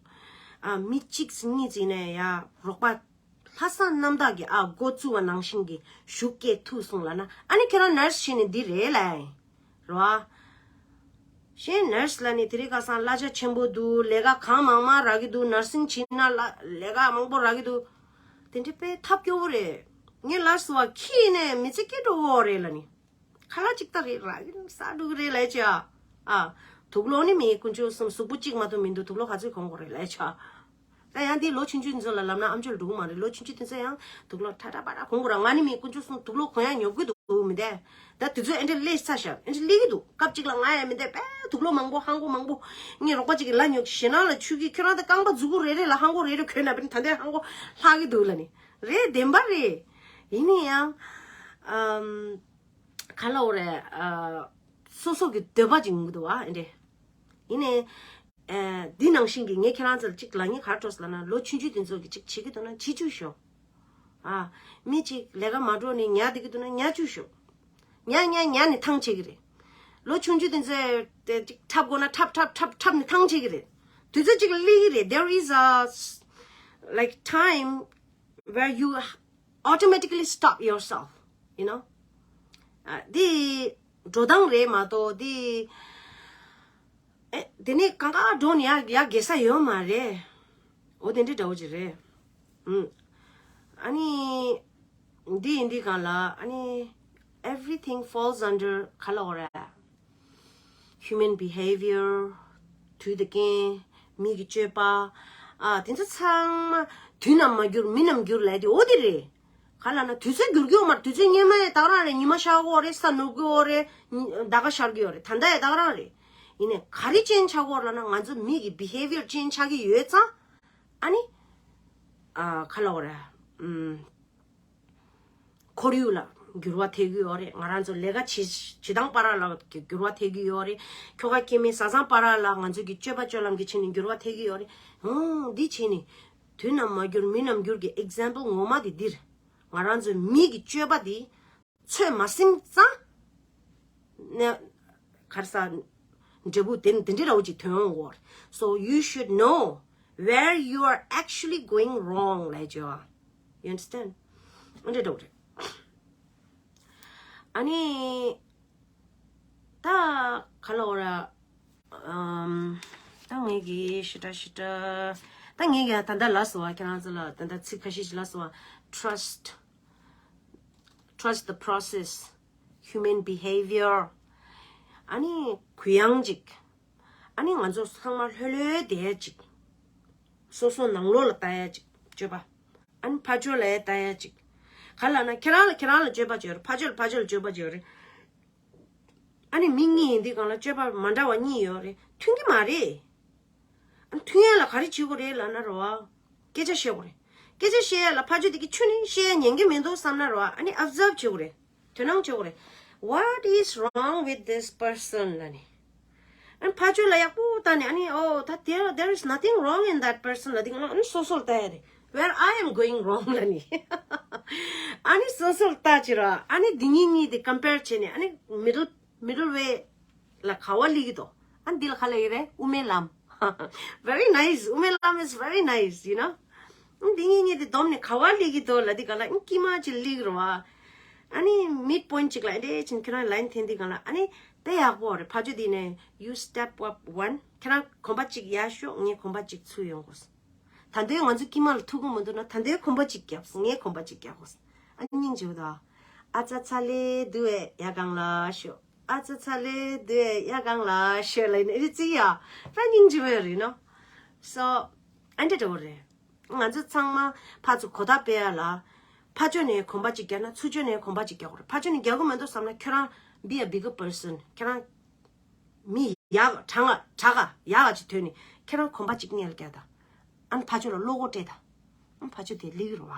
ཨ་མི་གཅིག་གཉིས་ཙམ་ནས་ཡ་རོགས་པ་ལྷག་བསམ་རྣམ་དག་གིས་ཨ་འགོ་བཙུགས་པ་ནང་བཞིན་གྱི་ཤུགས་སྐྱེད་ཐུབ་སོང་ལབ་ན། ཨ་ནི་ཁྱེད་རང་nurse བྱས་ནས་འདི་རེད་ལབ་ཡིན། རེད་བ། གཞན་nurse ལབ་ནས་དེ་རིང་ཁ་སང་གླ་ཆ་ཆེན་པོ་འདུག་ལས་ཀ་གང་མང་མང་རག་གི་འདུག nursing བྱེད་ན་ལ་ལས་ཀ་མང་པོ་རག་གི་འདུག་དེ་འདྲ་དཔེ་ཐབས་སྐྱོ་བོ་རེད། ངས་ལབ་སོང་བ། ཁྱི་ནས་མི་ཚེ་སྐྱིད་འགྲོ་གི་རེད་ལབ་ནི། ཁ་ལག་ཅིག་ལྟ་རེད། རག་གི་རེད། ཟ་འགྲོ་གི་རེད་ལབ་བྱས། ཨ། དུག་ལོག་ནི་མི་དཀོན་མཆོག་གསུམ། གཟུགས་པོ་གཅིག་མ་གཏོགས་མི་འདུག་དུག་ལོག་ག་ཚོད་གོན་དགོས་རེད་ལབ་བྱས། ད་ཡང་འདི་ལོ་ཆུང་ཆུང་ཚོ་ལ་ལབ་ན་ཨམ་ཅོག་འགྲོ་གི་མ་རེད། ལོ་ཆུང་ཆུང་དེ་ཚོ་ཡང་དུག་ལོག་ཁྲ་ཁྲ་པ་ཁྲ་གོན་དགོས་ར། ང་ནི་མི་དཀོན་མཆོག་གསུམ་དུག་ལོག་གོན་ཡ་ཉོབ་གི་འདུག་མི་འདས། ད་དུས་ཚོད་ཨེ་འདྲ་སླེབས་ཚར་ཤག་ཨེ་འདྲ་སླེབས་ཀྱི་འདུག་སྐབས་གཅིག་ལ་ང་ཡང་མི་འདས་པས་དུག་ལོག་མང་པོ་ཧང་གོ་མང་པོ། ངས་རོགས་པ་གཅིག་གི་ལ་ཉོ་ཞེ་ནང་ལ་ཆུ་གི་ཁྱོད་རང་ད་རྐང་པ་མཛུ་གུ་རེ་རེ་ལ་ཧང་གོ་རེ་རེ་གོན་ན་བིན་ད་འདས་ཧང་གོ་ལྷག་གི་འདུག་ལ་ནི། རེད། བདེན་པ་རེད། ཡིན་ནི་ཡང་། ཨམ། ག་ལབ་དགོས་རེད། ཨ། སོ་སོ་གི་འདོད་པ་ཅིག་ཡོང་གི་འདུག་བ་ཨེ་འདྲ། ཡིན་ནའི། ཨ། འདི་ནང་བཞིན་གྱི་ངས་ཁྱེད་རང་ཚོ་ལ་གཅིག་ལབ་ཡིན། ག་རེ་འགྲོ་ཟེར་ལབ་ན་ལོ་ཆུང་ཆུང་དེ་ཚོ་གི་གཅིག་བྱེད་ཀྱི་འདུག་ན་བྱེད་བཅུག་ཤོག་ཨ། མི་གཅིག་ལས་ཀ་མ་འགྲོ་ནས་ཉལ་བསྡད་ཀྱི་འདུག་ན་ཉལ་བཅུག་ཤོག་ཉལ་ཉལ་ཉལ་ནས་ཐང་ཆད་ཀྱི་རེད། ལོ་ཆུང་ཆུང་དེ་ཚོས་དེ་གཅིག་འཁྲབ་དགོས་ན་འཁྲབ་འཁྲབ་འཁྲབ་འཁྲབ་ནས་ཐང་ཆད་ཀྱི་རེད། དུས་ཚོད་གཅིག་ལ་སླེབས་ཀྱི་རེད། There is a, like, time where you automatically stop yourself, you know. ཨ་འདི་འགྲོ་སྟངས་རེད་མ་གཏོགས་འདི། ཨེ་དེ་ནས་གང་ག་འགྲོ་ནས་ཡ་ཡ་དགེ་ས་ཡོད་མ་རེད། འོ་དེ་འདྲ་འདྲ་བོ་ཅིག་རེད། ཨུམ། ཨ་ནི། འདི་ཡིན་འདི་གང་ལ་ཨ་ནི། Everything falls under ག་ལ་འོ་ར། Human behavior དུས་དང་རྐྱེན། མི་གི་སྤྱོད་པ། ཨ་དེ་ཚོ་ཚང་མ་དུས་ནམ་མ་འགྱུར་མི་ནམ་འགྱུར་ལས་དེ་འོ་དེ་རེད། ག་ལ་ན་དུས་ཚོད་འགྱུར་གྱི་ཡོད་མ་རེད། དུས་ཚོད་སྔོན་མ་ཡང་དག་རང་རེད། ཉི་མ་ཤར་གྱི་ཡོད་རེད། ས་ནུབ་ཀྱི་ཡོད་རེད། ཉི་ཟླ་སྐར་ཤར་གྱི་ཡོད་རེད། ད་ལྟ་ཡང་དག་རང་རེད། ཡིན་ནའི་ག་རེ་ཅན་ཆགས་ཀྱི་ཡོད་རེད་ལབ་ན་ང་ཚོ་མི་གི་behavior ཅན་ཆགས་ཀྱི་ཡོད་ཙང་། ཨ་ནི། ཨ་ག་ལ་འོ་ར། ཨུམ། ཁོར་ཡུག་ལ་འགྱུར་བ་ཐེབས་ཀྱི་ཡོད་རེད། ང་རང་ཚོ་ལས་ཀ་བྱེད་བྱེད་སྟངས་བར་ལ་འགྱུར་བ་ཐེབས་ཀྱི་ཡོད་རེད། ཁྱོ་ག་སྐྱེ་དམན་བཟའ་ཚང་བར་ལ་ང་ཚོ་གི་སྤྱོད་པ་སྤྱོད་ལམ་གྱི་ཆ་ནས་འགྱུར་བ་ཐེབས་ཀྱི་ཡོད་རེད། ཧུང་། འདི་བྱས་ནས་དུས་ནམ་མ་འགྱུར་མི་ནམ་འགྱུར་གྱི་example ངོ་མ་དེ་འདིར། ང་རང་ཚོའི་མི་གི་སྤྱོད་པ་དེ་ཚོད་མ་ཟིན་ཙང་། ནས་གར་ས་འབྲས་བུ་དེ་འདི་འདྲའི་ར་བོ་ཅིག་ཐོན་འོང་གོ། So you should know where you are actually going wrong ལབ་ཅོ། You understand? འདི་འདྲ་རེད། ཨ་ནི། ད་ག་ལ་འོ་ར། ཨམ། ད་ངས་གི་ཤི་ཏྲ་ཤི་ཏྲ། ད་ངས་གི་ད་ལྟ་ལ་སོ་བ་ཁྱེད་རང་ཚོ་ལ་ད་ལྟ་ཚིག་ཁ་ཤས་ཤིག་ལ་སོ་བ། Trust. Trust the process. Human behavior. ཨ་ནི་གུ་ཡངས་ཅིག་ཨ་ནི་ང་ཚོ་ཚང་མ་ལྷོད་ལྷོད་བསྡད་ཡ་ཅིག་སོ་སོ་ནང་ལོགས་ལ་ལྟ་ཡ་ཅིག་སྤྱོད་པ། ཨ་ནི་ཕར་ཕྱོགས་ལ་ཡ་ལྟ་ཡ་ཅིག་ག་ལ་ན་ཁྱེད་རང་ལ་ཁྱེད་རང་ལ་སྤྱོད་པ་ཅིག་ཡོད་རེད། ཕར་ཕྱོགས་ལ་ཕར་ཕྱོགས་ལ་སྤྱོད་པ་ཅིག་ཡོད་རེད། ཨ་ནི་མི་གཉིས་ཡིན་དུས་གང་ལ་སྤྱོད་པ་མ་འདྲ་བ་གཉིས་ཡོད་རེད། མཐུན་གྱི་མ་རེད། མཐུན་ཡ་ལ་ག་རེ་བྱེད་དགོས་རེད་ལབ་ན་རོ། སྐད་ཆ་བཤད་དགོས་རེད། སྐད་ཆ་བཤད་ཡ་ལ་ཕར་ཕྱོགས་དེ་གི་ཁྱོད་ནི་བཤད་ཡ་ཉན་གི་མི་འདུག་བསམ་ན་རོ། ཨ་ནི་observe བྱེད་དགོས་རེད། དོ་སྣང་བྱེད་དགོས་རེད། What is wrong with this person ལབ་ནི། ཨ་ནི་ཕར་ཕྱོགས་ལ་ཡག་པོ་ལྟ་ནི། ཨ་ནི་oh that there there is nothing wrong in that person ལབ་དེ་ག་ལ་ཨ་ནི་སོ་སོར་ལྟ་ཡ་རེད། Where I am going wrong ལབ་ནི། ཨ་ནི་སོ་སོར་ལྟ་བྱེད་རོ། ཨ་ནི་འདི་གཉིས་གཉིས་དེ་compare བྱེད་ནི། ཨ་ནི་middle middle way ལ་ག་བ་སླེབས་ཀྱི་འདུག་ཨ་འདི་ལ་ག་ལབ་ཀྱི་རེད། དབུ་མའི་ལམ། Very nice. དབུ་མའི་ལམ is very nice, you know. ཨ་འདི་གཉིས་གཉིས་དེ་བསྡོམས་ནས་ག་བ་སླེབས་ཀྱི་འདུག་ལབ་དེ་ག་ལ་ཨ་དཀྱིལ་མ་ཅིག་སླེབས་ཀྱི་རེད་བ། ཨ་ནི་mid point ཅིག་ལ་ཨེ་འདྲས་ཅིག་ཁྱེད་རང་line འཐེན་དེ་ག་ལ་ཨ་ནི་དཔེ་ཡག་པོ་རེད། ཕར་ཕྱོགས་དེ་ནས་you step up one. ཁྱེད་རང་གོམ་པ་གཅིག་ཡར་ཤོག་ངས་གོམ་པ་གཅིག་ཚུར་ཡོང་དགོས། ད་འདོད་ང་ཚོ་དཀྱིལ་མ་ལ་ཐུག་གི་མི་འདུག་ན་ད་འདོད་གོམ་པ་གཅིག་བརྒྱབ། ངས་གོམ་པ་གཅིག་བརྒྱབ་དགོས། ཨ་སྙིང་རྗེ་པོ་འདུག་ཨ་ཙ་ཚ་ལེ་འདུག་ཨེ་ཡ་གང་ལ་ཤོག་ཨ་ཙི་ཚ་ལེ་དེ་ཡ་གང་ལ་ཤོད་ལ་ཡིན་རི་ཙི་ཡ། ར་སྙིང་རྗེ་བོ་ཡོད་རེད་ནོ། So ཨ་འདྲ་འདྲ་བོ་རེད། ང་ཚོ་ཚང་མ་ཕར་ཚུར་གོ་བརྡ་སྤེལ་ཡ་ལ། ཕར་ཕྱོགས་ནས་གོམ་པ་གཅིག་བརྒྱབ་ན་ཚུར་ཕྱོགས་ནས་གོམ་པ་གཅིག་བརྒྱབ་དགོས་རེད། ཕར་ཕྱོགས་ནས་རྒྱག་གི་མི་འདུག་བསམ་ན་ཁྱོད་རང་be a bigger person. ཁྱོད་རང་མི་ཡག་གྲངས་ང་གྲགས་ཡག་ག་ཅིག་ཐོན་ནས་ཁྱོད་རང་གོམ་པ་གཅིག་སྔོན་ལ་བརྒྱབ་དང་། ཨ་ནི་ཕར་ཕྱོགས་ལ་བློ་ཁོག་སྤྲད་དང་། ཨ་ནི་ཕར་ཕྱོགས་དེ་སླེབས་ཀྱི་རེད་བ།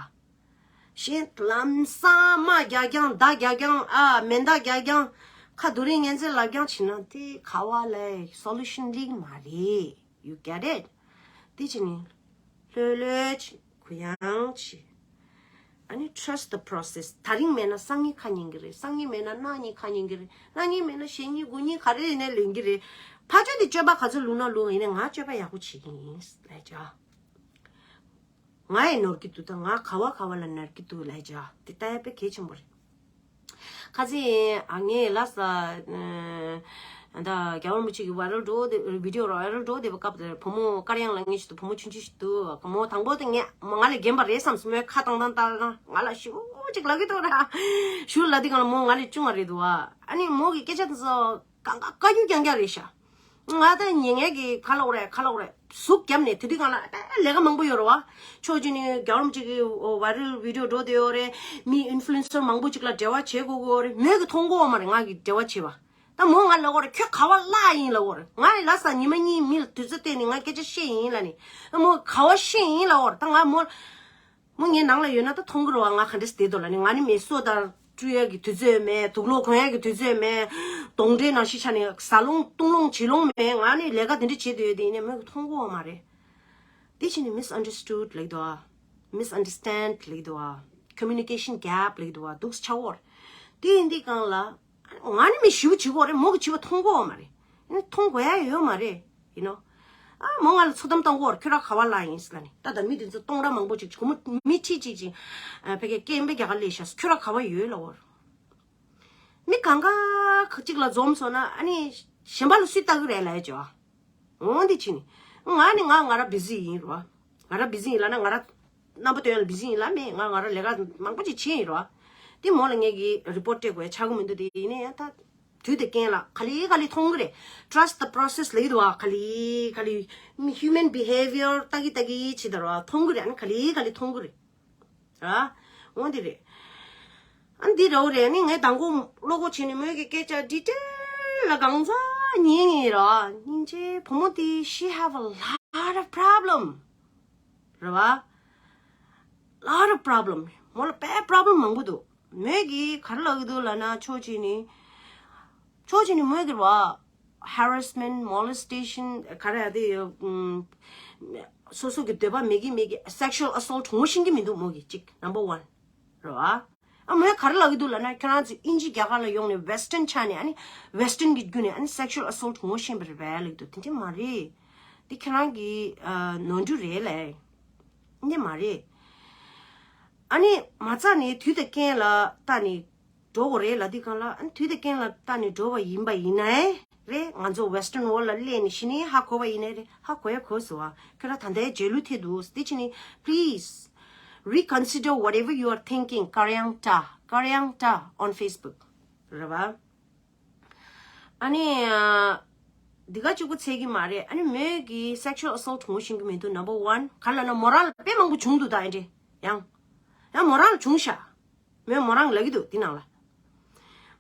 གཞན་ལམ་སང་མ་རྒྱག་རྐྱང་མདའ་རྒྱག་རྐྱང་ཨ་མེ་མདའ་རྒྱག་རྐྱང་ཁ་རྡུང་རེས་ངན་ཚད་ལབ་རྐྱང་བྱེད་ན་དེ་ག་བ་ལས་solution སླེབས་ཀྱི་མ་རེད། You get it? དེ་བྱས་ནས་ལྷོད་ལྷོད་བྱེད། གུ་ཡངས་བྱེད། ཨ་ནི་trust the process. ད་རིང་མེད་ན་སང་ཉིན་ཁ་ཉན་གྱི་རེད། སང་ཉིན་མེད་ན་གནངས་ཉིན་ཁ་ཉན་གྱི་རེད། གནངས་ཉིན་མེད་ན་གཞེས་ཉིན་དགུ་ཉིན་ག་རེ་ཡིན་ནའི་ལེན་གྱི་རེད། ཕར་ཕྱོགས་དེ་སྤྱོད་པ་ག་ཚོད་ལུག་ན་ལུག་ཡིན་ནའི་ང་སྤྱོད་པ་ཡག་པོ་བྱེད་ཀྱི་ཡིན་ལབ་བྱ། ང་ཡི་ནོར་གྱི་འདུག་ད་ང་ག་བ་ག་བ་ལ་ནར་གྱི་འདུག་ལབ་བྱ། དེ་ལྟ་ཡ་དཔེ་གལ་ཆེན་པོ་རེད། ཁ་སང་ཨ་ངས་ལ་ས་ད་རྒྱལ་བ་རིན་པོ་ཆེ་གི་viral འགྲོ་དེ་video viral འགྲོ་དེ་བ་སྐབས་དེར་བུ་མོ་དཀར་ཡང་ལ་ངེས་ཤིག་ཏུ་བུ་མོ་ཆུང་ཆུང་ཞིག་འདུག་མོ་དང་པོ་དེ་ངས་མོ་ང་ལས་རྒན་པ་རེད་བསམ་སོང་། མོས་ཁ་བཏང་བཏང་ལྟ་ང་ལ་ཞུ་ཅིག་ལབ་ཀྱི་འདུག་ར། ཞུ་ལབ་དེ་གང་ལ་མོ་ང་ལས་ཆུང་བ་རེད་འདུག་ཨ་ནི་མོ་གི་སྐད་ཆ་དེ་ཚོ་གང་ག་བཀའ་བཀྱོན་རྐྱང་རྐྱང་རེད་ཤག་ང་ད་ཉེ་ངེད་ཀྱི་ཁ་ལོག་རེད་ཁ་ལོག་རེད་ཟུག་བརྒྱབ་ནས་དེ་དུས་གང་ལ་ད་ལས་ཀ་མང་པོ་ཡོད་རེད་བ། ཕྱོགས་གཅིག་ནས་རྒྱལ་བ་རིན་པོ་ཆེ་གི་viral video འགྲོ་བསྡད་ཡོད་རེད། མི་influencer མང་པོ་ཅིག་ལ་འབྲེལ་བ་བྱེད་དགོས་ཀྱི་ཡོད་རེད། མོས་ཀྱི་མཐོང་གི་ཡོད་མ་རེད་ང་གི་འབྲེལ་བ་བྱེད་པ། ད་མོ་ང་ལབ་ཀྱི་ཡོད་རེད་ཁྱོད་ག་བ་བརླག་ཡིན་ལབ་ཀྱི་ཡོད་རེད། ང་ལས་ལ་ས་ཉི་མ་གཉིས་མི་ལ་དུས་ཚོད་བལྟས་ནས་ང་སྐད་ཆ་བཤད་ཡིན་ལབ་ནས་མོ་ག་བ་བཤད་ཡིན་ལབ་ཀྱི་ཡོད་རེད། ད་ང་མོ་མོ་ངའི་ནང་ལ་ཡོད་ན་ད་མཐོང་གི་རེད་བ། ང་ག་འདྲས་བསྡད་འདུག་ལབ་ནི། ང་ནི་མི་སོ་དང་བཀྲུ་ཡ་གི་དུས་ཚོད་མེད། དུག་ལོག་གོན་ཡ་གི་དུས་ཚོད་མེད། གདོན་འདྲེ་ནང་བཞིན་ཆགས་ནས་ཟ་ལོང་བཏུང་ལོང་བྱེད་ལོང་མེད། ང་ནི་ལས་ཀ་དེ་འདྲ་བྱེད་འདོད་ཡོད་དེ་ཡིན་ནའི་མོས་མཐོང་གི་ཡོད་མ་རེད། དེ་བྱས་ནས་misunderstood ལབ་ཀྱི་འདུག་ཨ། Misunderstand ལབ་ཀྱི་འདུག་ཨ། Communication gap ལབ་ཀྱི་འདུག་ཨ། འདུག་སེ་ཆགས་ཀྱི་ཡོད་རེད། དེ་ཡིན་དུས་གང་ལ། ང་ནི་མི་ཞེ་པོ་བྱེད་ཀྱི་ཡོད་རེད། མོ་གི་བྱེད་པ་མཐོང་གི་ཡོད་མ་རེད། ཨ་ནི་མཐོང་དགོས་ཡ་ཡོད་མ་རེད། You know. ཨ་མོ་ང་ལ་ཚོད་བསྡོམས་གཏོང་གི་ཡོད་རེད། ཁྱོད་རང་ག་བ་བརླག་ཡིན་ཟེར་ལབ་ནི། ད་ལྟ་མི་དེ་ཚོ་སྟོང་ཕྲག་མང་པོ་ཅིག་སྒོར་མོ་མི་ཁྲི་གཅིག་ཅིག་ཨ་ཕ་གིར་སྐད་ཡིན་པས་རྒྱ་གར་སླེབས་ཤག་ཁྱོད་རང་ག་བ་ཡོད་ལབ་ཀྱི་ཡོད་རེད། མི་གང་ག་གཅིག་ལ་འཛོམས་སོང་ན་ཨ་ནི་གཞན་པ་ལ་སུས་ལྟ་གི་རེད་ལབ་ཡ་ཅོ། འོ་འདི་ཕྱིན་ནི། ང་ནི་ང་ང་ར་བི་ཟི་ཡིན་རོ། ང་ར་བི་ཟི་ཡིན་ལབ་ན་ང་ར་རྣམ་པ་སྟོན་ཡ་ལ་བི་ཟི་ཡིན་ལབ་མེད། ང་ང་ར་ལས་ཀ་མང་པོ་ཅིག་བྱེད་ཡིན་རོ། དེ་མོ་ལ་ངས་ཀྱི་རི་པོར་ཊ་སྤྲད་དགོས་ཡ་ཆགས་ཀྱི་མི་འདུག་དེ་ཡིན་ནའི་ཡང་ད་དུས་དེ་རྐྱེན་ལ་ག་ལེ་ག་ལེ་མཐོང་གི་རེད། Trust the process ལབ་ཀྱི་འདུག་བ། ག་ལེ་ག་ལེ་human behavior ལྟ་གི་ལྟ་གི་ཕྱི་དར་བ་མཐོང་གི་རེད། ཨ་ནི་ག་ལེ་ག་ལེ་མཐོང་གི་རེད། ར། འོ་འདི་རེད། ཨ་འདི་རོ་རེད། ནི་ངས་དང་པོ་བློ་ཁོག་བྱས་ནས་མོས་ཀྱི་སྐད་ཆ་ཌི་ཊེལ་ལ་གང་ཟག་ཉན་ངེས་ར། སྙིང་རྗེ་བུ་མོ་དེ་she have a lot of problem རེད་བ། Lot of problem. མོ་ལ་དཔེ་problem མང་པོ་འདུག་མོས་ཀྱི་ག་རེ་ལབ་ཀྱི་འདུག་ལབ་ན་ཕྱོགས་གཅིག་ནི། ཕྱོགས་གཅིག་ནི་མོས་ཀྱི་ར། Harassment, molestation ག་རེ་ཡ་དེ་ཡོད། ཨུམ། སོ་སོ་གི་འདོད་པ་མེད་ཀྱི་མེད་ཀྱི་sexual assault ངོ་ཤེས་ཀྱི་མི་འདུག་མོ་གི་གཅིག་number one རེད་བ། ཨ་མོས་ག་རེ་ལབ་ཀྱི་འདུག་ལབ་ན་ཁྱོད་རང་ཚོ་ཨིན་ཇི་རྒྱ་གར་ལ་ཡོང་ནས་Western ཆ་ནས་ཨ་ནི་Western གི་བརྒྱུད་ནས་ཨ་ནི་sexual assault ངོ་ཤེས་པ་རེད་པས་ལབ་ཀྱི་འདུག་དེ་འདྲ་མ་རེད། འདི་ཁྱོད་རང་གི་ཨ་ནོར་འཁྲུལ་རེད་ལབ། འདི་མ་རེད། ཨ་ནི་མ་རྩ་ནས་དུས་དང་རྐྱེན་ལ་ལྟ་ནས་འགྲོ་དགོས་རེད་ལབ་དུས་སྒང་ལ་ཨ་ནི་དུས་དང་རྐྱེན་ལ་ལྟ་ནས་འགྲོ་བ་ཡིན་པ་ཡིན་ནའི་རེད། ང་ཚོ་Western world ལ་སླེབས་ནས་གཞི་ནས་ཧ་གོ་བ་ཡིན་ནའི་རེད། ཧ་གོ་ཡ་གོ་སོང་བ། ཁྱོད་རང་ད་ལྟའི་རྗེས་ལུས་ཐེབས་འདུག་དེ་ཕྱིན་ནས་please reconsider whatever you are thinking. Karyangta, Karyangta on Facebook རེད་བ། ཨ་ནི་ཨ། འདི་ག་གཅིག་པུ་ཚད་ཀྱི་མ་རེད། ཨ་ནི་མོས་ཀྱི་sexual assault ངོ་ཤེས་ཀྱི་མི་འདུག number one ག་ལབ་ན་མོ་རང་ལ་དཔེ་མང་པོ་བྱུང་འདུག་ད་ཨེ་འདྲ་ཡང་། ཡང་མོ་རང་ལ་བྱུང་ཤག་མོས་མོ་རང་ལབ་ཀྱི་འདུག་འདི་ནང་ལ།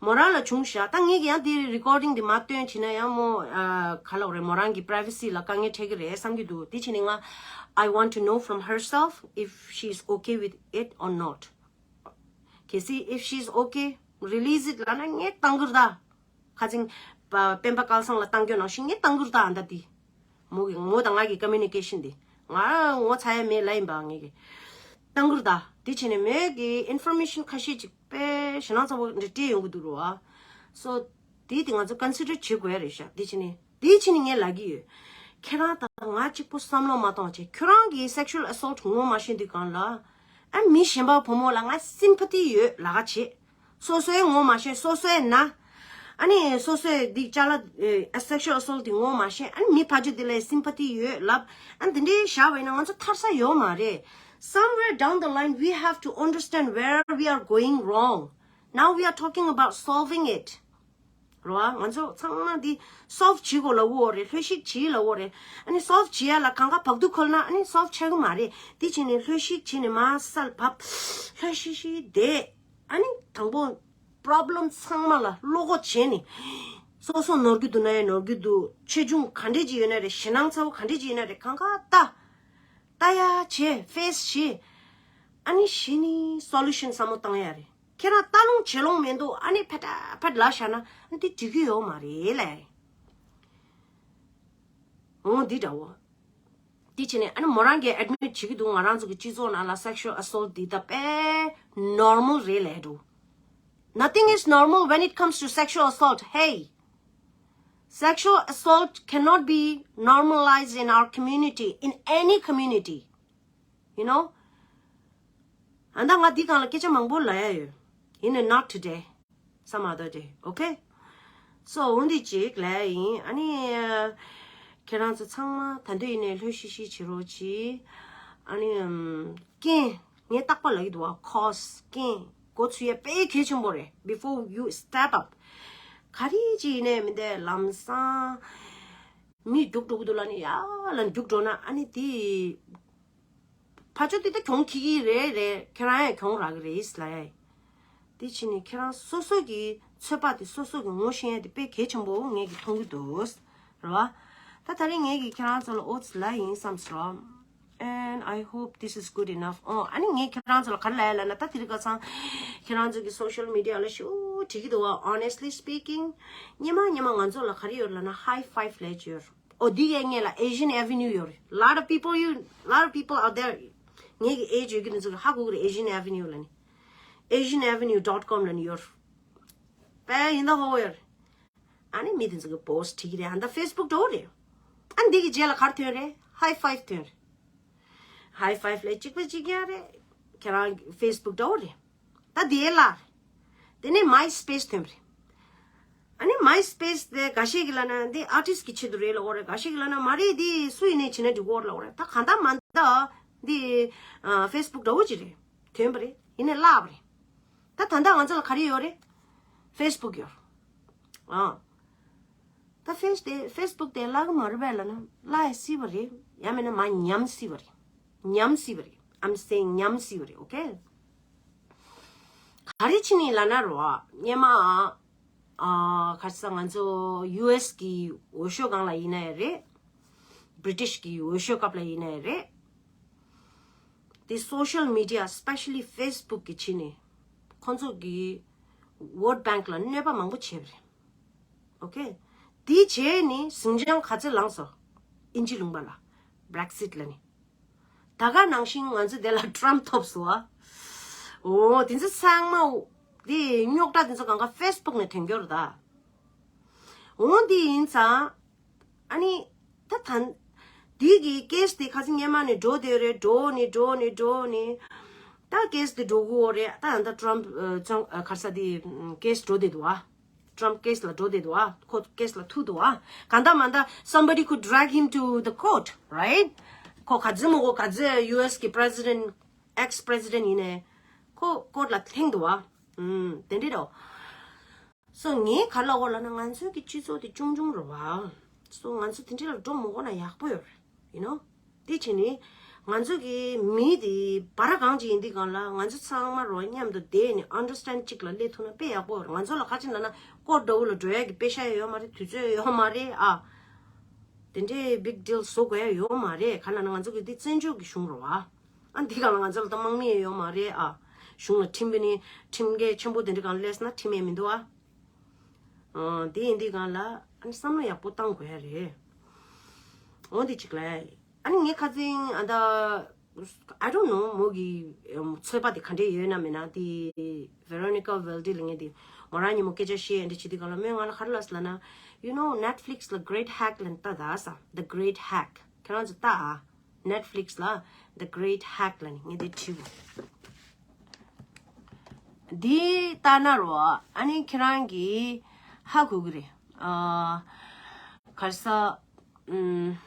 མོ་རང་ལ་བྱུང་ཤག་ད་ངས་ཀྱི་ཡང་འདི་recording འདི་མ་སྟོན་བྱས་ན་ཡང་མོ་ཨ་ག་ལབ་རེད། མོ་རང་གི་privacy ལ་དཀའ་ངལ་འཕྲད་ཀྱི་རེད་བསམ་གྱི་འདུག་དེ་བྱས་ནས་ང་I want to know from herself if she is okay with it or not. གལ་སྲིད་if she is okay, release it ལབ་ན་ངས་བཏང་གི་རེད་ད། ཁ་སང་སྤེན་པ་སྐལ་བཟང་ལ་བཏང་རྒྱུ་ནང་བཞིན་ངས་བཏང་གི་རེད་ད། ཨ་ད་འདི་མོ་གི་ངོ་དང་ང་གི་communication འདི་ང་ངོ་ཚ་ཡ་མེད་ལབ་ཡིན་པ། ངས་གི་བཏང་གི་རེད་ད། དེ་བྱས་ནས་མོས་གི་information ཁ་ཤས་ཅིག་དཔེ་ཞེད་སྣང་ཚ་པོ་འདྲ་སྤྲད་ཡོང་གི་འདུག་རོ། ཨ་so དེ་དེ་ང་ཚོ་consider བྱེད་དགོས་ཡ་རེད་ཤག་དེ་བྱས་ནས་དེ་ཕྱིན་ནས་ངས་ལབ་ཀྱི་ཡོད། ཁྱེད་རང་དང་ང་གཅིག་པུ་བསམ་བློ་མ་གཏོང་བྱས། ཁྱོད་རང་གིས་sexual assault ངོ་མ་ཤེས་དུས་སྒང་ལ་ཨ་མི་གཞན་པ་བུ་མོ་ལ་ང་sympathy ཡོད་ལབ་ཀ་བྱེད། སོ་སོའི་ངོ་མ་ཤེས། སོ་སོའི་ན་ཨ་ནི་སོ་སོའི་འདི་ཅ་ལག་ཨ་sexual assault དེ་ངོ་མ་ཤེས། ཨ་ནི་མི་ཕ་ཇོ་དེ་ལ་sympathy ཡོད་ལབ། ཨ་འདི་འདྲའི་བཞག་པ་ཡིན་ན་ང་ཚོ་ཐར་ས་ཡོད་མ་རེད། Somewhere down the line we have to understand where we are going wrong. Now we are talking about solving it. རོ། ང་ཚོ་ཚང་མ་འདི་solve བྱེད་དགོས་ལབ་ཡོད་རེད། ལྷོད་ཤིག་བྱེད་ལབ་ཡོད་རེད། ཨ་ནི་solve བྱེད་ཡ་ལ་གང་ག་བག་ཐུག་ཁོལ་ན་ཨ་ནི་solve ཆགས་ཀྱི་མ་རེད། དེ་བྱས་ནས་ལྷོད་ཤིག་བྱས་ནས་མར་སལ་བབས། ལྷོད་ཤིག་ཤིག་བསྡད། ཨ་ནི་དང་པོ་problem ཚང་མ་ལ་བློ་ཁོག་བྱས་ནས། སོ་སོ་ནོར་རྒྱུ་འདུག་ན་ཡང་ནོར་རྒྱུ་འདུག་ཆེ་ཆུང་ག་འདྲས་ཅིག་ཡོད་ན་རེད། ཞེད་སྣང་ཚ་བོ་ག་འདྲས་ཅིག་ཡོད་ན་རེད། གང་ག་ལྟ། ལྟ་ཡ་བྱེད། face བྱེད། ཨ་ནི་གཞི་ནས་solution བསམ་བློ་བཏང་ཡ་རེད། ཁྱེད་རང་ལྟ་ལོང་བྱེད་ལོང་མི་འདུག་ཨ་ནི་ཕེ་ཏྲ་ཕེ་ཏྲ་ལབ་བཞག་ན་ཨ་ནི་དེ་འགྲིག་གི་ཡོད་མ་རེད་ལས། འོ་འདི་འདྲ་བོ། དེ་བྱས་ནས་ཨ་ནི་མོ་རང་གིས་admit བྱེད་ཀྱི་འདུག་ང་རང་ཚོ་གི་སྤྱི་ཚོགས་ནང་ལ་sexual assault འདི་ད་དཔེ་normal རེད་ལས་འགྲོ། Nothing is normal when it comes to sexual assault. Hey! Sexual assault cannot be normalized in our community, in any community. You know? ཨ་ད་ང་འདི་སྒང་ལ་སྐད་ཆ་མང་པོ་ལབ་ཡ་ཡོད། ཡིན་ནའི་not today. Some other day. Okay? So འོ་འདི་གཅིག་ལབ་ཡ་ཡིན། ཨ་ནི་ཁྱེད་རང་ཚོ་ཚང་མ་ད་འདོད་ཡིན་ནའི་ལྷོད་ཤིག་ཤིག་བྱེད་རོགས་གྱིས། ཨ་ནི་ཨམ་རྐྱེན་ངས་རྟག་པར་ལབ་ཀྱི་འདུག་བ། cause རྐྱེན་འགོ་ཚུགས་ཡ་དཔེ་གལ་ཆེན་པོ་རེད། Before you step up ག་རེ་ཅིག་ཡིན་ནའི་མི་འདས་ལམ་སང་མི་རྒྱུག་འགྲོ་གི་འདུག་ལབ་ནས་ཡ་ལ་རྒྱུག་འགྲོ་ན་ཨ་ནི་དེ། ཕ་ཆོས་དེ་ད་གྱོང་ཁྱེར་གྱི་རེད་རེད། ཁྱེད་རང་ཡང་གྱོང་རག་གི་རེད་ལབ་ཡ། དེ་ཕྱིན་ནས་ཁྱེད་རང་སོ་སོ་གི་ཚོད་དཔག་དེ་སོ་སོ་གི་ངོ་ཤེས་ཡ་དེ་དཔེ་གལ་ཆེན་པོ་ངས་ཀྱི་མཐོང་གི་འདུག་རེད་བ། ད་ད་རིང་ངས་ཀྱི་ཁྱེད་རང་ཚོ་ལ་ཨོ་ཙི་ལབ་ཡིན་བསམ་སོང་། And I hope this is good enough. ཨོ་ཨ་ནི་ངས་ཁྱེད་རང་ཚོ་ལ་ག་རེ་ལབ་ཡ་ལབ་ན། ད་དེ་རིང་ཁ་སང་ཁྱེད་རང་ཚོ་གི་social media ལ་ཞུ་བྲིས་ཀྱི་འདུག་བ། Honestly speaking སྙེ་མ་སྙེ་མ་ང་ཚོ་ལ་ག་རེ་ཡོད་ལབ་ན་high five ལབ་ཡ་ཅིག་ཡོད། ཨོ་འདི་གའི་སྔོན་ལ་Asian Avenue ཡོད་རེད། Lot of people, you, lot of people out there. ངེད་ཀྱི་age ཡོད་ཀྱི་འདི་ཚོ་གི་ཧ་གོ་གི་རེད། Asian Avenue ལབ་ནི། Asian Avenue dot com ལབ་ནི་ཡོད་རེད། དཔེ་ཡིན་ད་ཧོ་ཡོད་རེད། ཨ་ནི་མི་དེ་ཚོ་གི་post བྲིས་ཀྱི་རེད། ཨ་ད་Facebook འདྲ་བོ་རེད། ཨ་འདི་གི་རྗེས་ལ་ག་རེ་ཐོན་རེད། high five ཐོན་རེད། High five ལབ་གཅིག་པ་གཅིག་རྐྱང་རེད། ཁྱེད་རང་Facebook འདྲ་བོ་རེད། ད་དེའི་ལ་རེད། དེ་ནས་MySpace ཐོན་པ་རེད། ཨ་ནི་MySpace་དེ་འགའ་ཤས་ཀྱིས་ལབ་ན་འདི་ཨར་ཊིསི་གི་ཆེད་དུ་རེད་ལབ་ཀྱི་ཡོད་རེད། འགའ་ཤས་ཀྱིས་ལབ་ན་མ་རེད། འདི་སུ་ཡིན་ནའི་བྱེད་ན་འགྲིག་གི་ཡོད་རེད་ལབ་ཀྱི་ཡོད་རེད། ད་གང་ལྟར་མ་ལྟར་འདི་ཨ་Facebook་འདྲ་བོ་ཅིག་རེད། ཐོན་པ་རེད། ཡིན་ནའི་བརླག་པ་རེད། ད་ད་ལྟ་ང་ཚོ་ལ་ག་རེ་ཡོད་རེད། Facebook་ཡོད་རེད། ཨ། ད་ཕེས་དེ་Facebook་དེ་བརླག་གི་མ་རེད་པས་ལབ་ན་བརླག་ཡ་སྲིད་པ་རེད། ཡང་མིན་ན་མར་ཉམས་སྲིད་པ་རེད། ཉམས་སྲིད་པ་རེད། I'm saying་ཉམས་སྲིད་པ་རེད། ཨོ་ཁེ། ག་རེ་བྱས་ནས་ལབ་ན་རོ། སྔོན་མ་ཨ་ག་རེ་ཟེར། ང་ཚོ་ཡུ་ཨེས་གི་འོས་ཤོག་སྒང་ལ་ཡིན་ན་ཡང་རེད། བྷི་རི་ཊིཤ་གི་འོས་ཤོག་སྐབས་ལ་ཡིན་ན་ཡང་རེད། དེ་social media, especially Facebook་གི་ཕྱི་ནས་ཁོང་ཚོ་གི་vote bank་ལ་གནོད་པ་མང་པོ་བྱས་པ་རེད། ཨོ་ཁེ། དེ་བྱས་ནས་ཟིང་ཆ་ག་ཚོད་ལངས་སོང་། ཨིན་ཇི་ལུང་པ་ལ་Brexit་ལ་ནི། ད་ག་ནང་བཞིན་ང་ཚོ་དེ་ལ་Trump་ཐོབ་སོང་ཨ། འོ་དེ་ཚོ་ཚང་མ་དེ་རྙོག་དྲ་དེ་ཚོ་གང་ག་Facebook་ནས་ཐོན་གྱི་ཡོད་རེད་ད། འོ་དེ་ཡིན་ཙང་། ཨ་ནི། ད་ད། དེ་གི་ཀེས་དེ་ཁ་སང་སྔོན་མ་ནས་འགྲོ་བསྡད་རེད། འགྲོ་ནི་འགྲོ་ནི་འགྲོ་ནི། ད་ཀེས་དེ་འགྲོ་གི་ཡོད་རེད། ད་ད་Trump་ཨ་ཅང་ཨ་ག་རེ་ཟེར། དེ་ཀེས་འགྲོ་བསྡད་འདུག་ཨ། Trump་ཀེས་ལ་འགྲོ་བསྡད་འདུག་ཨ། ཁོ་ཀེས་ལ་ཐུག་འདུག་ཨ། གང་ལྟར་མ་ལྟར་somebody could drag him to the court, right? ཁོ་ག་ཚོད་མོ་ཁོ་ག་ཚོད་ཡུ་ཨེས་གི་president, ex president་ཡིན་ནའི་ཁོ་ཀོར་ཊི་ལ་ཐེངས་འདུག་ཨ། ཨུམ། དེ་འདྲ་རེད། སོ་ངས་ག་རེ་ལབ་ཀྱི་ཡོད་ལབ་ན་ང་ཚོའི་གི་སྤྱི་ཚོགས་དེ་ཆུང་ཆུང་རེད་བ། སོ་ང་ཚོ་དེ་འདྲ་ལ་འགྲོ་མི་དགོས་ན་ཡག་པོ་ཡོད་རེད། You know། དེ་བྱས་ནས་ང་ཚོ་གི་མི་དེ་བར་གང་ཅིག་ཡིན་དུས་སྒང་ལ་ང་ཚོ་ཚང་མ་རོ་མཉམ་དུ་བསྡད་ནས་understand་གཅིག་ལ་སླེབས་ཐུབ་ན་དཔེ་ཡག་པོ་ཡོད་རེད། ང་ཚོ་ལ་ཁ་ཅིག་ལབ་ན་ཀོར་ཊི་འདྲ་བོ་ལ་འགྲོ་ཡ་གི་དཔེ་ཤ་ཡ་ཡོད་མ་རེད། དུས་ཚོད་ཡོད་མ་རེད་ཨ། དེ་འདྲའི་big deal་བཟོ་དགོས་ཡ་ཡོད་མ་རེད། ག་རེ་ལབ་ན་ང་ཚོ་གི་འདི་བཙན་བྱོལ་གི་གཞུང་རེད་བ། ཨ་འདི་སྒང་ལ་ང་ཚོ་ལ་ད་དམག་མི་ཡང་ཡོད་མ་རེད་ཨ། གཞུང་ལ་ཁྲིམས་དེ་ནི་ཁྲིམས་འགལ་ཆེན་པོ་དེ་འདྲ་སྒང་སླེབས་ན་ཁྲིམས་ཡང་མི་འདུག་ཨ། ཨ་དེ་ཡིན་དུས་སྒང་ལ་ཨ་ནི་བསམ་བློ་ཡག་པོ་བཏང་དགོས་ཡ་རེད། འོ་འདི་གཅིག་ལ། ཨ་ནི་ངས་ཁ་སང་ཨ་ད། I don't know་མོ་གི་ཨམ་ཚོད་དཔག་དེ་ག་འདྲས་ཡོད་ན་མེད་ན་དེ། Veronica Valdi་ལབ་མཁན་དེ་མོ་རང་ཉིན་མོ་སྐད་ཆ་བཤད་འདྲ་བྱེད་དུས་སྒང་ལ་མོས་ང་ལ་ག་རེ་ལབ་སོང་ལབ་ན། You know Netflix་ལ་Great Hack་ལབ་ནས་ལྟ་ད་ས། The Great Hack། ཁྱེད་རང་ཚོ་ལྟ་ཨ། Netflix་ལ་The Great Hack་ལབ་ནས་ངས་དེ་བྲིས་པ། འདི་ལྟ་ན་རོ། ཨ་ནི་ཁྱེད་རང་གིས་ཧ་གོ་གི་རེད། ཨ་ག་རེ་ཟེར། ཨམ།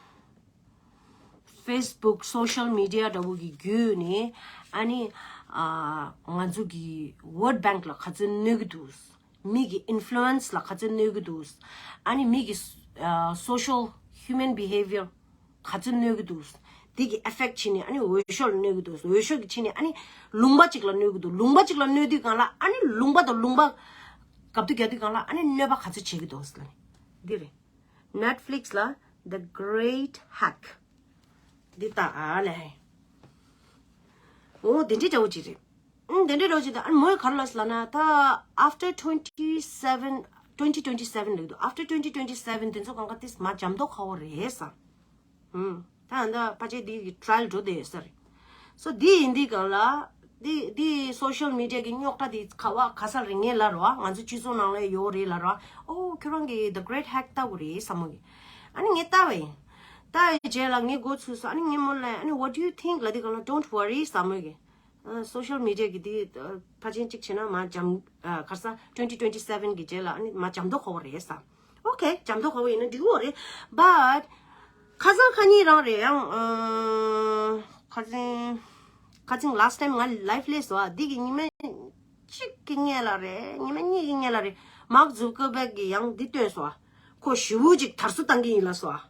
Facebook, social media་འདྲ་བོ་གི་བརྒྱུད་ནས་ཨ་ནི་ཨ་ང་ཚོ་གི་vote bank་ལ་ག་ཚོད་གནོད་ཀྱི་འདུག་མི་གི་influence་ལ་ག་ཚོད་གནོད་ཀྱི་འདུག་ཨ་ནི་མི་གི་ཨ་social human behavior་ག་ཚོད་གནོད་ཀྱི་འདུག་དེ་གི་effect་བྱས་ནས་ཨ་ནི་འོས་ཤོག་ལ་གནོད་ཀྱི་འདུག་འོས་ཤོག་གི་ཕྱིན་ནས་ཨ་ནི་ལུང་པ་གཅིག་ལ་གནོད་ཀྱི་འདུག་ལུང་པ་གཅིག་ལ་གནོད་དུས་སྒང་ལ་ཨ་ནི་ལུང་པ་དང་ལུང་པ་བར་དུ་རྒྱག་དུས་སྒང་ལ་ཨ་ནི་གནོད་པ་ག་ཚོད་བྱེད་ཀྱི་འདུག་ལབ་ནས་འདི་རེད། Netflix་ལ་The Great Hack། འདི་ལྟ་ཨ་ལས། འོ་དེ་འདྲའི་འདྲ་བོ་ཅིག་རེད། ཨང་དེ་འདྲའི་འདྲ་བོ་ཅིག་དང་ཨ་ནི་མོས་ག་རེ་ལབ་སོང་ལབ་ན་ད་after twenty seven, twenty twenty seven་ལབ་འདུག after twenty twenty seven་དེ་ཚོ་གང་ག་དེ་མར་འཇམ་མདོག་ཁ་བོ་རེད་ས། ཨང་ད་ཨ་ད་ཕལ་ཆེར་འདི་གི་trial་འགྲོ་བསྡད་ཡོད་ས་རེད། སོ་འདི་ཡིན་དུས་སྒང་ལ། འདི་འདི་social media་གི་རྙོག་དྲ་འདི་ག་བ་ག་ས་རེད། ངས་ལབ་རོགས་ང་ཚོ་སྤྱི་ཚོགས་ནང་ལ་ཡོད་རེད་ལབ་རོགས། ཨོ་ཁྱོད་རང་གིས་The Great Hack་ལྟ་དགོས་རེད་བསམ་མོ་གི། ཨ་ནི་ངས་ལྟ་བ་ཡིན། ལྟ་བའི་རྗེས་ལ་ངས་མགོ་ཚོས་སོང་། ཨ་ནི་ངས་མོ་ལ་ཨ་ནི་what do you think་ལབ་དུས་སྒང་ལ་don't worry་བསམ་མོ་གི། ཨ་social media་གི་འདི་ཨ་ཕལ་ཆེར་གཅིག་བྱས་ན་མར་འཇམ་ཨ་ག་རེ་ཟེར་twenty twenty seven་གི་རྗེས་ལ་ཨ་ནི་མར་འཇམ་མདོག་ཁ་བོ་རེད་ས། Okay འཇམ་མདོག་ཁ་བོ་ཡིན་ན་འགྲིག་གི་རེད། But་ཁ་སང་ཁ་ཉིན་རང་རེད་ཡང་ཨ་ཁ་སང་ཁ་སང་last time་ང་live་སླེབས་སོང་ཨ། འདི་གི་ཉི་མ་གཅིག་གི་སྔོན་ལ་རེད། ཉི་མ་གཉིས་ཀྱི་སྔོན་ལ་རེད། Mark Zuckerberg་གིས་ཡང་འདི་བཏོན་སོང་ཨ། ཁོ་ཞེ་པོ་ཅིག་དར་སྲོལ་བཏང་གི་ཡིན་ལབ་སོང་ཨ།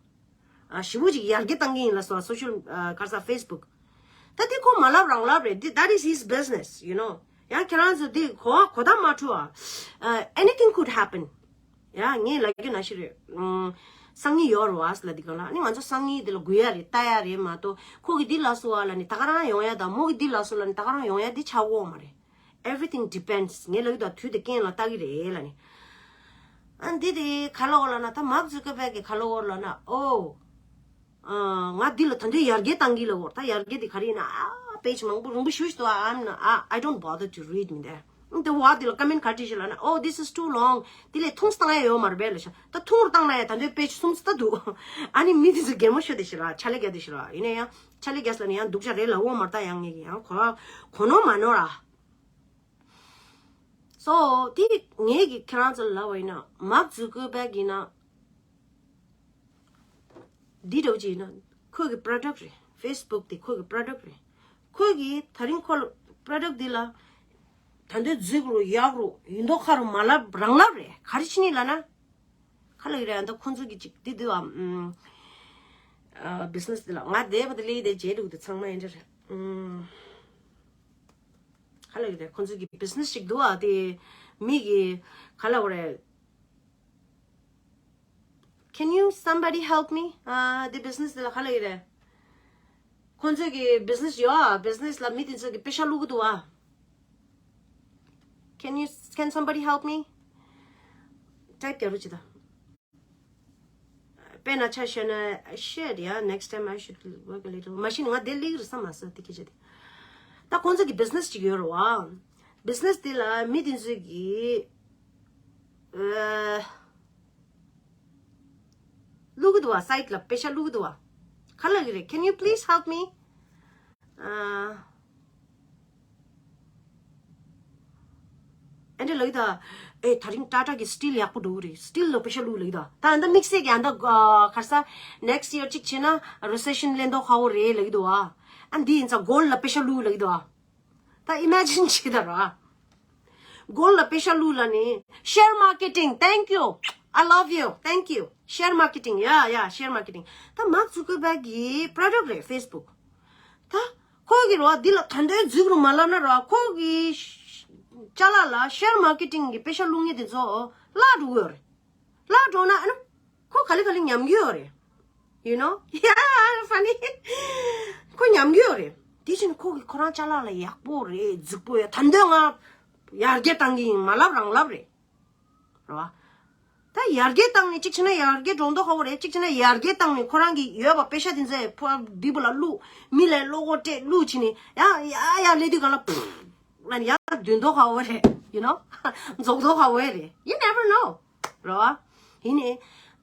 ཨ་ཞེ་པོ་ཅིག་ཡར་རྒྱས་བཏང་གི་ཡིན་ལབ་སོང་ཨ། social་ཨ་ག་རེ་ཟེར་Facebook། ད་དེ་ཁོ་མ་ལབ་རང་ལབ་རེད། འདི་that is his business, you know. ཡང་ཁྱེད་རང་ཚོ་འདི་གོ་གོ་ད་མ་འཕྲོ་ཨ། ཨ་anything could happen. ཡ་ངས་ལབ་རྒྱུ་ནང་བཞིན་རེད། ཨུམ། སང་ཉིན་ཡོད་རེད་བ་ལབ་དུས་སྒང་ལ་ཨ་ནི་ང་ཚོ་སང་ཉིན་དེ་ལ་སྒུག་ཡ་རེད། ལྟ་ཡ་རེད་མ་གཏོགས་ཁོ་གིས་འདི་ལབ་སོང་བ་ལབ་ནས་ད་ག་རང་ཡོང་ཡ་དང་མོ་གིས་འདི་ལབ་སོང་ལབ་ནས་ད་ག་རང་ཡོང་ཡ་འདི་ཆགས་ཡོད་མ་རེད། Everything depends. ངས་ལབ་ཀྱི་འདུག་དུས་དེ་རྐྱེན་ལ་ལྟ་གི་རེད་ལབ་ནས། ཨ་འདི་དེ་ག་ལབ་ཡོད་ལབ་ན་ད་Mark Zuckerberg་གིས་ག་ལབ་ཡོད་ལབ་ན། ཨོ། ཨ་ང་འདི་ལ་ད་འདི་ཡར་རྒྱས་བཏང་གི་ལབ་ཡོད། ད་ཡར་རྒྱས་དེ་ག་རེ་ཡིན་ན་ཨ་page་མང་པོ་རིང་པོ་ཞེ་པོ་ཞིག་འདུག I'm not, I, I don't bother to read མི་འདུག་འདི་བ་འདི་ལ་comment་ག་རེ་བྲིས་ཤག་ལབ་ན། Oh, this is too long. འདི་ལས་ཐུང་ཙམ་བཏང་ཡ་ཡོད་མ་རེད་པས་ལབ་ཤག་ད་ཐུང་རུ་བཏང་ན་ཡ་ད་འདོད་page་གསུམ་ཙམ་ད་འདུག་ཨ་ནི་མི་འདི་ཚོ་གད་མོ་ཤོར་བསྡད་ཤག་ར། ཕྱག་ལས་རྒྱག་བསྡད་ཤག་ར། ཡིན་ན་ཡང་ཕྱག་ལས་རྒྱག་ས་ལ་ནི་ཡང་སྡུག་ཅག་རེད་ལབ་ཡོད་མ་རེད། ད་ཡང་ངས་ཀྱི་ཡང་གོ་གོ་ནོར་མ་ནོར་ར། ཏོ་དེ་ངས་ཀྱི་ཁྱེད་རང་ཚོ་ལ་བ་ཡིན་ན་མག་ཛུ་ཀར་བྷག་ཡིན་ན། འདི་འདྲ་བོ་ཅིག་ཡིན་ན་ཁོ་གི་པྲོ་ཌག་རེད། ཕེ་སི་བུག་དེ་ཁོ་གི་པྲོ་ཌག་རེད། ཁོ་གི་ད་རིང་ཁོ་ལ་པྲོ་ཌག་འདི་ལ་ད་འདོད་འཛུགས་རུ་ཡག་རུ་ཡིན་མདོག་ཁ་རུ་མ་ལབ་རང་ལབ་རེད། ག་རེ་བྱས་ནི་ལབ་ན། ཁ་ལ་ཡི་རེད། ཨ་ད་ཁོ་ཚོ་གི་ཅིག་འདི་འདུག་ཨ། ཨམ། ཨ། བི་ཛི་ནེ་སི་འདི་ལ་ང་བསྡད་པ་དེ་ལས་དེ་བརྗེད་འདུག་དེ་ཚང་མ་ཡིན་འདྲ་རེད། ཨམ། ཁ་ལ་ཡི་རེད། ཁོ་ཚོ་གི་བི་ཛི་ནེ་སི་ཅིག་འདུག་ཨ། དེ་མི་གི་ག་ལབ་དགོས་རེད། Can you somebody help me? ཨ། དེ་བི་ཛི་ནེ་སི་དེ་ལ་ག་ལབ་ཀྱི་རེད། ཁོང་ཚོས་ཀྱི་བི་ཛི་ནེ་སི་ཡོད་ཨ། བི་ཛི་ནེ་སི་ལ་མི་དེ་ཚོས་ཀྱི་པེ་ཤ་བླུག་གི་འདུག་ཨ། Can you, can somebody help me? ཊའིབ་རྒྱག་རོགས་བྱེད་དང་། དཔེར་ན་ཆ་བཞག་ན། Shit, yeah, next time I should work a little. མ་གཞི་ནས་ང་དེ་ལས་ཀྱི་རེད་བསམ་མ་སོང་དེ་སྐད་ཆ་དེ། ད་ཁོང་ཚོས་ཀྱི་བི་ཛི་ནེ་སི་ཅིག་ཡོད་རེད་བ། བི་ཛི་ནེ་སི་དེ་ལ་མི་དེ་ཚོས་ཀྱི། ཨ། བླུག་གི་འདུག་བ། སའིཌ་ལ་པེ་ཤ་བླུག་གི་འདུག་བ། ག་ལབ་ཀྱི་རེད། Can you please help me? ཨ། ཨེ་འདྲ་ལབ་ཀྱི་འདུག་ཨེ་ད་རིང་ཊ་ཊ་གི་སི་ཊིལ་ཡག་པོ་འགྲོ་གི་རེད། སི་ཊིལ་ལ་པེ་ཤ་བླུག་ལབ་ཀྱི་འདུག་ད་ཨ་ད་དམིགས་བསལ་གྱི་ཨ་ད་ག་རེ་ཟ། next year གཅིག་བྱས་ན་རི་སེ་ཤན་སླེབས་མདོག་ཁ་པོ་རེད་ལབ་ཀྱི་འདུག་བ། ཨ་འདི་ཡིན་ཙང་གོལ་ཌི་ལ་པེ་ཤ་བླུག་ལབ་ཀྱི་འདུག་བ། ད་ཨི་མེ་ཇིན་བྱེད་ད་ར། གོལ་ལ་པེ་ཤ་བླུག་ལབ་ནི། Share marketing, thank you, I love you, thank you. Share marketing, yeah, yeah, share marketing. ད་མག་ཛུ་ཀར་བྷག་གི་པྲོ་ཌག་རེད་ཕེ་སི་བུག་ད་ཁོ་གི་རོ་འདི་ལ་ད་འདོད་འཛུགས་རུ་མ་ལབ་ན་རོ། ཁོ་གི་ཅ་ལག་ལ་ཤེར་མར་ཀེ་ཊིང་གི་པེ་ཤ་བླུག་མཁན་དེ་ཚོ་བརླག་འགྲོ་གི་ཡོད་རེད། བརླག་འགྲོ་ན་ཨ་ནི་ཁོ་ག་ལེ་ག་ལེ་ཉམས་ཀྱི་ཡོད་རེད། You know? Yeah, funny. ཁོ་ཉམས་ཀྱི་ཡོད་རེད། དེ་བཞིན་ཁོ་གིས་ཁོ་རང་ཅ་ལག་ལ་ཡག་པོ་རེད། རྫིག་པོ་ཡོད། ད་འདོད་ང་ཡར་རྒྱས་བཏང་གི་ཡིན་མ་ལབ་རང་ལབ་རེད། རེད་བ། ད་ཡར་རྒྱས་བཏང་ནས་གཅིག་བྱས་ན་ཡར་རྒྱས་འགྲོ་མདོག་ཁ་པོ་རེད། གཅིག་བྱས་ན་ཡར་རྒྱས་བཏང་ནས་ཁོ་རང་གི་ཡོད་པ་པེ་ཤ་དེ་ཚོ་ཕ་སྡིག་པ་ལ་བླུགས། མི་ལ་བློ་ཁོག་སྤྲད་བླུགས་བྱས་ནས་ཡ་ཡ་ཡ་ལས་དུས་གང་ལ་ཕུ་ལ་ཡར་སྡོད་མདོག་ཁ་པོ་རེད། You know? རྫོགས་མདོག་ཁ་པོ་རེད། You never know. རེད་བ། ཡིན་ནའི་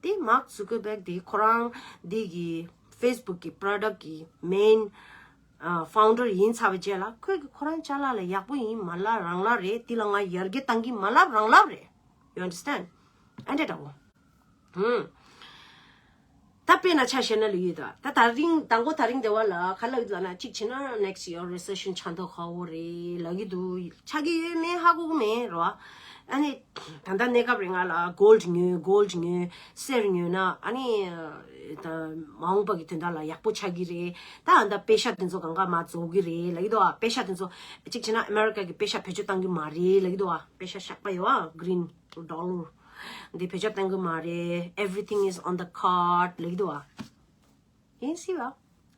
དེ་མག་ཛུ་ཀར་བྷག་དེ་ཁོ་རང་འདི་གི་ཕེ་སི་བུག་གི་པྲོ་ཌག་གི་མེན་ཨ་ཕའུན་ཌར་ཡིན་ཚར་བའི་རྗེས་ལ་ཁོས་ཀྱི་ཁོ་རང་ཅ་ལག་ལ་ཡག་པོ་ཡིན་མ་ལབ་རང་ལབ་རེད། དེ་ལ་ང་ཡར་རྒྱས་བཏང་གི་མ་ལབ་རང་ལབ་རེད། You understand? ཨ་འདྲ་འདྲ་བོ། ཧུམ། ད་དཔེར་ན་ཆ་བཞག་ན་ལབ་ཡོད་ད། ད་ད་རིང་དང་པོ་ད་རིང་སྡེ་བ་ལ་ག་ལབ་ཡོད་ལབ་ན་གཅིག་བྱས་ན་next year recession ཆགས་མདོག་ཁ་པོ་རེད་ལབ་ཀྱི་འདུག་ཆགས་ཀྱི་ཡོད་མེད་ཧ་གོ་གི་མེད་རོ། ཨ་ནི་ད་ལྟ་གནས་སྐབས་རིང་ང་ལ་གོལ་ཌི་ཉོས་གོལ་ཌི་ཉོས་གསེར་ཉོས་ན་ཨ་ནི་ད་མ་འོངས་པ་གི་དོན་དག་ལ་ཡག་པོ་ཆགས་ཀྱི་རེད། ད་ཨ་ད་པེ་ཤ་དེ་ཚོ་གང་ག་མ་རྫོགས་ཀྱི་རེད་ལབ་ཀྱི་འདུག་ཨ་པེ་ཤ་དེ་ཚོ་གཅིག་བྱས་ན་ཨ་མེ་རི་ཀ་གི་པེ་ཤ་བེད་སྤྱོད་བཏང་གི་མ་རེད་ལབ་ཀྱི་འདུག་ཨ་པེ་ཤ་ཤག་པ་ཡོད་ཨ་green dollar འདི་བེད་སྤྱོད་གཏོང་གི་མ་རེད། Everything is on the card ལབ་ཀྱི་འདུག་བ། ཡིན་སྲིད་བ།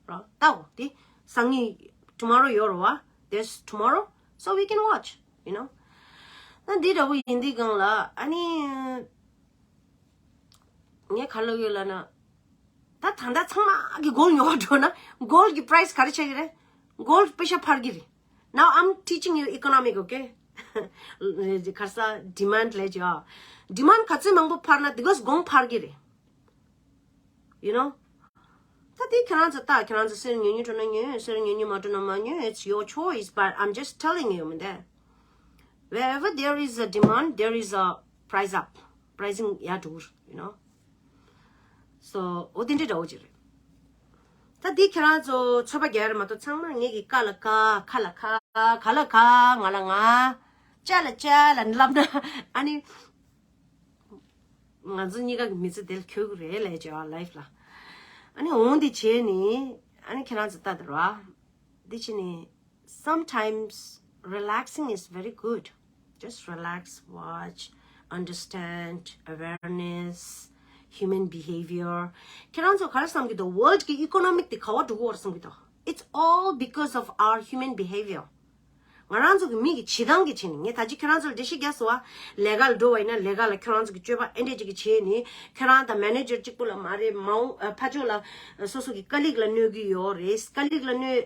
ར་ལྟའོ་འདི་སང་ཉིན་tomorrow ཡོད་རེད་བ། There's tomorrow, so we can watch, you know. ད་འདི་འདྲ་བོ་ཡིན་དུས་སྒང་ལ་ཨ་ནི་ངས་ག་ལབ་ཡོད་ལབ་ན། ད་ད་ལྟ་ཚང་མ་གི་གོལ་ཉོ་བ་འགྲོ་ན་གོལ་གི་པ་རའི་སི་ག་རེ་ཆགས་ཀྱི་རེད། གོལ་པེ་ཤ་འཕར་གྱི་རེད། Now I'm teaching you economic, okay? ག་ས་demand ལས་ཀྱི་ཨ། demand ག་ཚོད་མང་པོ་འཕར་ན་དེ་ག་ས་གོང་འཕར་གྱི་རེད། You know? ད་དེ་ཁྱེད་རང་ཚོ་ལྟ། ཁྱེད་རང་ཚོ་གསེར་ཉོ་ཉོ་འགྲོ་ན་ཉོས། གསེར་ཉོ་ཉོ་མ་འགྲོ་ན་མ་ཉོས། It's your choice, but I'm just telling you, མི་འདུག Wherever there is a demand, there is a price up. Pricing ཡར་འགྲོ་གི་རེད། You know? So འོ་དེ་འདྲ་འདྲ་བོ་ཅིག་རེད། ད་འདི་ཁྱེད་རང་ཚོ་ཚོད་པ་རྒྱག་རེད་མ་གཏོགས་ཚང་མ་ངེད་ཀྱི་ཀ་ལ་ཀ་ཁ་ལ་ཁ་ག་ལ་ག་ང་ལ་ང་ཅ་ལ་ཅ་ལ་ལབ་ན་ཨ་ནི་ང་ཚོ་གཉིས་ཀ་གི་མི་ཚེ་དེ་ལ་འཁྱོལ་གི་རེད་ལས་བྱ་བ་ལའིཕ་ལ། ཨ་ནི་འོང་དེ་བྱས་ནི་ཨ་ནི་ཁྱེད་རང་ཚོ་ལྟ་དེ་ར་འདི་བྱས་ནི། Sometimes relaxing is very good. Just relax, watch, understand, awareness, human behavior. ཁྱེད་རང་ཚོ་ག་རེ་བསམ་གྱི་འདུག World གི་economic དེ་ག་བ་འགྲོ་གི་ཡོད་རེད་བསམ་གྱི་འདུག It's all because of our human behavior. ང་རང་ཚོ་གི་མི་གི་བྱེད་སྟངས་ཀྱི་ཆེད་ནས་ངས་ད་ཅི་ཁྱེད་རང་ཚོ་ལ་འགྲེལ་བཤད་རྒྱག་སོང་བ། ལས་ཀ་ལ་འགྲོ་བ་ཡིན་ན་ལས་ཀ་ལ་ཁྱེད་རང་ཚོ་གི་སྤྱོད་པ་ཨེ་འདྲས་ཅིག་གི་ཆེད་ནས་ཁྱེད་རང་དང་མེ་ནེ་ཇར་གཅིག་པུ་ལ་མ་རེད། མ་འོངས་ཕ་ཕྱོགས་ལ་སོ་སོ་གི་ཀ་ལིག་ལ་གནོད་ཀྱི་ཡོད་རེད། ཀ་ལིག་ལ་གནོད།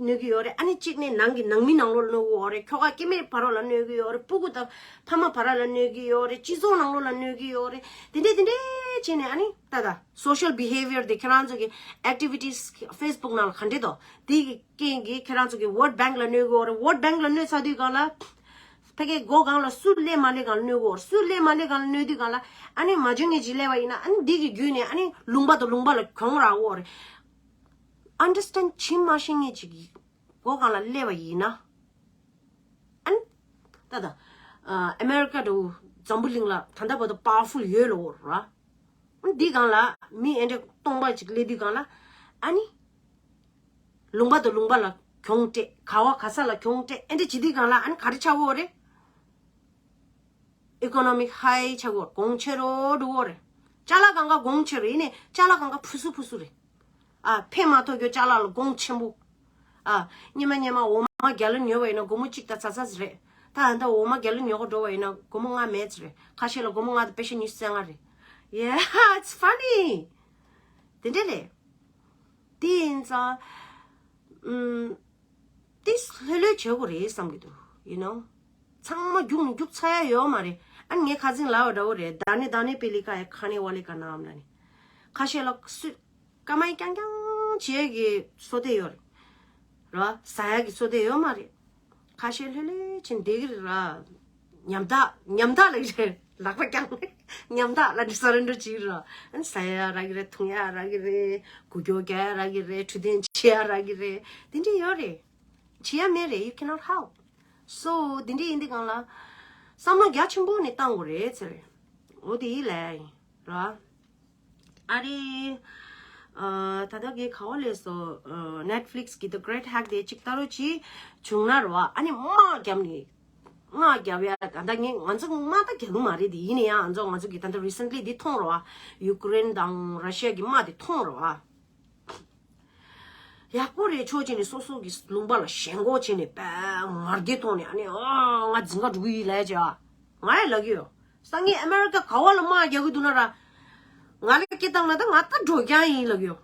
གནོད་ཀྱི་ཡོད་རེད། ཨ་ནི་གཅིག་ནས་ནང་གི་ནང་མི་ནང་ལོགས་ལ་གནོད་ཀྱི་ཡོད་རེད། ཁྱོ་ག་སྐྱེ་དམན་བར་ལ་གནོད་ཀྱི་ཡོད་རེད། སྤུ་གུ་དང་ཕ་མ་བར་ལ་གནོད་ཀྱི་ཡོད་རེད། སྤྱི་ཚོགས་ནང་ལོགས་ལ་གནོད་ཀྱི་ཡོད་རེད། དེ་འདྲས་དེ་འདྲས་བྱས་ནས་ཨ་ནི་ད་ད་social behavior དེ་ཁྱེད་རང་ཚོ་གི་activities Facebook ནང་ལ་ག་འདྲས་འདུག་དེ་གི་རྐྱེན་གྱིས་ཁྱེད་རང་ཚོ་གི་vote bank ལ་གནོད་ཀྱི་ཡོད་རེད། Vote bank ལ་གནོད་ཚར་དུས་སྒང་ལ་ ཕ་གིའི་སྒོ་སྒང་ལ་སུ་སླེབས་མ་སླེབས་སྒང་ལ་གནོད་གོ། སུ་སླེབས་མ་སླེབས་སྒང་ལ་གནོད་དུས་སྒང་ལ་ཨ་ནི་མ་བྱུང་ངེས་ཅིག་སླེབས་པ་ཡིན་ན་ཨ་ནི་འདི་གི་བརྒྱུད་ནས་ཨ་ནི་ལུང་པ་དང་ལུང་པ་ལ་གྱོང་རག་གོ་རེད། Understand བྱེད་མ་ཤེས་ངེས་ཅིག་གི་སྒོ་སྒང་ལ་སླེབས་པ་ཡིན་ན། ཨན། ད་ད། ཨ་ཨ་མེ་རི་ཀ་འདྲ་བོ་འཛམ་བུ་གླིང་ལ་ད་ལྟ་བར་དུ་པ་ཝར་ཕུལ་ཡོད་ལོ་ར། ཨན་འདི་སྒང་ལ་མི་ཨེ་འདྲ་སྟོང་པ་ཅིག་སླེབས་དུས་སྒང་ལ་ཨ་ནི། ལུང་པ་དང་ལུང་པ་ལ་གྱོང་སྤྲད། ག་བ་ག་ས་ལ་གྱོང་སྤྲད། ཨེ་འདྲ་བྱེད་དུས་སྒང་ལ་ཨ་ནི་ག་རེ་ཆགས་ཡོད་རེད། Economic high ཆགས་ཡོད། གོང་ཆེ་རུ་འགྲོ་གི་རེད། ཅ་ལག་གང་ག་གོང་ཆེ་རུ། ཡིན་ནའི་ཅ་ལག་གང་ག་ཕུ་སུ་ཕུ་སུ་རེད། ཨ་ཕན་མ་ཐོགས་རྒྱུ་ཅ་ལག་ལ་གོང་ཆེན་པོ། ཨ་སྔོན་མ་སྔོན་མ་འོ་མ་བརྒྱ་ལོན་ཉོས་པ་ཡིན་ན་སྒོར་མོ་གཅིག་དང་ཚ་ཚ་ཟིག་རེད། ད་ད་འོ་མ་བརྒྱ་ལོན་ཉོ་ག་འགྲོ་བ་ཡིན་ན་སྒོར་མོ་ལྔ་མེད་ཟིག་རེད། ཁ་ཤས་ལ་སྒོར་མོ་ལྔ་དང་པེ་ཤ་ཉི་ཤུ་རྩ་ལྔ་རེད། Yeah, it's funny. དེ་འདྲ་རེད། དེ་ཡིན་ཙང་། ཨུམ། དེ་ལྷོད་ལྷོད་བྱེད་དགོས་རེད་བསམ་གྱི་འདུག you know། ཚང་མ་རྒྱུགས་ནས་རྒྱུགས་ཚར་ཡ་ཡོད་མ་རེད། ཨ་ངས་ཁ་སང་ལབ་པ་འདྲ་བོ་རེད། दाने दाने पे लिखा है खाने वाले का नाम ལབ་ནས། ཁ་ཤས་ལ་སུས་ཀ་མའི་རྐྱང་རྐྱང་བྱེད་ཀྱི་བསོད་བདེ་ཡོད་རེད། ར་ཟ་ཡ་གི་བསོད་བདེ་ཡོད་མ་རེད། ཁ་ཤས་ལྷོད་ལྷོད་བྱས་བསྡད་ཀྱི་རེད་ར། ཉམ་ཐག་ཉམ་ཐག་ལབ་ཀྱི་རེད། ལག་པ་བརྐྱངས་ནས་ཉམ་ཐག་ལབ་ནས་surrender བྱེད་ཀྱི་རེད། ཨ་ནི་ཟ་ཡ་རག་གི་རེད། འཐུང་ཡ་རག་གི་རེད། འགུལ་སྐྱོད་རྒྱག་ཡ་རག་གི་རེད། འཕྲོད་བསྟེན་བྱེད་ཡ་རག་གི་རེད། དེ་འདྲ་ཡོད་རེད། བྱེད་ཡ་མེད་རེད། You cannot help. So དེ་འདྲ་ཡིན་དུས་སྒང་ལ་བསམ་བློ་རྒྱ་ཆེན་པོ་ནས་བཏང་དགོས་རེད་ཟེར། འོ་དེ་ཡིན་ལབ་ཡ་ཡིན་ར། ཨ་རེ། ཨ་ད་ལྟ་གི་ག་བ་ལས་སོ། ཨ་Netflix གི་The Great Hack དེ་གཅིག་ལྟ་རོགས་གྱིས། བྱུང་ན་རོ། ཨ་ནི་དམག་རྒྱབ་ནས། དམག་རྒྱབ་ཡ་ད་ལྟ་ངས་ང་ཚོ་དམག་ད་རྒྱག་གི་མ་རེད་དེ། ཡིན་ན་ཡང་ང་ཚོ་ང་ཚོ་གི་ད་ལྟ་recently འདི་མཐོང་རོ། ཡུ་ཀེ་རེན་དང་ར་ཤི་ཡ་གི་དམག་དེ་མཐོང་རོ། ཡག་པོ་རེད། ཕྱོགས་གཅིག་ནས་སོ་སོ་གི་ལུང་པ་ལ་ཞེན་ཁོག་བྱས་ནས་དཔེ་ང་རྒྱལ་གཏོང་ནས་ཨ་ནི་ཨ་ང་འཛིང་ག་འགྲོ་གི་ཡིན་ལབ་བྱས་ཨ། ང་ཡང་ལབ་ཀྱི་ཡོད། སང་ཉིན་ཨ་མེ་རི་ཀ་ག་བ་ལ་དམག་རྒྱག་གི་འདུག་ན་ར། ང་ལ་སྐད་བཏང་ན་ད་ང་ད་འགྲོ་རྐྱང་ཡིན་ལབ་ཀྱི་ཡོད།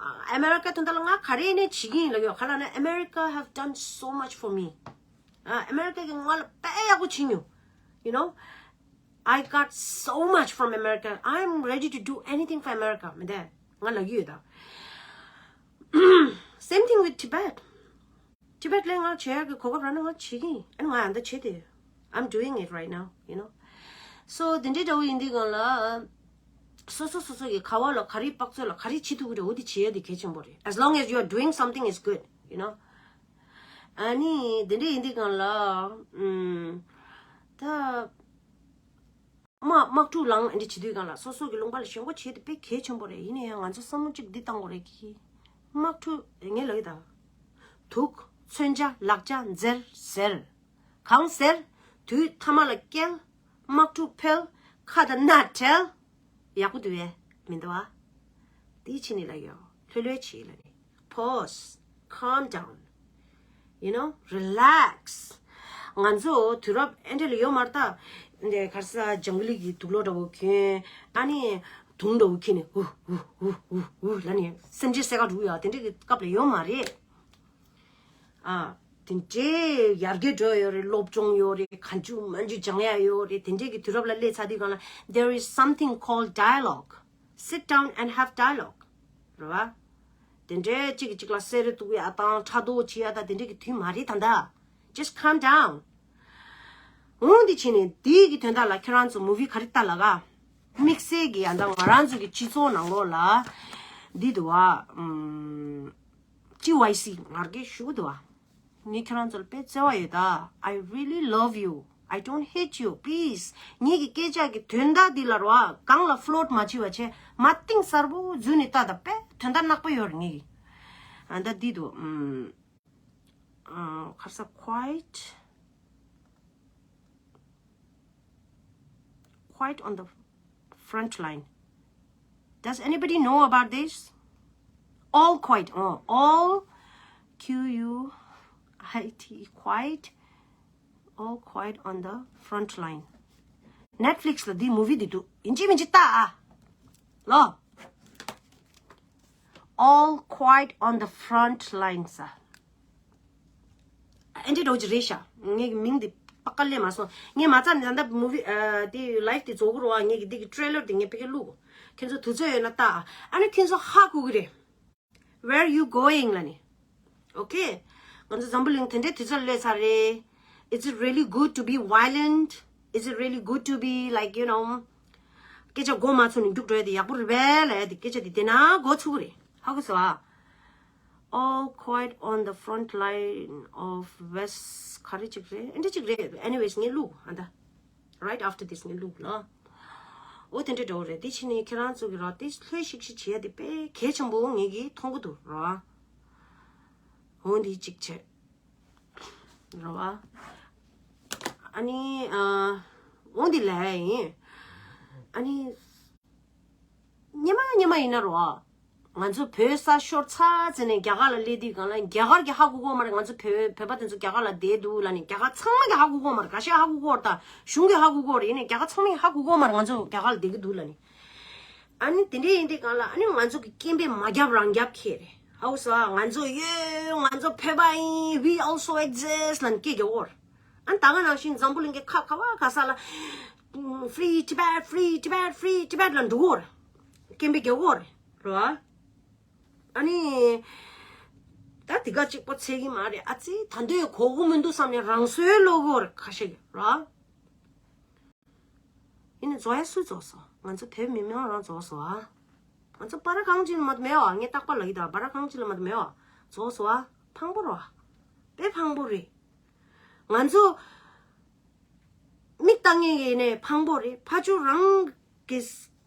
ཨ་ཨ་མེ་རི་ཀ་དོན་དག་ལ་ང་ག་རེ་ནས་བྱེད་ཀྱི་ཡིན་ལབ་ཀྱི་ཡོད། ག་ལ་ན་America have done so much for me. ཨ་ཨ་མེ་རི་ཀ་གིས་ང་ལ་དཔེ་ཡག་པོ་བྱེད་མྱོང་། You know, I got so much from America. I'm ready to do anything for America. མི་འདུག་ང་ལབ་ཀྱི་ཡོད་ད། Same thing with Tibet. Tibet ལ་ང་བྱེད་ཡག་གི་གོ་སྐབས་རག་ན་ང་བྱེད་ཀྱི་ཡིན། ཨ་ནི་ང་ཡང་ད་བྱེད་དེ། I'm doing it right now, you know. So དེ་འདྲའི་འདྲ་བོ་ཡིན་དུས་སྒང་ལ། སོ་སོ་སོ་སོ་གི་ག་བ་ལ་ག་རེ་དཔག་ཚོད་ལ་ག་རེ་བྱེད་ཐུབ་ཀྱི་རེད། འོ་དེ་བྱེད་ཡ་དེ་གལ་ཆེན་པོ་རེད། As long as you are doing something is good, you know. ཨ་ནི་དེ་འདྲ་ཡིན་དུས་སྒང་ལ། ཨུམ། ད། དམག་དམག་འཁྲུག་ལངས་འདི་བྱེད་དུས་སྒང་ལ་སོ་སོ་གི་ལུང་པ་ལ་ཞེན་ཁོག་བྱེད་དེ་དཔེ་གལ་ཆེན་པོ་རེད། ཡིན་ན་ཡང་ང་ཚོ་བསམ་བློ་གཅིག་འདི་བཏང་དགོས་རེད་ཀི། དམག་འཁྲུག་ངས་ལབ་ཡོད་ད། དུག་མཚོན་ཆ་ལག་ཆ་འཛེར་ཟེར། གང་ཟེར། དུས་ཐ་མ་ལ་བསྐྱལ། དམག་འཁྲུག་འཕེལ། ཁ་དང་སྣ་བྲལ། ཡག་པོ་འདུག་བས་མི་འདུག་བ། དེ་ཕྱི་ནས་ལ་ཡོད། ལྷོད་ལྷོད་བྱེད་ལ་ནི། Pause. Calm down. You know, relax. ང་ཚོ་དུས་རབས་ཨེ་འདྲ་ལ་ཡོད་མ་རེད་ད། འདི་ག་རེ་ཟ་ཇང་གི་ལི་གི་དུག་ལོག་འདྲ་བོ་གྱོན། ཨ་ནི་དུང་འདྲ་བོ་ཁྱེར་ནས་ཧུ་ཧུ་ཧུ་ཧུ་ཧུ་ལབ་ནས་སེམས་ཅན་བསད་ག་འགྲོ་ཡ་དེ་འདྲ་གི་སྐབས་ལ་ཡོད་མ་རེད། ཨ། དེ་འདྲའི་ཡར་རྒྱས་འགྲོ་ཡོད་རེད། སློབ་སྦྱོང་ཡོད་རེད། གང་བྱུང་མང་བྱུང་སྦྱང་ཡ་ཡོད་རེད། དེ་འདྲའི་གི་དུས་རབས་ལ་སླེབས་ཚར་དུས་སྒང་ལ། There is something called dialogue. Sit down and have dialogue. རེད་བ། དེ་འདྲའི་གཅིག་གིས་གཅིག་ལ་གསེར་རེ་གཏུག་ཡ་དང་ཕྲག་དོག་བྱེད་ཡ་དང་དེ་འདྲའི་གི་དུས་མ་རེད་ད་ལྟ། Just calm down. འོང་འདི་བྱས་ནས་དེའི་གི་དོན་དག་ལ་ཁྱེད་རང་ཚོ་movie ག་རེ་ལྟ་ལ་ག་དམིགས་བསལ་གྱི་ཡང་ད་ང་རང་ཚོ་གི་སྤྱི་ཚོགས་ནང་ལོགས་ལ་འདི་འདུག་བ། ཨམ། ཅི་ཝའི་སི་ང་རྒྱལ་ཞུ་གི་འདུག་བ། ངས་ཁྱེད་རང་ཚོ་ལ་དཔེ་བརྩེ་བ་ཡོད་ད། I really love you. I don't hate you. Please. ངེད་ཀྱི་སྐད་ཆ་གི་དོན་དག་འདི་ལ་རོ་ཨ་གང་ལ་float མ་བྱེད་པ་བྱས་མ་གཏིང་ཟབ་པོ་འཛུལ་ནས་ལྟ་ད། དཔེ་དོན་དག་ནག་པོ་ཡོད་རེད་ངེད་ཀྱི། ཨ་ད་འདི་འདུག་ཨམ། ཨ། ཁ་ས་quiet. Quiet on the front line. Does anybody know about this? All quiet. Oh, all Q U I T, quiet. All quiet on the front line. Netflix ལ་འདི་movie འདི་འདུག་ཡིན་གཅིག་མིན་གཅིག་ལྟ་ཨ། ལོ། All Quiet on the Front Line ཟེར། ཨེ་འདྲ་འདྲ་བོ་ཅིག་རེད་ཤག་ངས་ཀྱི་མིང་འདི་པ་ཀ་ལས་མ་སོང་། ངས་མ་རྩ་ནས་ད་ལྟ་movie ཨ་དེ་live དེ་རྫོགས་གི་རེད་བ། ངས་ཀྱི་འདི་གི་trailer དེ་ངས་ཕ་གིར་བླུག་གོ། ཁྱེད་ཚོ་དུས་ཚོད་ཡོད་ན་ལྟ་ཨ། ཨ་ནི་ཁྱེད་ཚོ་ཧ་གོ་གི་རེད། Where you going ལབ་ནས། Okay. ང་ཚོ་འཛམ་བུ་གླིང་དེ་འདྲའི་དུས་ཚོད་སླེབས་ཚར་རེད། Is it really good to be violent? Is it really good to be, like, you know, སྐད་ཆ་མགོ་མ་ཚོས་ནས་རྒྱུགས་འགྲོ་ཡ་དེ་ཡག་པོ་རེད་པས་ལབ་ཡ་དེ། སྐད་ཆ་དེ་དེ་ན་མགོ་ཚོས་ཀྱི་རེད། ཧ་གོ་སོང་ཨ། All quiet on the front line of West ག་རེ་ཅིག་རེད། ཨེ་འདྲ་ཅིག་རེད། Anyways, ངས་བླུགས་ཨ་ད། Right after this ངས་བླུགས་ལ། འོ་དེ་འདྲ་འདྲ་བོ་རེད། དེ་ཕྱིན་ནས་ཁྱེད་རང་ཚོ་གི་ར་དེ་ལྷོད་ཤིག་ཤིག་བྱེད་ཡ་དེ་དཔེ་གལ་ཆེན་པོ་ངེད་ཀྱིས་མཐོང་གི་འདུག་ར། འོ་འདི་གཅིག་བྱས། རེད་བ། ཨ་ནི་ཨ། འོ་འདི་ལས་ཡིན། ཨ་ནི། སྙེ་མ་སྙེ་མ་ཡིན་ན་རེད་བ། ང་ཚོ་བོད་ས་ཤོར་ཚར་ཚེ་ནས་རྒྱ་གར་ལ་སླེབས་དུས་སྒང་ལ་རྒྱ་གར་གྱི་ཧ་གོ་གོ་མ་རེད། ང་ཚོ་བོད་བོད་པ་དེ་ཚོ་རྒྱ་གར་ལ་བསྡད་འདུག་ལབ་ནས་རྒྱ་གར་ཚང་མ་གི་ཧ་གོ་གོ་མ་རེད། འགའ་ཤས་ཧ་གོ་གོ་རེད། ད་གཞུང་གི་ཧ་གོ་གོ་རེད། ཡིན་ནས་རྒྱ་གར་ཚང་མ་གི་ཧ་གོ་གོ་མ་རེད། ང་ཚོ་རྒྱ་གར་ལ་བསྡད་ཀྱི་འདུག་ལབ་ནས། ཨ་ནི་དེ་འདྲ་ཡིན་དུས་སྒང་ལ་ཨ་ནི་ང་ཚོ་གི་སྐད་འབོད་མ་བརྒྱབ་རང་བརྒྱབ་ཁེལ་རེད། ཧ་གོ་སོང་ཨ། ང་ཚོ་ཡོད། ང་ཚོ་བོད་པ་ཡིན། We also exist ལབ་ནས་སྐད་རྒྱག་གོ་རེད། ཨ་ནི་ད་ག་ནང་བཞིན་འཛམ་བུ་གླིང་གི་ཁ་ག་བ་ག་ས་ལ། Free Tibet, Free Tibet, Free Tibet ལབ་འགྲོ་གོ་རེད། སྐད་འབོད་རྒྱག་གོ་རེད། རེད་བ། ཨ་ནི། ད་དེ་ག་གཅིག་པོ་ཚད་ཀྱི་མ་རེད། ཨ་ཙི་ད་འདོད་གོ་གོ་མི་འདུག་བསམ་ནས་རང་སྲོལ་ལོག་གོ་རེད། ཁ་ཤས་ཀྱིས་རེད་བ། ཡིན་ནའི་རྫོགས་ཡ་སུས་རྫོགས་སོང་། ང་ཚོ་བོད་མི་མང་རང་རྫོགས་སོང་ཨ། ང་ཚོ་བར་གང་ཅི་ལ་མ་གཏོགས་མེད་བ། ངས་རྟག་པར་ལབ་ཀྱི་ད། བར་གང་ཅི་ལ་མ་གཏོགས་མེད་བ། རྫོགས་སོང་ཨ། ཕངས་པོ་རེད་བ། དཔེ་ཕངས་པོ་རེད། ང་ཚོ་མིག་ལྟ་མཁན་གྱི་ནས་ཕངས་པོ་རེད། ཕར་ཕྱོགས་རང་གི་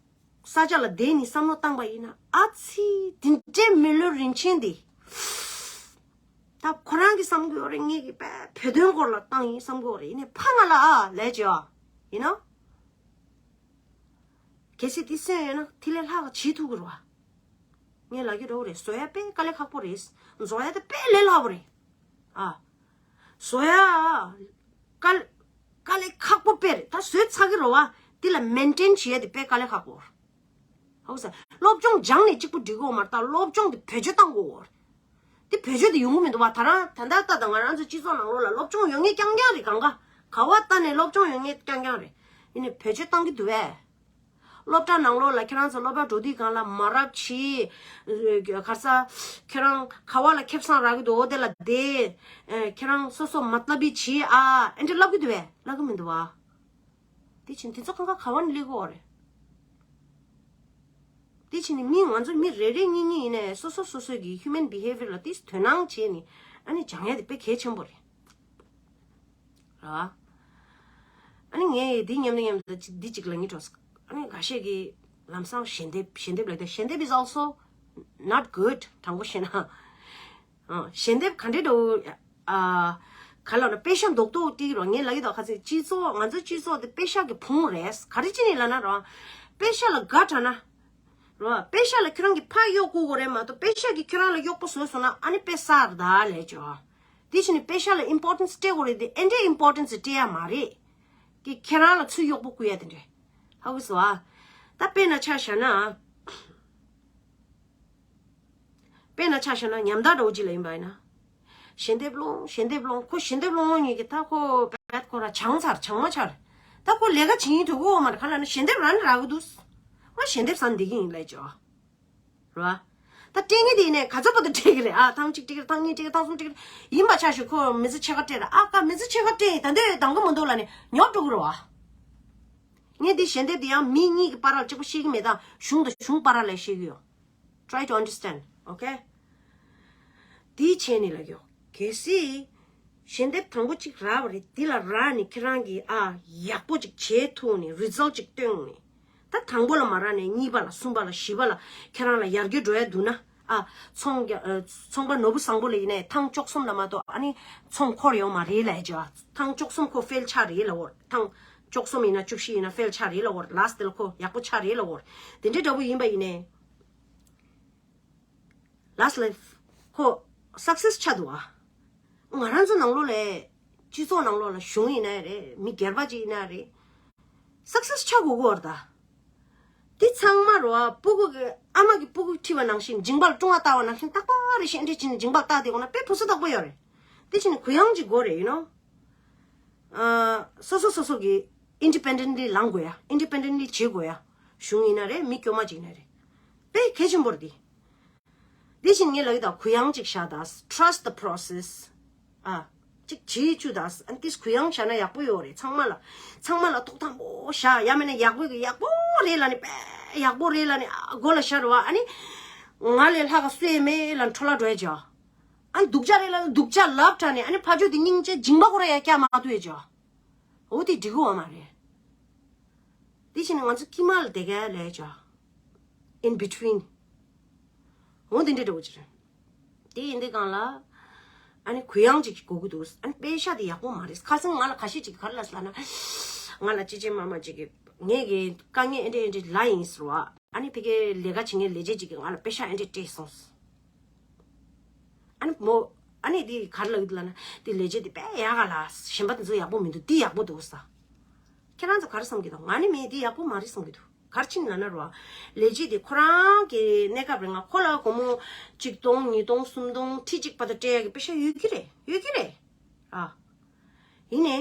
ས་ཆ་ལ་བསྡད་ནས་བསམ་བློ་བཏང་པ་ཡིན་ན། ཨ་ཙི་དེ་འདྲའི་མི་ལོ་རིན་ཆེན་དེ། ད་ཁོ་རང་གིས་བསམ་གྱི་ཡོད་རེད། ངེད་ཀྱིས་བོད་དོན་སྐོར་ལ་བཏང་ཡིན་བསམ་གྱི་ཡོད་རེད། ཡིན་ནའི་ཕ་ང་ལ་ཨ་ལས་བྱེད་ཨ། ཡིན་ན། གལ་སྲིད་དེ་སེམས་ཡོད་ན་དེ་ལས་ལྷག་བྱེད་ཐུབ་ཀྱི་རེད་བ། ངས་ལབ་ཀྱི་འདྲ་བོ་རེད། བཟོ་ཡ་དཔེ་དཀའ་ལས་ཁག་པོ་རེད། བཟོ་ཡ་དེ་དཔེ་ལས་སླ་པོ་རེད། ཨ། བཟོ་ཡ། དཀའ་དཀའ་ལས་ཁག་པོ་དཔེ་རེད། ད་བཟོས་ཚར་གྱི་རེད་བ། དེ་ལ་མེན་ཊེན་བྱེད་ཡ་དེ་དཔེ་དཀའ་ལས་ཁག་པོ་རེད། ཧ་གོ་སོང་། སློབ་སྦྱོང་སྦྱངས་ནས་གཅིག་པུ་འགྲིག་གི་ཡོད་མ་རེད། ད་སློབ་སྦྱོང་དེ་བེད་སྤྱོད་བཏང་དགོས་ཡོད་རེད། དེ་བེད་སྤྱོད་དེ་ཡོང་གི་མི་འདུག་བ། ད་རང་ད་ལྟ་ལྟ་དང་ང་རང་ཚོ་སྤྱི་ཚོགས་ནང་ལོགས་ལ་སློབ་སྦྱོང་ཡོད་མཁན་རྐྱང་རྐྱང་རེད། གང་ག་ག་བ་ལྟ་ནས་སློབ་སྦྱོང་ཡོད་མཁན་རྐྱང་རྐྱང་རེད། ཡིན་ནའི་བེད་སྤྱོད་བཏང་གི་འདུག་བས། སློབ་གྲྭ་ནང་ལོགས་ལ་ཁྱེད་རང་ཚོ་སློབ་གྲྭ་འགྲོ་དུས་སྒང་ལ་མ་རབས་བྱེད། ག་ས། ཁྱེད་རང་ག་བ་ལ་ཁེ་བཟང་རག་གི་འདུག་འོ་དེ་ལ་བསྡད། ཁྱེད་རང་སོ་སོ་མ་ལྟ་བི་བྱེད་ཨ། ཨེ་འདྲ་ལབ་གི་འདུག་བས། ལབ་གི་མི་འདུག་བ། དེ་ཕྱིན་དེ་ཚོ་གང་ག་ག་བ་ནས་སླེབས་ཀྱི་ཡོད་རེད། དེ་ཕྱིན་ནི་མི་ང་ཚོ་མི་རེ་རེ་གཉིས་གཉིས་ཡིན་ནའི་སོ་སོ་སོ་སོའི་གི་human behavior ལ་དེ་དོ་སྣང་བྱས་ནས་ཨ་ནི་སྦྱང་ཡ་དེ་དཔེ་གལ་ཆེན་པོ་རེད། ར། ཨ་ནི་ངས་འདི་མཉམ་དུ་མཉམ་དུ་འདི་གཅིག་ལ་ངེས་འགྲོ། ཨ་ནི་འགའ་ཤས་ཀྱིས་ལམ་སང་ཞལ་འདེབས་ཞལ་འདེབས་ལབ་དེ། ཞལ་འདེབས་is also not good དྲང་པོ་བཤད་ན། ཨ། ཞལ་འདེབས་ག་འདྲ་འདྲ་བོ། ཨ། ག་ལ་ན་པེ་ཤ་རྡོག་རྡོག་ཏིག་རོ། ངས་ལབ་ཀྱི་འདུག་ཁ་ཚིག་སྤྱི་ཚོགས་ང་ཚོ་སྤྱི་ཚོགས་དེ་པེ་ཤ་གི་ཕུང་རེད། ག་རེ་བྱས་ནས་ལབ་ན་རོ། པེ་ཤ་ལ་དགའ་དྲགས་ན། རོ། པེ་ཤ་ལ་ཁྱོད་རང་གི་ཕ་གཡོག་དགོས་དགོས་རེད་མ་གཏོགས་པེ་ཤ་གིས་ཁྱོད་རང་ལ་གཡོག་པོ་བཟོས་སོང་ན་ཨ་ནི་དཔེ་གསར་ད་ལས་ཅོ། དེ་བྱས་ནས་པེ་ཤ་ལ་ཨིམ་པོར་ཊན་སི་སྤྲད་དགོས་རེད་དེ། ཨེ་འདྲའི་ཨིམ་པོར་ཊན་སི་སྤྲད་ཡ་མ་རེད། ཀྱི་ཁྱེད་རང་ལ་ཚུར་གཡོག་པོ་བསྐུར་ཡ་དེ་འདྲས། ཧ་གོ་སོང་ཨ། ད་དཔེར་ན་ཆ་བཞག་ན། དཔེར་ན་ཆ་བཞག་ན་ཉམ་ཐག་འདྲ་བོ་ཅིག་ལ་ཡིན་པ་ཡིན་ན། ཞལ་འདེབས་སློང་ཞལ་འདེབས་སློང་། ཁོ་ཞལ་འདེབས་སློང་སློང་ཉིད་ཀྱི་ད་ཁོ་བད་ཁོ་ར་བྱང་ཚར། བྱང་མ་ཆར། ད་ཁོ་ལས་ཀ་བྱེད་ཀྱིན་འགྲོ་གི་ཡོད་མ་རེད། ག་ལ་ན་ཞལ་འདེབས་རག་ནི་རག་གི་འདུག་ཨ་ཞལ་འདེབས་ཟ་ནི་བསྡད་ཀྱི་ཡིན་ལབ་ཅོ། རེད་བ། ད་སྤྲད་མཁན་དེ་ཡིན་ནའི་ག་ཚོད་བར་དུ་སྤྲད་ཀྱི་རེད། ཨ་ཐེངས་གཅིག་སྤྲད་ཀྱི་རེད། ཐེངས་གཉིས་སྤྲད་ཀྱི་རེད། ཐེངས་གསུམ་སྤྲད་ཀྱི་རེད། ཡིན་པ་ཆ་ཞིག་ཁོ་མི་ཚེ་ཕྱེད་ཀ་སྤྲད་ར། ཨ་ཀ་མི་ཚེ་ཕྱེད་ཀ་སྤྲད་ཡིན། ད་འདོད་འདང་གི་མི་འདུག་ལབ་ནས་ཉོབ་འགྲོ་གི་རེད་བ། ངས་འདི་ཞལ་འདེབས་འདི་ཡང་མི་གཉིས་ཀྱི་བར་ལ་གཅིག་པོ་བཤད་ཀྱི་མེད། ད་གཞུང་དང་གཞུང་བར་ལ་བཤད་ཀྱི་ཡོད། Try to understand, okay? དེའི་ཆེད་ནས་ལ་ཡོད། གལ་སྲིད་ཞལ་འདེབས་དང་པོ་གཅིག་རག་པ་རེད། འདི་ལ་རག་ནས་ཁྱེད་རང་གིས་ཨ་ཡག་པོ་གཅིག་བྱེད་ཐུབ་ནས་རི་ཛལ་གཅིག་སྟོན་ནས། ད་དང་པོ་ལ་མ་རག་ནས་གཉིས་པ་ལ་གསུམ་པ་ལ་བཞི་པ་ལ་ཁྱེད་རང་ལ་ཡར་རྒྱས་འགྲོ་ཡ་འདུག་ན། ཨ་ཚོང་རྒྱ་ཨ་ཚོང་པ་ནོར་བུ་བཟང་པོ་ལ་ཡིན་ནའི་ཐེངས་བཅུ་གསུམ་ལ་མ་གཏོགས་ཨ་ནི་ཚོང་འཁོར་ཡོང་མ་རེད་ལབ་ཡ་ཅིག་ཐེངས་བཅུ་གསུམ་ཁོ་ཕེལ་ཆགས་རེད་ལབ་ཡོད་རེད། ཐེངས་བཅུ་གསུམ་ཡིན་ན་བཅུ་བཞི་ཡིན་ན་ཕེལ་ཆགས་རེད་ལབ་ཡོད་རེད། ལཱསི་ཊི་དེ་ལ་ཁོ་ཡག་པོ་ཆགས་རེད་ལབ་ཡོད་རེད། དེ་འདྲའི་འདྲ་པོ་ཡིན་པ་ཡིན་ནའི། ལཱསི་ཊི་ལ་ཁོ་སག་སེ་སི་ཆགས་འདུག་ཨ། ང་རང་ཚོ་ནང་ལོགས་ལ་སྤྱི་ཚོགས་ནང་ལོགས་ལ་གཞུང་ཡིན་ན་རེད། མི་སྒེར་པ་ཅིག་ཡིན་ན་རེད། སག་སེ་སི་ཆགས་དགོས་ཀྱི་ཡོད་རེད་ད། དེ་ཚང་མ་རོ། ཨ་སྤུ་གུ་གི་ཨ་མ་གི་སྤུ་གུ་ཁྲིད་པ་ནང་བཞིན། མཇིང་པ་ལ་ཀྲུང་ཨ་ལྟ་བ་ནང་བཞིན་རྟག་པར་རེ་བཞིན་འདྲེ་བྱས་ནས་མཇིང་པ་ལ་ལྟ་བསྡད་དགོས་ན་དཔེ་ཕུན་སུམ་ཚོགས་པོ་ཡོད་རེད། དེ་བྱས་ནས་གུ་ཡངས་ཅིག་དགོས་རེད། ཡུ་ནོ། ཨ། སོ་སོ་སོ་སོ་གི་ཨིན་ཌི་པེན་ཌེན་ལི་ལངས་དགོས་ཡ། ཨིན་ཌི་པེན་ཌེན་ལི་བྱེད་དགོས་ཡ། གཞུང་ཡིན་ན་རེད། མི་སྐྱོ་མ་ཅིག་ཡིན་ན་རེད། དཔེ་གལ་ཆེན་པོ་རེད་དེ། དེ་བཞིན་ངས་ལབ་ཡོད་ད། གུ་ཡངས་ཅིག་བཞག་ད། Trust the process. ཨ། ཅིག་བྱེད་བཅུག་དང་། ཨ་ནི་ཏིས་གུ་ཡངས་བཞག་ན་ཡག་པོ་ཡོད་རེད། ཚང་མ་ལ་ཚང་མ་ལ་ཐོག་དང་པོ་བཞག་ཡ་མེད་ན་ཡག་པོ་ཡག་པོ་རེད་ལབ་ནི་པས་ཡག་པོ་རེད་ལབ་ནི་ཨ་མགོ་ལ་ཤར་བ། ཨ་ནི་ང་ལས་ལྷག་ག་སུ་ཡས་མེད་ལབ་ནི་འཕྲོ་བརླག་འགྲོ་ཡ་ཅིག་ཨ་ནི་སྡུག་ཅག་རེད་ལབ་སྡུག་ཅག་ལབ་དྲ་ནི་ཨ་ནི་ཕ་ཆོས་དེ་སྙིང་རྗེ་སྦྱིན་པ་ཁོ་ར་ཡ་སྐྱ་མ་ཐུབ་ཡ་ཅིག་འོ་དེ་འགྲིག་གི་ཡོད་མ་རེད། དེ་བཞིན་ང་ཚོ་དཀྱིལ་མ་ལ་བསྡད་ག་ལས་ཅིག in between འོ་དེ་འདྲ་འདྲ་བོ་ཅིག་རེད། དེ་ཡིན་དུས་སྒང་ལ་ཨ་ནི་གུ་ཡངས་ཅིག་དགོས་ཀྱི་འདུག་ཨ་ནི་པེ་ཤ་དེ་ཡག་པོ་མ་རེད། ཁ་སང་ང་ལ་ཁ་ཤས་ཅིག་ག་རེ་ལབ་སོང་ལབ་ན། ང་ལ་ཅི་ཅི་མ་མ་ཅིག་གིས་ངས་ཀྱི་དཀའ་ངལ་ཨེ་འདྲ་ཨེ་འདྲ་ལབ་ཡིན་ཟེར་བ། ཨ་ནི་ཕ་གིའི་ལས་ཀ་བྱེད་མཁན་ལས་བྱེད་ཅིག་གིས་ང་ལ་པེ་ཤ་ཨེ་འདྲ་སྤྲད་སོང་། ཨ་ནི་མོ་ཨ་ནི་དེ་ག་རེ་ལབ་ཀྱི་འདུག་ལབ་ན། དེ་ལས་བྱེད་དེ་དཔེ་ཡག་ག་ལ། གཞན་པ་དེ་ཚོ་ཡག་པོ་མི་འདུག་འདི་ཡག་པོ་འདུག་ཟེར། ཁྱེད་རང་ཚོ་ག་རེ་བསམ་གྱི་འདུག་ང་ནི་མི་དེ་ཡག་པོ་མ་རེད་བསམ་གྱི་འདུག་ག་རེ་བྱས་ནས་ལབ་ན་རོ། ལས་བྱེད་དེ་ཁོ་རང་གི་གནས་སྐབས་རིང་ང་ཁོ་ལ་སྒོར་མོ་གཅིག་སྟོང་ཉིས་སྟོང་སུམ་སྟོང་ཁྲི་གཅིག་བར་དུ་སྤྲད་ཡག་གི་པེ་ཤ་ཡོད་ཀྱི་རེད། ཡོད་ཀྱི་རེད། ཨ། ཡིན་ནའི།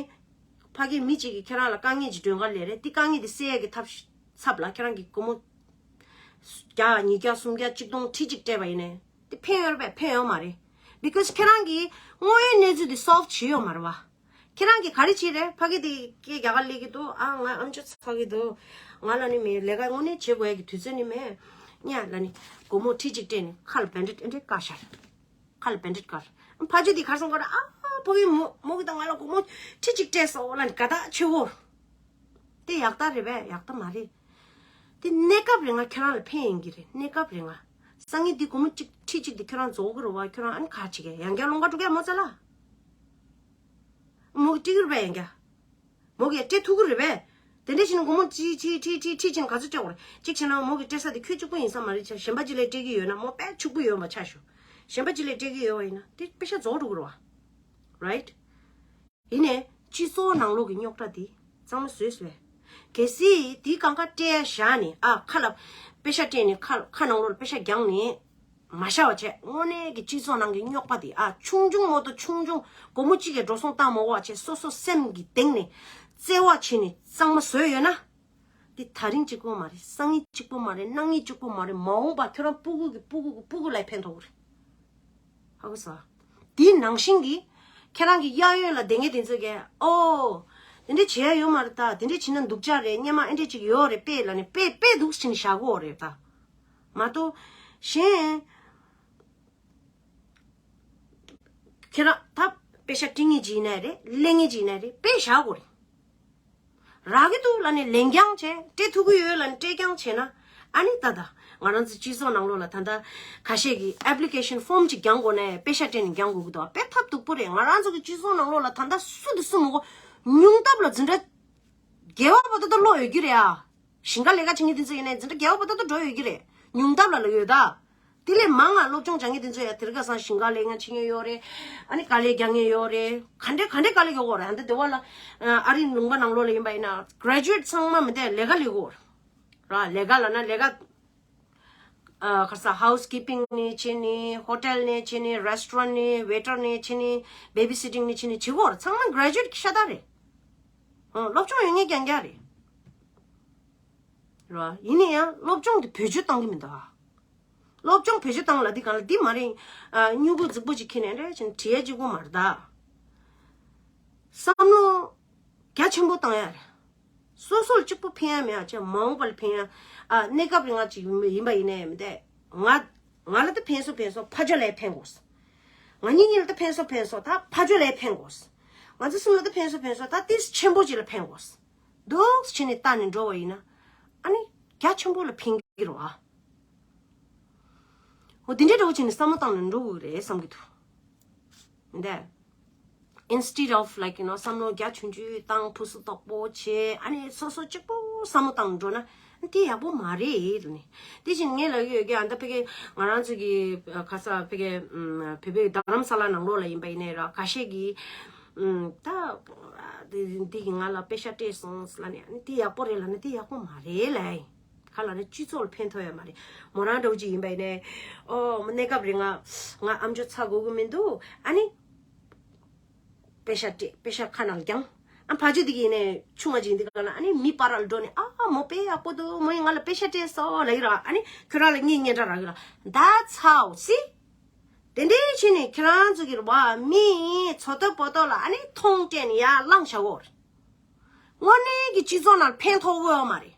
ཕ་གིའི་མི་གཅིག་གིས་ཁྱེད་རང་ལ་དཀའ་ངལ་ཅིག་སྒྲོན་ག་ལས་རེད། དེ་དཀའ་ངལ་དེ་སེལ་ཡག་གི་ཐབས་ཤ་ཚབ་ལ་ཁྱེད་རང་གིས་སྒོར་མོ་བརྒྱ་ཉིས་བརྒྱ་སུམ་བརྒྱ་གཅིག་སྟོང་ཁྲི་གཅིག་སྤྲད་པ་ཡིན་ནའི་དེ་ཕན་ཡོད་རེད་པས། ཕན་ཡོད་མ་རེད། Because ཁྱེད་རང་གིས་དངོས་ཡོད་གནས་ཚུལ་དེ་solve་བྱས་ཡོད་མ་རེད་བ། ཁྱེད་རང་གིས་ག་རེ་བྱས་རེད། ཕ་གི་དེ་སྐད་རྒྱག་ག་སླེབས་ཀྱི་འདུག་ཨ་ང་ཨམ་ཅོག་ཚ་གི་འདུག་ང་ལ་ནི་མི་ལས་ཀ་དངོས་གནས་བྱེད་དགོས་ཡག་གི་དུས་ཚོད་ནི་མེད། ཉ་ལ་ནི་སྒོར་མོ་ཁྲི་གཅིག་སྤྲད་ནས་ཁ་ལ་བེན་ཌེཌ་ཨེ་འདྲས་བཀག་ཤག་ཁ་ལ་བེན་ཌེཌ་བཀག་ཕ་ཆོས་དེ་གར་སོང་གོ་ར། ཨ་ཕ་གི་མོ་མོ་གི་ད་ང་ལ་སྒོར་མོ་ཁྲི་གཅིག་སྤྲད་སོང་ལབ་ནས་དགའ་ཐག་ཆོད་གོ། དེ་ཡག་ཐག་རེད་པས། ཡག་ཐག་མ་རེད། དེ་གནས་སྐབས་རིང་ང་ཁྱེད་རང་ལ་ཕན་ཡིན་གྱི་རེད། གནས་སྐབས་རིང་ང་སང་ཉིན་དེ་སྒོར་མོ་གཅིག་ཁྲི་གཅིག་དེ་ཁྱེད་རང་རྫོགས་གི་རེད་བ། ཁྱེད་རང་ཨ་ནི་ག་བྱེད་གི། ཡང་བསྐྱར་སློང་ག་འགྲོ་གི་མོ་ཙ་ལ། མོ་གི་སྤྲད་ཀྱི་རེད་པས། ཡང་བསྐྱར་མོ་གིས་སྤྲད་ཐུབ་ཀྱི་རེད་པས། དེ་འདྲ་བྱས་ན་སྒོར་མོ་ཁྲི་ཁྲི་ཁྲི་ཁྲི་ཁྲི་བྱས་ན་ག་ཚོད་སྤྲད་དགོས་རེད། གཅིག་བྱས་ན་མོ་གི་སྤྲད་ས་དེ་ཁྱོད་གཅིག་པུ་ཡིན་ས་མ་རེད། ཆ་གཞན་པ་གཅིག་ལ་སྤྲད་ཀྱི་ཡོད་ན་མོ་དཔེ་ཕྱུག་པོ་ཡོད་པ་ཆ་ཞུ། གཞན་པ་གཅིག་ལ་སྤྲད་ཀྱི་ཡོད་པ་ཡིན་ན་དེ་པེ་ཤ་རྫོགས་འགྲོ་གི་རེད་བ། Right། ཡིན་ནའི་སྤྱི་ཚོགས་ནང་ལོགས་ཀྱི་རྙོག་དྲ་དེ་གཙང་མ་བཟོས་སོང་བས། གལ་སྲིད་དེའི་སྒང་ག་སྤྲད་བཞག་ནས་ཨ་ཁ་ལ་པེ་ཤ་སྤྲད་ནས་ཁ་ཁ་ནང་ལོགས་ལ་པེ་ཤ་བརྒྱངས་ནས། མ་ཤ་བ་བྱས་དངོས་གནས་ཀྱི་སྤྱི་ཚོགས་ནང་གི་རྙོག་པ་དེ་ཨ་ཆུང་ཆུང་མོ་ཏོ་ཆུང་ཆུང་སྒོར་མོ་གཅིག་གི་འགྲོ་སོང་བཏང་མ་དགོས་པ་བྱས་སོ་སོ་སེམས་ཀྱི་གཏིང་ནས་བརྩེ་བ་བྱས་ནས་གཙང་མ་བཟོས་ཡོད་ན། དེ་ད་རིང་གཅིག་པོ་མ་རེད། སང་ཉིན་གཅིག་པོ་མ་རེད། གནངས་ཉིན་གཅིག་པོ་མ་རེད། མ་འོངས་པ་ཁྱོད་རང་སྤུ་གུ་གི་སྤུ་གུ་གི་སྤུ་གུ་ལ་ཕན་ཐོགས་གི་རེད། ཧ་གོ་སོང་། དེ་ནང་བཞིན་གྱི་ཁྱེད་རང་གི་གཡས་གཡོན་ལ་བསྡད་མཁན་དེ་ཚོ་གས་ཨོ། དེ་འདྲ་བྱེད་ཡ་ཡོད་མ་རེད་ད། དེ་འདྲ་བྱེད་ན་སྡུག་ཅག་རེད། སྔོན་མ་ཨེ་འདྲ་ཅིག་ཡོད་རེད་པས་ལབ་ནས་དཔེ་དཔེ་འདུག་སེ་བྱས་ནས་བཞག་གོ་རེད་ད། མ་གཏོགས་གཞན། ཁྱེད་རང་ད་པེ་ཤ་སྤྲད་མཁན་ཅིག་ཡིན་ན་རེད། ལེན་མཁན་ཅིག་ཡིན་ན་རེད། དཔེ་བཞག་དགོས་རེད། རག་གི་འདུག་ལབ་ནས་ལེན་རྐྱང་བྱས། སྤྲད་ཐུབ་ཀྱི་ཡོད་ལབ་ནས་སྤྲད་རྐྱང་བྱས་ན། ཨ་ནི་ད་ད་ང་རང་ཚོ་སྤྱི་ཚོགས་ནང་ལོགས་ལ་ད་ལྟ་ཁ་ཤས་ཀྱིས་ཨེབ་ལི་ཀེ་ཤན་ཕོམ་ཅིག་རྒྱག་དགོས་ནས་པེ་ཤ་སྤྲད་ནས་རྒྱག་དགོས་ཀྱི་འདུག་དཔེ་ཐབས་སྡུག་པོ་རེད། ང་རང་ཚོ་གི་སྤྱི་ཚོགས་ནང་ལོགས་ལ་ད་ལྟ་སུ་དང་སུ་མི་དགོས། ཉུང་མཐའ་ལ་འཛིན་གྲྭ་རྒྱལ་བ་བ་ད་ད་ལོག་ཡོད་ཀྱི་རེད་ཨ། ཞིང་ཁ་ལས་ཀ་བྱེད་མཁན་དེ་ཚོ་ཡིན་ནའི་འཛིན་གྲྭ་རྒྱལ་བ་པོ་ད་ལྟ་འགྲོ་ཡོད་ཀྱི་རེད། ཉུང་མཐའ་ལ་ལ་ཡོད་ད། དེ་ལས་མང་ང་སློབ་སྦྱོང་སྦྱང་མཁན་དེ་ཚོ་ཡ་དེ་རིང་ཁ་སང་ཞིང་ཁ་ལས་ཀ་བྱེད་མཁན་ཡོད་རེད། ཨ་ནི་དཀའ་ལས་རྒྱག་མཁན་ཡོད་རེད། ག་འདྲས་ག་འདྲས་དཀའ་ལས་རྒྱག་གི་ཡོད་རེད། ཨ་འདི་དེ་བ་ལ་ཨ་རིའི་ལུང་པ་ནང་ལོགས་ལ་ཡིན་པ་ཡིན་ན་གྷ་རེ་ཇུ་ཨེཊ་ཚང་མ་མི་དེ་ལས་ཀ་ལས་གི་ཡོད་རེད། ལས་ཀ་ལ་ན་ལས་ཀ་ཨ་ཁ་ས་ཧའུ་སི་ཀི་པིང་ནས་བྱས་ནས་ཧོ་ཊེལ་ནས་བྱས་ནས་རེ་སི་ཊོ་རན་ནས་ཝེ་ཊར་ནས་བྱས་ནས་བེ་བི་སི་ཊིང་ནས་བྱས་ནས་བྱེད་གི་ཡོད་རེད། ཚང་མ་གྷ་རེ་ཇུ་ཨེཊ་ཤ་སྟག་རེད། ཨ་སློབ་སྦྱོང་ཡོད་མཁན་རྐྱང་རྐྱང་རེད། རེད་བ། ཡིན་ན་ཡང་སློབ་སྦྱོང་དེ་བེད་སྤྱོད་གཏོང་གི་མི་འདུག་ཨ། སློབ་སྦྱོང་བེད་སྤྱོད་བཏང་ལ་འདི་གང་ལ་འདི་མ་རེད། ཨ་སྨྱུ་གུ་རྫིག་པོ་ཅིག་ཁྱེར་ནས་འདྲ་བྱས་ནས་བྲིས་ཡ་གཅིག་པོ་མ་རེད་ད། བསམ་བློ་རྒྱ་ཆེན་པོ་བཏང་ཡ་རེད། སོ་སོ་ལ་གཅིག་པོ་ཕན་ཡ་མེད་ཨ། ཅེ་མ་འོངས་པ་ལ་ཕན་ཡ། ཨ་གནས་སྐབས་རིང་ང་ཅིག་ཡིན་པ་ཡིན་ནའི་མི་འདས། ང་ང་ལ་ད་ཕན་སོང་ཕན་སོང་ཕ་ཇོ་ལ་ཕན་དགོས། ང་གཉིས་གཉིས་ལ་ད་ཕན་སོང་ཕན་སོང་ད་ཕ་ཇོ་ལ་ཕན་དགོས། ང་ཚོ་གསུམ་ལ་ད་ཕན་སོང་ཕན་སོང་ད་ཏིས་ཆེན་པོ་ཅིག་ལ་ཕན་དགོས། འདུག་སེ་བྱས་ནས་བལྟས་ནས་འགྲོ་བ་ཡིན་ན། ཨ་ནི་རྒྱ་ཆེན་པོ་ལ་ཕན་གི་རེད་བ། འོ་དེ་འདྲའི་འདྲ་བོ་བྱས་ནས་བསམ་བློ་བཏང་ནས་འགྲོ་དགོས་རེད་བསམ་གི་འདུག་འདས། Instead of, like, you know, བསམ་བློ་རྒྱ་ཆུང་ཆུང་བཏང་ཕུ་སུ་དོག་པོ་བྱས་ཨ་ནི་སོ་སོ་གཅིག་པོ་བསམ་བློ་བཏང་འགྲོ་ན་དེ་ཡག་པོ་མ་རེད་ལབ་ནས། དེ་བཞིན་ངས་ལབ་ཀྱི་ཡོད་ཀྱི་ཨ་ད་ཕ་གི་ང་རང་ཚོ་གི་ཁ་ས་ཕ་གི་བོད་པའི་རྡ་རམ་ས་ལ་ནང་ལོགས་ལ་ཡིན་པ་ཡིན་ནའི་ར་ཁ་ཤས་ཀྱིས་ད་འདི་གི་ང་ལ་པེ་ཤ་སྤྲད་སོང་ལབ་ནས་ཨ་ནི་དེ་ཡག་པོ་རེད་ལབ་ན་དེ་ཡག་པོ་མ་རེད་ལབ། ག་ལ་རེ་སྤྱི་ཚོགས་ལ་ཕན་ཐོགས་ཡོད་མ་རེད། མོ་རང་འདྲ་བོ་ཅིག་ཡིན་པ་ཡིན་ནའི། ཨོ་མོ་གནས་སྐབས་རིང་ང་ང་ཨམ་ཅོག་ཚ་དགོས་ཀྱི་མི་འདུག་ཨ་ནི། པེ་ཤ་སྤྲད་པེ་ཤ་ཁ་ནང་བརྒྱངས། ཨ་ཕ་ཇོ་དེ་གི་ཡིན་ནའི་ཆུང་བ་ཅིག་ཡིན་དུས་ག་ལ་ཨ་ནི་མི་བར་ལ་འགྲོ་ནས་ཨ་མོ་དཔེ་ཡག་པོ་འདུག་མོ་ཡིས་ང་ལ་པེ་ཤ་སྤྲད་སོང་ལབ་ཀྱི་ར། ཨ་ནི་ཁྱོད་རང་ལ་ངས་སྙན་གྲགས་རག་གི་ར། That's how see། དེ་འདྲའི་ ནས་ཁྱེད་རང་ཚོ་གི་རེད་བ། མི་ཚོ་ཏོ་པོ་ཏོ་ལ་ཨ་ནི་མཐོང་སྤྲད་ནས་ཡར་བླངས་བཞག་གོ་རེད། དངོས་གནས་ཀྱི་སྤྱི་ཚོགས་ནང་ཕན་ཐོགས་ཡོད་མ་རེད།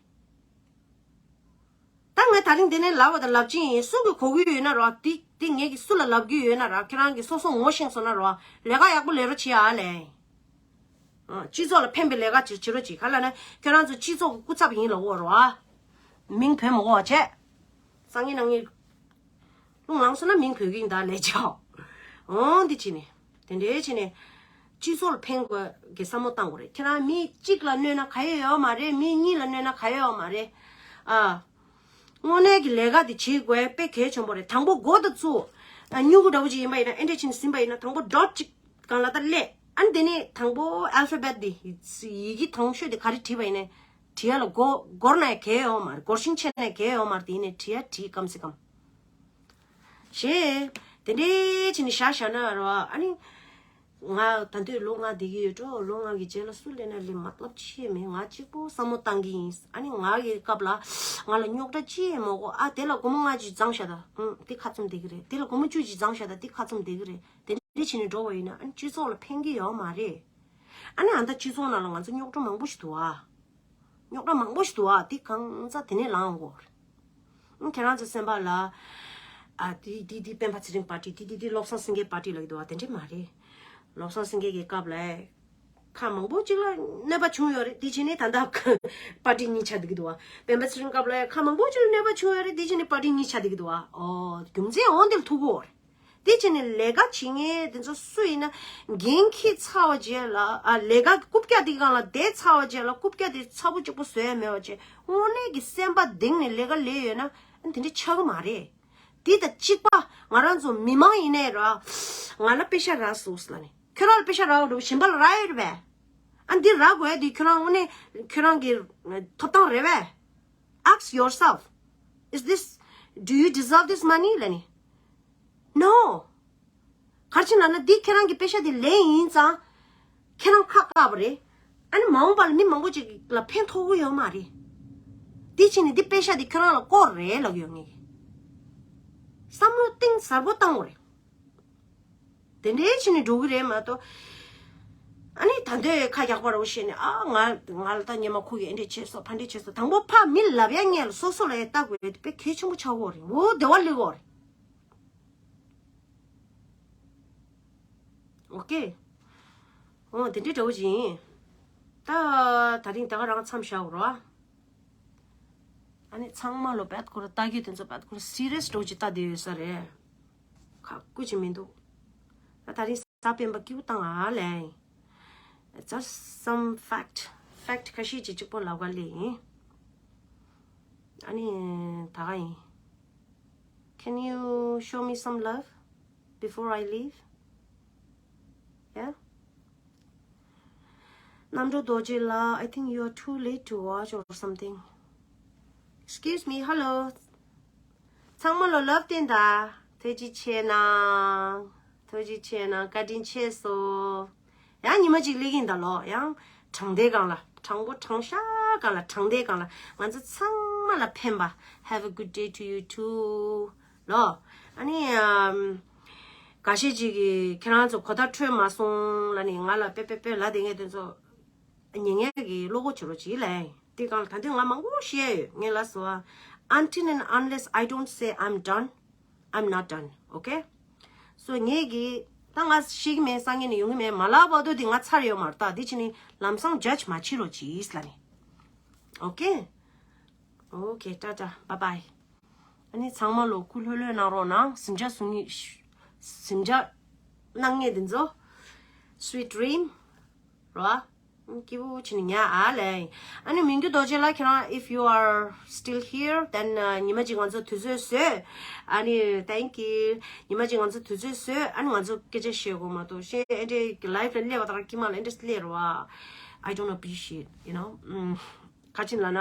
ད་ངས་ད་རིང་འདི་ནས་ལབ་པ་དང་ལབ་ཀྱིན་ཡིན། སུ་གི་གོ་གི་ཡོད་ན་རོ། འདི་འདི་ངས་ཀྱི་སུ་ལ་ལབ་གི་ཡོད་ན་ར། ཁྱེད་རང་གི་སོ་སོ་ངོ་ཤེས་སོང་ན་རོ། ལས་ཀ་ཡག་པོ་ལས་རོགས་བྱེད་ཨ་ལས། ཨ། སྤྱི་ཚོགས་ལ་ཕན་པའི་ལས་ཀ་ཅིག་བྱེད་རོགས་གྱིས། ག་ལ་ན་ཁྱེད་རང་ཚོ་སྤྱི་ཚོགས་ཀྱི་སྐུ་ཚབ་ཡིན་ལ་འོ་རོ་ཨ། མིང་བོས་མ་གོ་བ་བྱས། སང་ཉིན་གནངས་ཉིན། རླུང་ལངས་སོང་ན་མིང་བོས་ཀྱིན་ད་ལས་ཆོག་འོ་འདི་བྱས་ནས། དེ་འདྲའི་བྱས་ནས། སྤྱི་ཚོགས་ལ་ཕན་དགོས་གི་བསམ་བློ་བཏང་དགོས་རེད། ཁྱེད་རང་མི་གཅིག་ལ་གནོད་ན་ག་ཡོད་ཡོད་མ་རེད། མི་གཉིས་ལ་གནོད་ན་ག་ཡོད་ཡོད་མ་རེད། ཨ། དངོས་གནས་ཀྱི་ལས་ཀ་དེ་བྱེད་དགོས་དཔེ་གལ་ཆེན་པོ་རེད། དང་པོ་མགོ་དང་ཚུགས། ཨ། སྨྱུ་གུ་འདྲ་བོ་ཅིག་ཡིན་པ་ཡིན་ན། ཨེ་འདྲ་ཕྱིན་ཟིན་པ་ཡིན་ན། དང་པོ་ཌོཊ་ཅིག་སྒང་ལ་ད་སླེབས། ཨ་ནི་དེ་ནས་དང་པོ་ཨལ་ཕ་བེཊ་དེ། ཡི་གེ་དང་ཤོས་དེ་ག་རེ་བྲིས་པ་ཡིན་ནའི། བྲིས་ཡ་ལ་མགོ་མགོར་ན་ཡ་གལ་ཡོད་མ་རེད། མགོར་ཤིང་ཆེ་ན་ཡ་གལ་ཡོད་མ་རེད། དེ་ཡིན་ནའི་བྲིས་ཡ་བྲིས་ཀམ་སེ་ཀམ། ཞེས། དེ་འདྲའི་བྱས་ནས་བཞག་བཞག་ན་རོ། ཨ་ནི། ང་ད་དུང་ལོ་ལྔ་བསྡད་ཀྱི་ཡོད་འགྲོ། ལོ་ལྔ་གི་རྗེས་ལ་སུ་སླེབས་ན་སླེབས། མ་ལབ་ཅི་མེད། ང་གཅིག་པོ་བསམ་བློ་བཏང་གི་ཡིན། ཨ་ནི་ང་གི་སྐབས་ལ་ང་ལ་རྙོག་དྲ་ཅི་ཡང་མ་གོ། ཨ། དེ་ལ་སྒོར་མོ་ལྔ་ཅིག་བརྫངས་བཞག་ད། ཨུམ། དེ་ཁ་བཙུམ་བསྡད་ཀྱི་རེད། དེ་ལ་སྒོར་མོ་བཅུ་ཅིག་བརྫངས་བཞག་ད། དེ་ཁ་བཙུམ་བསྡད་ཀྱི་རེད། དེ་འདྲ་བྱས་ནས་འགྲོ་བ་ཡིན་ན་ཨ་ནི་སྤྱི་ཚོགས་ལ་ཕན་གྱི་ཡོད་མ་རེད། ཨ་ནི་ཨ་ད་སྤྱི་ཚོགས་ནང་ལ་ང་ཚོ་རྙོག་དྲ་མང་པོ་ཞིག་འདུག་ཨ། རྙོག་དྲ་མང་པོ་ཞིག་འདུག་ཨ། དེ་གང་ཚ་དེ་ནས་ལངས་དགོས་རེད། ཨང་། ཁྱེད་རང་ཚོ་སེམས་པ་ལ། ཨ། དེ་དེ་དེ་སྤེན་པ་ཚེ་རིང་པར་ཊི། དེ་དེ་དེ་བློ་བཟང་སེང་གེ་པར་ཊི་ལབ་ཀྱི་འདུག་ཨ། དེ་འདྲ་མ་རེད། བློ་བཟང་སེང་གེ་གི་སྐབས་ལ་ཁ་མང་པོ་ཅིག་ལ་གནོད་པ་བྱུང་ཡོད་རེད། དེ་བྱས་ནས་ད་ལྟ་པར་ཊི་གཉིས་ཆགས་བསྡད་ཀྱི་འདུག་ཨ། སྤེན་པ་ཚེ་རིང་སྐབས་ལ་ཁ་མང་པོ་ཅིག་ལ་གནོད་པ་བྱུང་ཡོད་རེད། དེ་བྱས་ནས་པར་ཊི་གཉིས་ཆགས་བསྡད་ཀྱི་འདུག་ཨ། ཨོ། རྒྱུ་མཚན་འོ་འདི་ལ་ཐུག་གི་ཡོད་རེད། དེ་བྱས་ནས་ལས་ཀ་བྱེད་མཁན་དེ་ཚོ་སུ་ཡིན་ན་འགན་འཁྱེར་ཚར་བ་རྗེས་ལ། ཨ། ལས་ཀ་རྐུབ་བཀྱག་དེ་སྒང་ལ་བསྡད་ཚར་བ་རྗེས་ལ། རྐུབ་བཀྱག་དེ་ཚ་པོ་གཅིག་པོ་བཟོ་ཡ་མེད་པ་བྱས། དངོས་གནས་ཀྱི་སེམས་པ་གཏིང་ནས་ལས་ཀ་ལས་ཡོད་ན་ཨ་ནི་དེ་འདྲ་ཆགས་ཀྱི་མ་རེད། དེ་དང་གཅིག་པ་ང་རང་ཚོ་མི་མང་ཡིན་ནའི་ར། ང་ལ་པེ་ཤ་རག་སོང་ལབ་ནས། ཁྱོད་རང་ལ་པེ་ཤ་རག་འགྲོ། གཞན་པ་ལ་རག་ཡོད་རེད་པས། ཨ། འདི་རག་དགོས་ཡ་དེ་ཁྱོད་རང་དངོས་གནས་ཁྱོད་རང་གི་ཐོབ་ཐང་རེད་པས། Ask yourself, is this, do you deserve this money? ལབ་ནས། No. ག་རེ་བྱས་ལབ་ན་འདི་ཁྱེད་རང་གི་པེ་ཤ་དེ་ལེན་ཡིན་ཙང་ཁྱེད་རང་ཁ་བཀག་པ་རེད། ཨ་ནི་མ་འོངས་པ་ལ་མི་མང་པོ་ཅིག་ལ་ཕན་ཐོགས་ཀྱི་ཡོད་མ་རེད། དེ་བྱས་ནས་འདི་པེ་ཤ་དེ་ཁྱོད་རང་ལ་དཀོར་རེད་ལབ་ཀྱི་ཡོད། ངས་བསམ་བློ་གཏིང་ཟབ་པོ་བཏང་དགོས་རེད། དེ་འདྲའི་བྱས་ནས་འགྲོ་གི་རེད་མ་གཏོགས། ཨ་ནི་ད་འདོད་ཁ་ཡག་པོ་རོ་བཤད་ནས། ཨ། ང་ང་ལ་ད་སྔོན་མ་ཁོ་གིས་ཨེ་འདྲས་བྱས་སོང་། ཕ་འདྲས་བྱས་སོང་། དང་པོ་ཕ་མི་ལབ་ཡ་ངས་ལ་སོ་སོ་ལ་ཡ་ལྟ་དགོས་དཔེ་གལ་ཆེན་པོ་ཆགས་ཀྱི་ཡོད་རེད། འོ། བདེ་བ་ལེགས་ཡོད་རེད། ཨོ་ཀེ། འོ། དེ་འདྲའི་འདྲ་བོ་ཅིག་ཡིན། ད་ད་རིང་ད་ག་རང་མཚམས་བཞག་རོགས། ཨ་ནི་ཚང་མ་ལོ་བད་ཁོ་ར་ལྟ་གི་དེ་ཚོ་བད་ཁོ་ར་སི་རི་ཡས་འདྲ་བོ་ཅིག་ལྟ་བསྡད་ཡོད་ས་རེད། ཁག་པོ་ཅིག་མི་འདུག་ད་ད་རིང་གཟའ་སྤེན་པ་སྐྱིད་པོ་བཏང་ཨ་ལས། Just some fact, fact ཁ་ཤས་ཅིག་གཅིག་པོ་ལབ་ག་ལས་ཡིན། ཨ་ནི་ད་ག་ཡིན། Can you show me some love before I leave? Yeah? རྣམ་གྲོལ་རྡོ་རྗེ་ལགས། I think you are too late to watch or something. Excuse me, hello. ཚང་མ་ལོ་ལབ་བསྟན་ད། ཐུགས་རྗེ་ཆེ་གནང་། ཐུགས་རྗེ་ཆེ་གནང་། བཀའ་དྲིན་ཆེ་སོང་། ཡང་ཉི་མ་གཅིག་སླེབས་ཀྱིན་ད་ལོ། ཡང་དྲང་བདེན་སྒང་ལ། དྲང་པོ་དྲང་བཞག་སྒང་ལ། དྲང་བདེན་སྒང་ལ། ང་ཚོ་ཚང་མ་ལ་ཕན་པ། Have a good day to you too. ལོ། ཨ་ནི་ཨམ། འགའ་ཤས་ཅིག་གིས་ཁྱེད་རང་ཚོ་གོ་བརྡ་འཕྲོད་མ་སོང་ལབ་ནས་ང་ལ་དཔེ་དཔེ་དཔེ་ལབ་བསྡད་མཁན་དེ་ཚོ་ཉན་མཁན་གྱིས་བློ་ཁོག་ཆེ་རོགས་གྱིས་ལབ། དེ་སྒང་ལ་ད་དུང་ང་མང་པོ་བཤད་ཡོད། ངས་ལབ་སོང་ཨ། Until and unless I don't say I'm done, I'm not done. Okay? So ངས་གི་ད་ང་ཤེས་ཀྱི་མེད། སང་ཉིན་ནས་ཡོང་གི་མེད། མ་ལབ་བར་དུ་དེ་ང་ཚར་ཡོད་མ་རེད། ད་དེ་བྱས་ནས་ལམ་སང་ཇཇ་མ་བྱེད་རོགས་གྱིས་ལབ་ནས། Okay? Okay, ཏ་ཏ། Bye bye. ཨ་ནི་ཚང་མ་ལོ་སྐུ་ལྷོད་ལྷོད་གནང་རོགས་གནང་། གཟིམ་འཇག་སྲུང་ངེས། གཟིམ་འཇག་གནང་མཁན་དེ་ཚོ། Sweet dream. རོ། སྐྱིད་པོ་བྱས་ནས་ཉལ་ཨ་ལས། ཨ་ནི་མི་འགྱུར་རྡོ་རྗེ་ལགས། ཁྱེད་རང་if you are still here, then ཉི་མ་གཅིག་ང་ཚོ་དུས་ཚོད་བཟོས། ཨ་ནི་thank you. ཉི་མ་གཅིག་ང་ཚོ་དུས་ཚོད་བཟོས། ཨ་ནི་ང་ཚོ་སྐད་ཆ་བཤད་དགོས་མ་གཏོགས། གཞན་ཨེ་འདྲའི་live ལ་སླེབས་པ་དང་དཀྱིལ་མ་ལ་ཨེ་འདྲ་སླེབས་རོ་ཨ། I don't appreciate, you know. ཨུམ། ག་ཅི་ལབ་ན།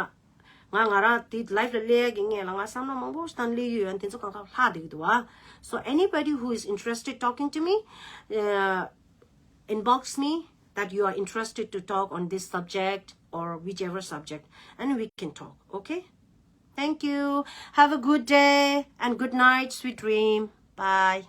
ང་ང་རང་དེ་live ལ་སླེབས་ཡ་གི་སྔོན་ལ་ང་བསམ་བློ་མང་པོ་ཞིག་བཏང་སླེབས་ཡོད། ཡང་དེ་ཚོ་གང་ག་ལྷག་བསྡད་ཀྱི་འདུག་བ། So anybody who is interested talking to me, uh, inbox me that you are interested to talk on this subject or whichever subject, and we can talk, okay? Thank you. Have a good day and good night, sweet dream. Bye.